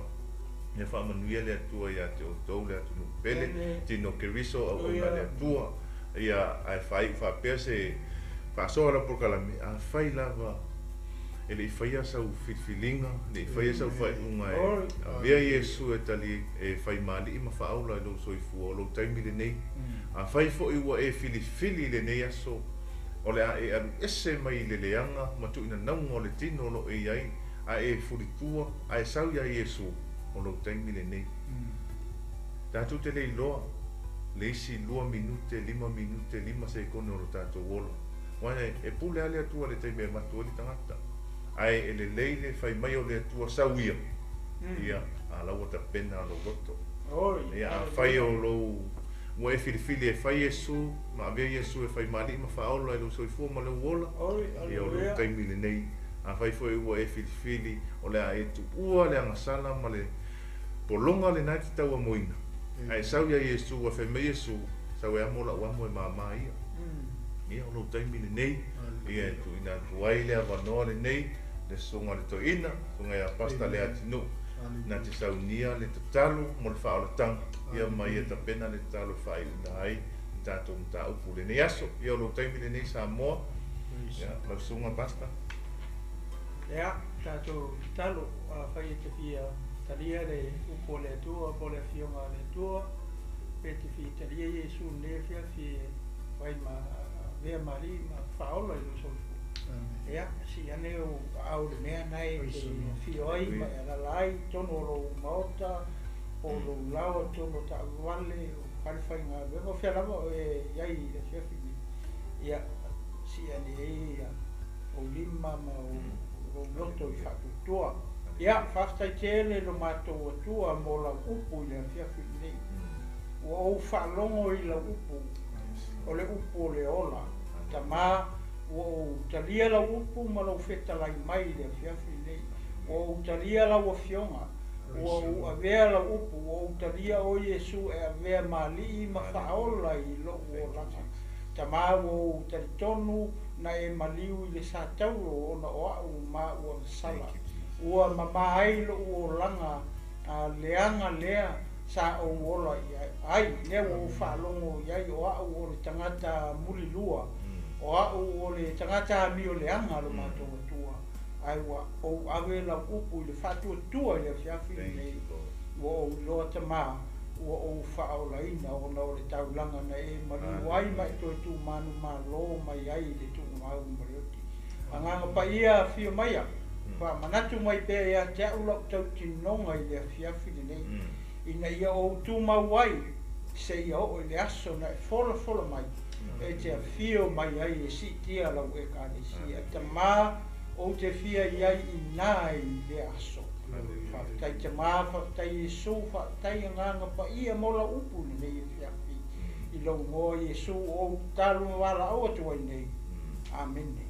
Ia faamanuia le Atua iā te outou le atunuu pele, Amen. tino Keriso auauna le Hallelujah. Atua. Ia ae faaiu faapea se faasoa lau polokalame, afai lava e le i faia sau filifiliga, le i faia sau faaiuga e Glory. avea Iesu e tali e faimaali'i ma faaola i lou soifua o lou taimi lenei. Afai foi ua e filifili i lenei aso, o le a e aluese mai i le leaga ma tuuinanauga o le tino o lo o e i ai, a e fulitua, a e sau iā Iesu, o lou taimi lenei. Tatou te le iloa le isi 2 minute, 5 minute, 5 sekone o lo tatou ola. Aua e pule lava le Atua i le taimi e avatu ai le tagata. Ae e lelei le fai mai o le Atua sau ia, ia, a la ua tapena lou loto. Glory, Ia, afai o hallelujah. lou ua e filifili e fai Iesu, ma avea Iesu e faimaali'i ma faaola i lou soifua ma lou ola, Glory, ia o lou hallelujah. taimi lenei. Afai foi ua e filifili o le a e tuua le agasala ma le pologa lenā e te tauamoina, ae sau iā Iesu, ua fai mai Iesu, sau e amo la'u amo e māmā ia. Ia o lou taimi lenei, ia e tuuina atu ai le avanoa lenei, le susuga i le toeaina, susuga ia Pasta le atunuu, na te saunia le tatalo mo le faaolataga, ia ma ia tapena le tatalo e faaiuina ai le tatou mataupu lenei aso. Ia o lou taimi lenei Samoa, ia lau susuga Pasta. Ia, tatou tatalo, afai e te fia talia le upu o le Atua po o le afioga a le Atua, pe te fia talia Iesu lenei afiafi e fai ma avea ma alii ma faaola i lou soifua. Ia, sii ane ou aao i le mea na e te afio ai ma e alaala ai i totonu o lou maota, po o lou laoa i totonu o taavale, o fale faigaluega, o fea lava o e i ai i le afiafi lenei. Ia, sii ane ai ia ou lima ma ou lou loto i faatuatua. Ia, faafetai tele lo matou Atua mo lau upu i le afiafi lenei. Ua ou faalogo i lau upu, o le upu o le ola. Tamā, ua ou talia lau upu ma lou fetalai mai i le afiafi lenei. Ua ou talia lau afioga, ua ou avea lau upu, ua ou talia o Iesu e avea ma alii ma faaola i lou olaga. Tamā, ua ou talitonu na e maliu i le satauro ona o a'u ma ua agasala. Ua mamā ai lou olaga leaga lea sa ou ola i ai. Lea ua ou faalogo i ai o a'u o le tagata mulilua, o a'u o le tagata amio leaga lo matou Atua. Ae ua ou ave lau upu i le faatuatua i le afiafi lenei. Ua ou iloa Tamā, ua ou faaolaina ona o le taulaga na e maliu ai ma e toe tumanu malo mai ai i le tuugau ma le oti. Agaga paia afio maia, faamanatu mai pea ia te a'u la'u tautinoga i le afiafi lenei, ina ia ou tumau ai seia oo i le aso na e folafola mai, e te afio mai ai e siitia lau Ekalesia. Tamā, ou te fia i ai inā i lea aso. Faafetai Tamā, faafetai Iesu, faafetai Agaga Paia mo lau upu lenei afiafi. I lou igoa Iesu o ou tatalo ma valaau atu ai nei. Amene.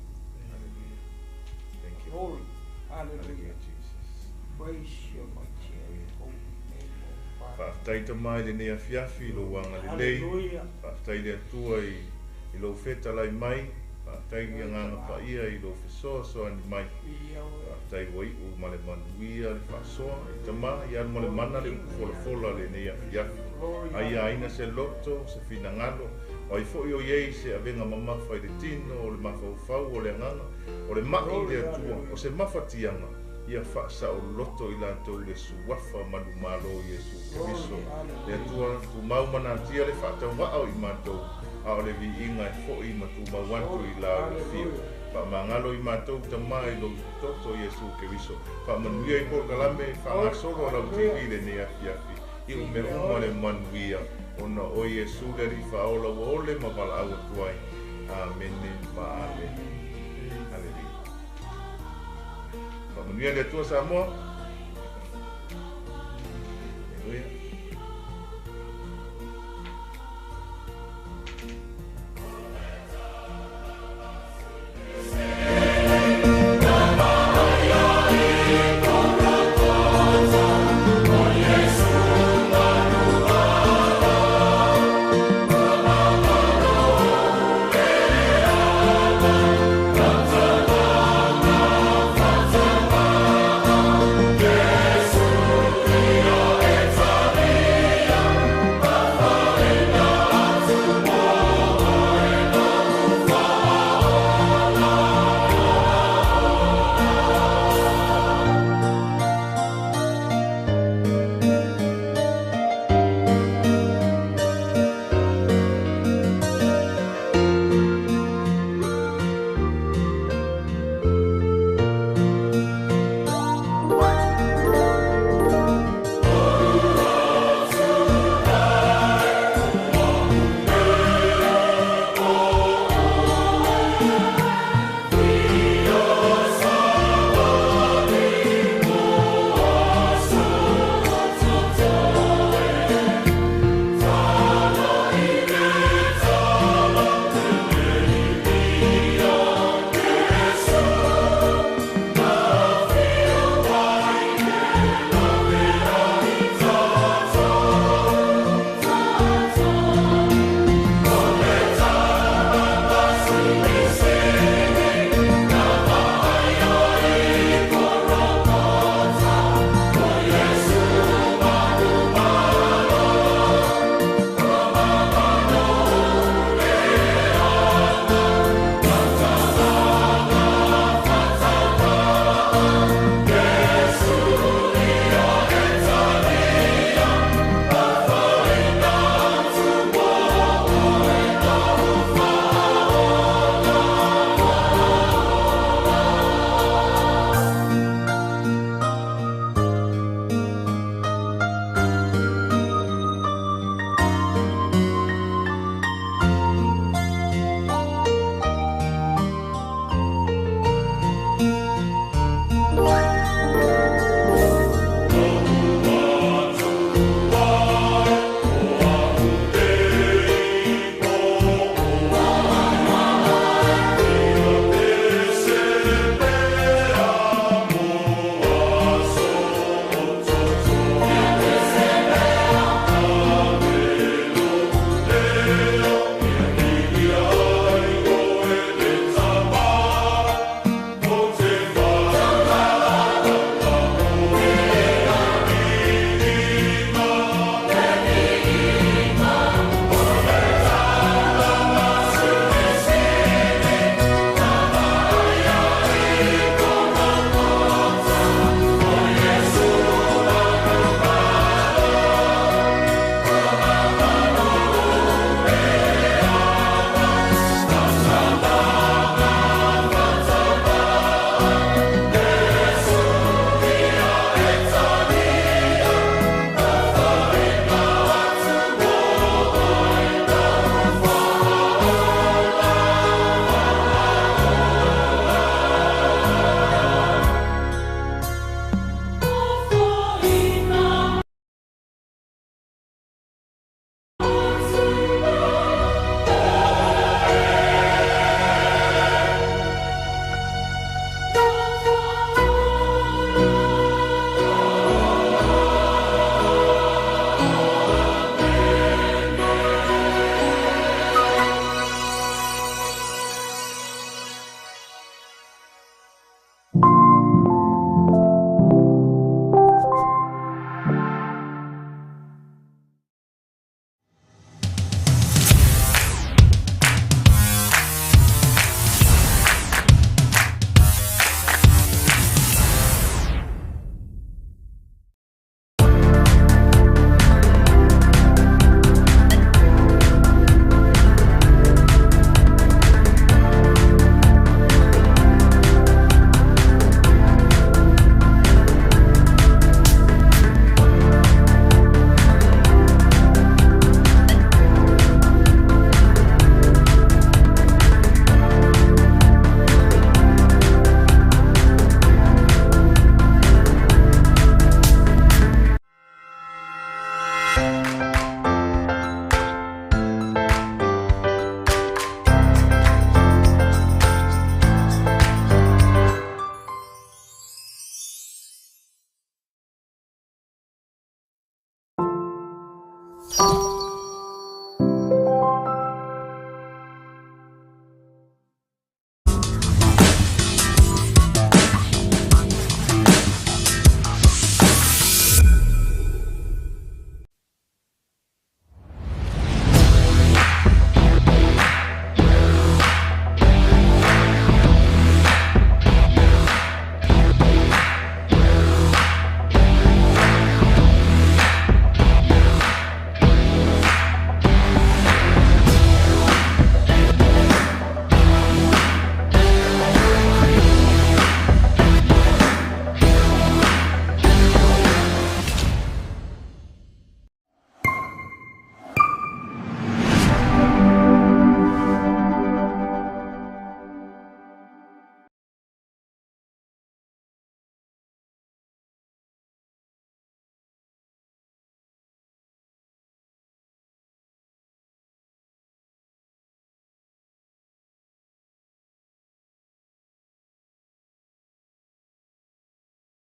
Glory. Hallelujah, Hallelujah. Jesus. Praise your mighty and holy name, O Father. Faafetai tama i lenei afiafi i lou agalelei. Hallelujah. Faafetai i le Atua i i lou fetalai mai. Faafetai i Agaga Paia i lou fesoasoani mai. Faafetai ua iu ma le manuia le faasoa i tama i alu ma le mana le upu folafola lenei afiafi. Aiaina se loto, se finagalo, o ai foi o i ai se avega mamafa i le tino, o le mafaufau, o le agaga, o le mai i le Atua, o se mafatiaga, ia faasaoloto i latou le suafa manumalo o Iesu Keriso. Le Atua, tumau ma natia le faatauvaa o i matou, a o le viiga e foi ma tumau atu i la afio. Faamagalo i matou tama i lou toto Iesu Keriso. Faamanuia i polokalame faagasolo a lau TV lenei afiafi. Iu mea uma le manuia, ona o Iesu le Alii Faaola ua ole ma valaau atu ai. Amene ma amene. Haleluia. Faamanuia le Atua Samoa.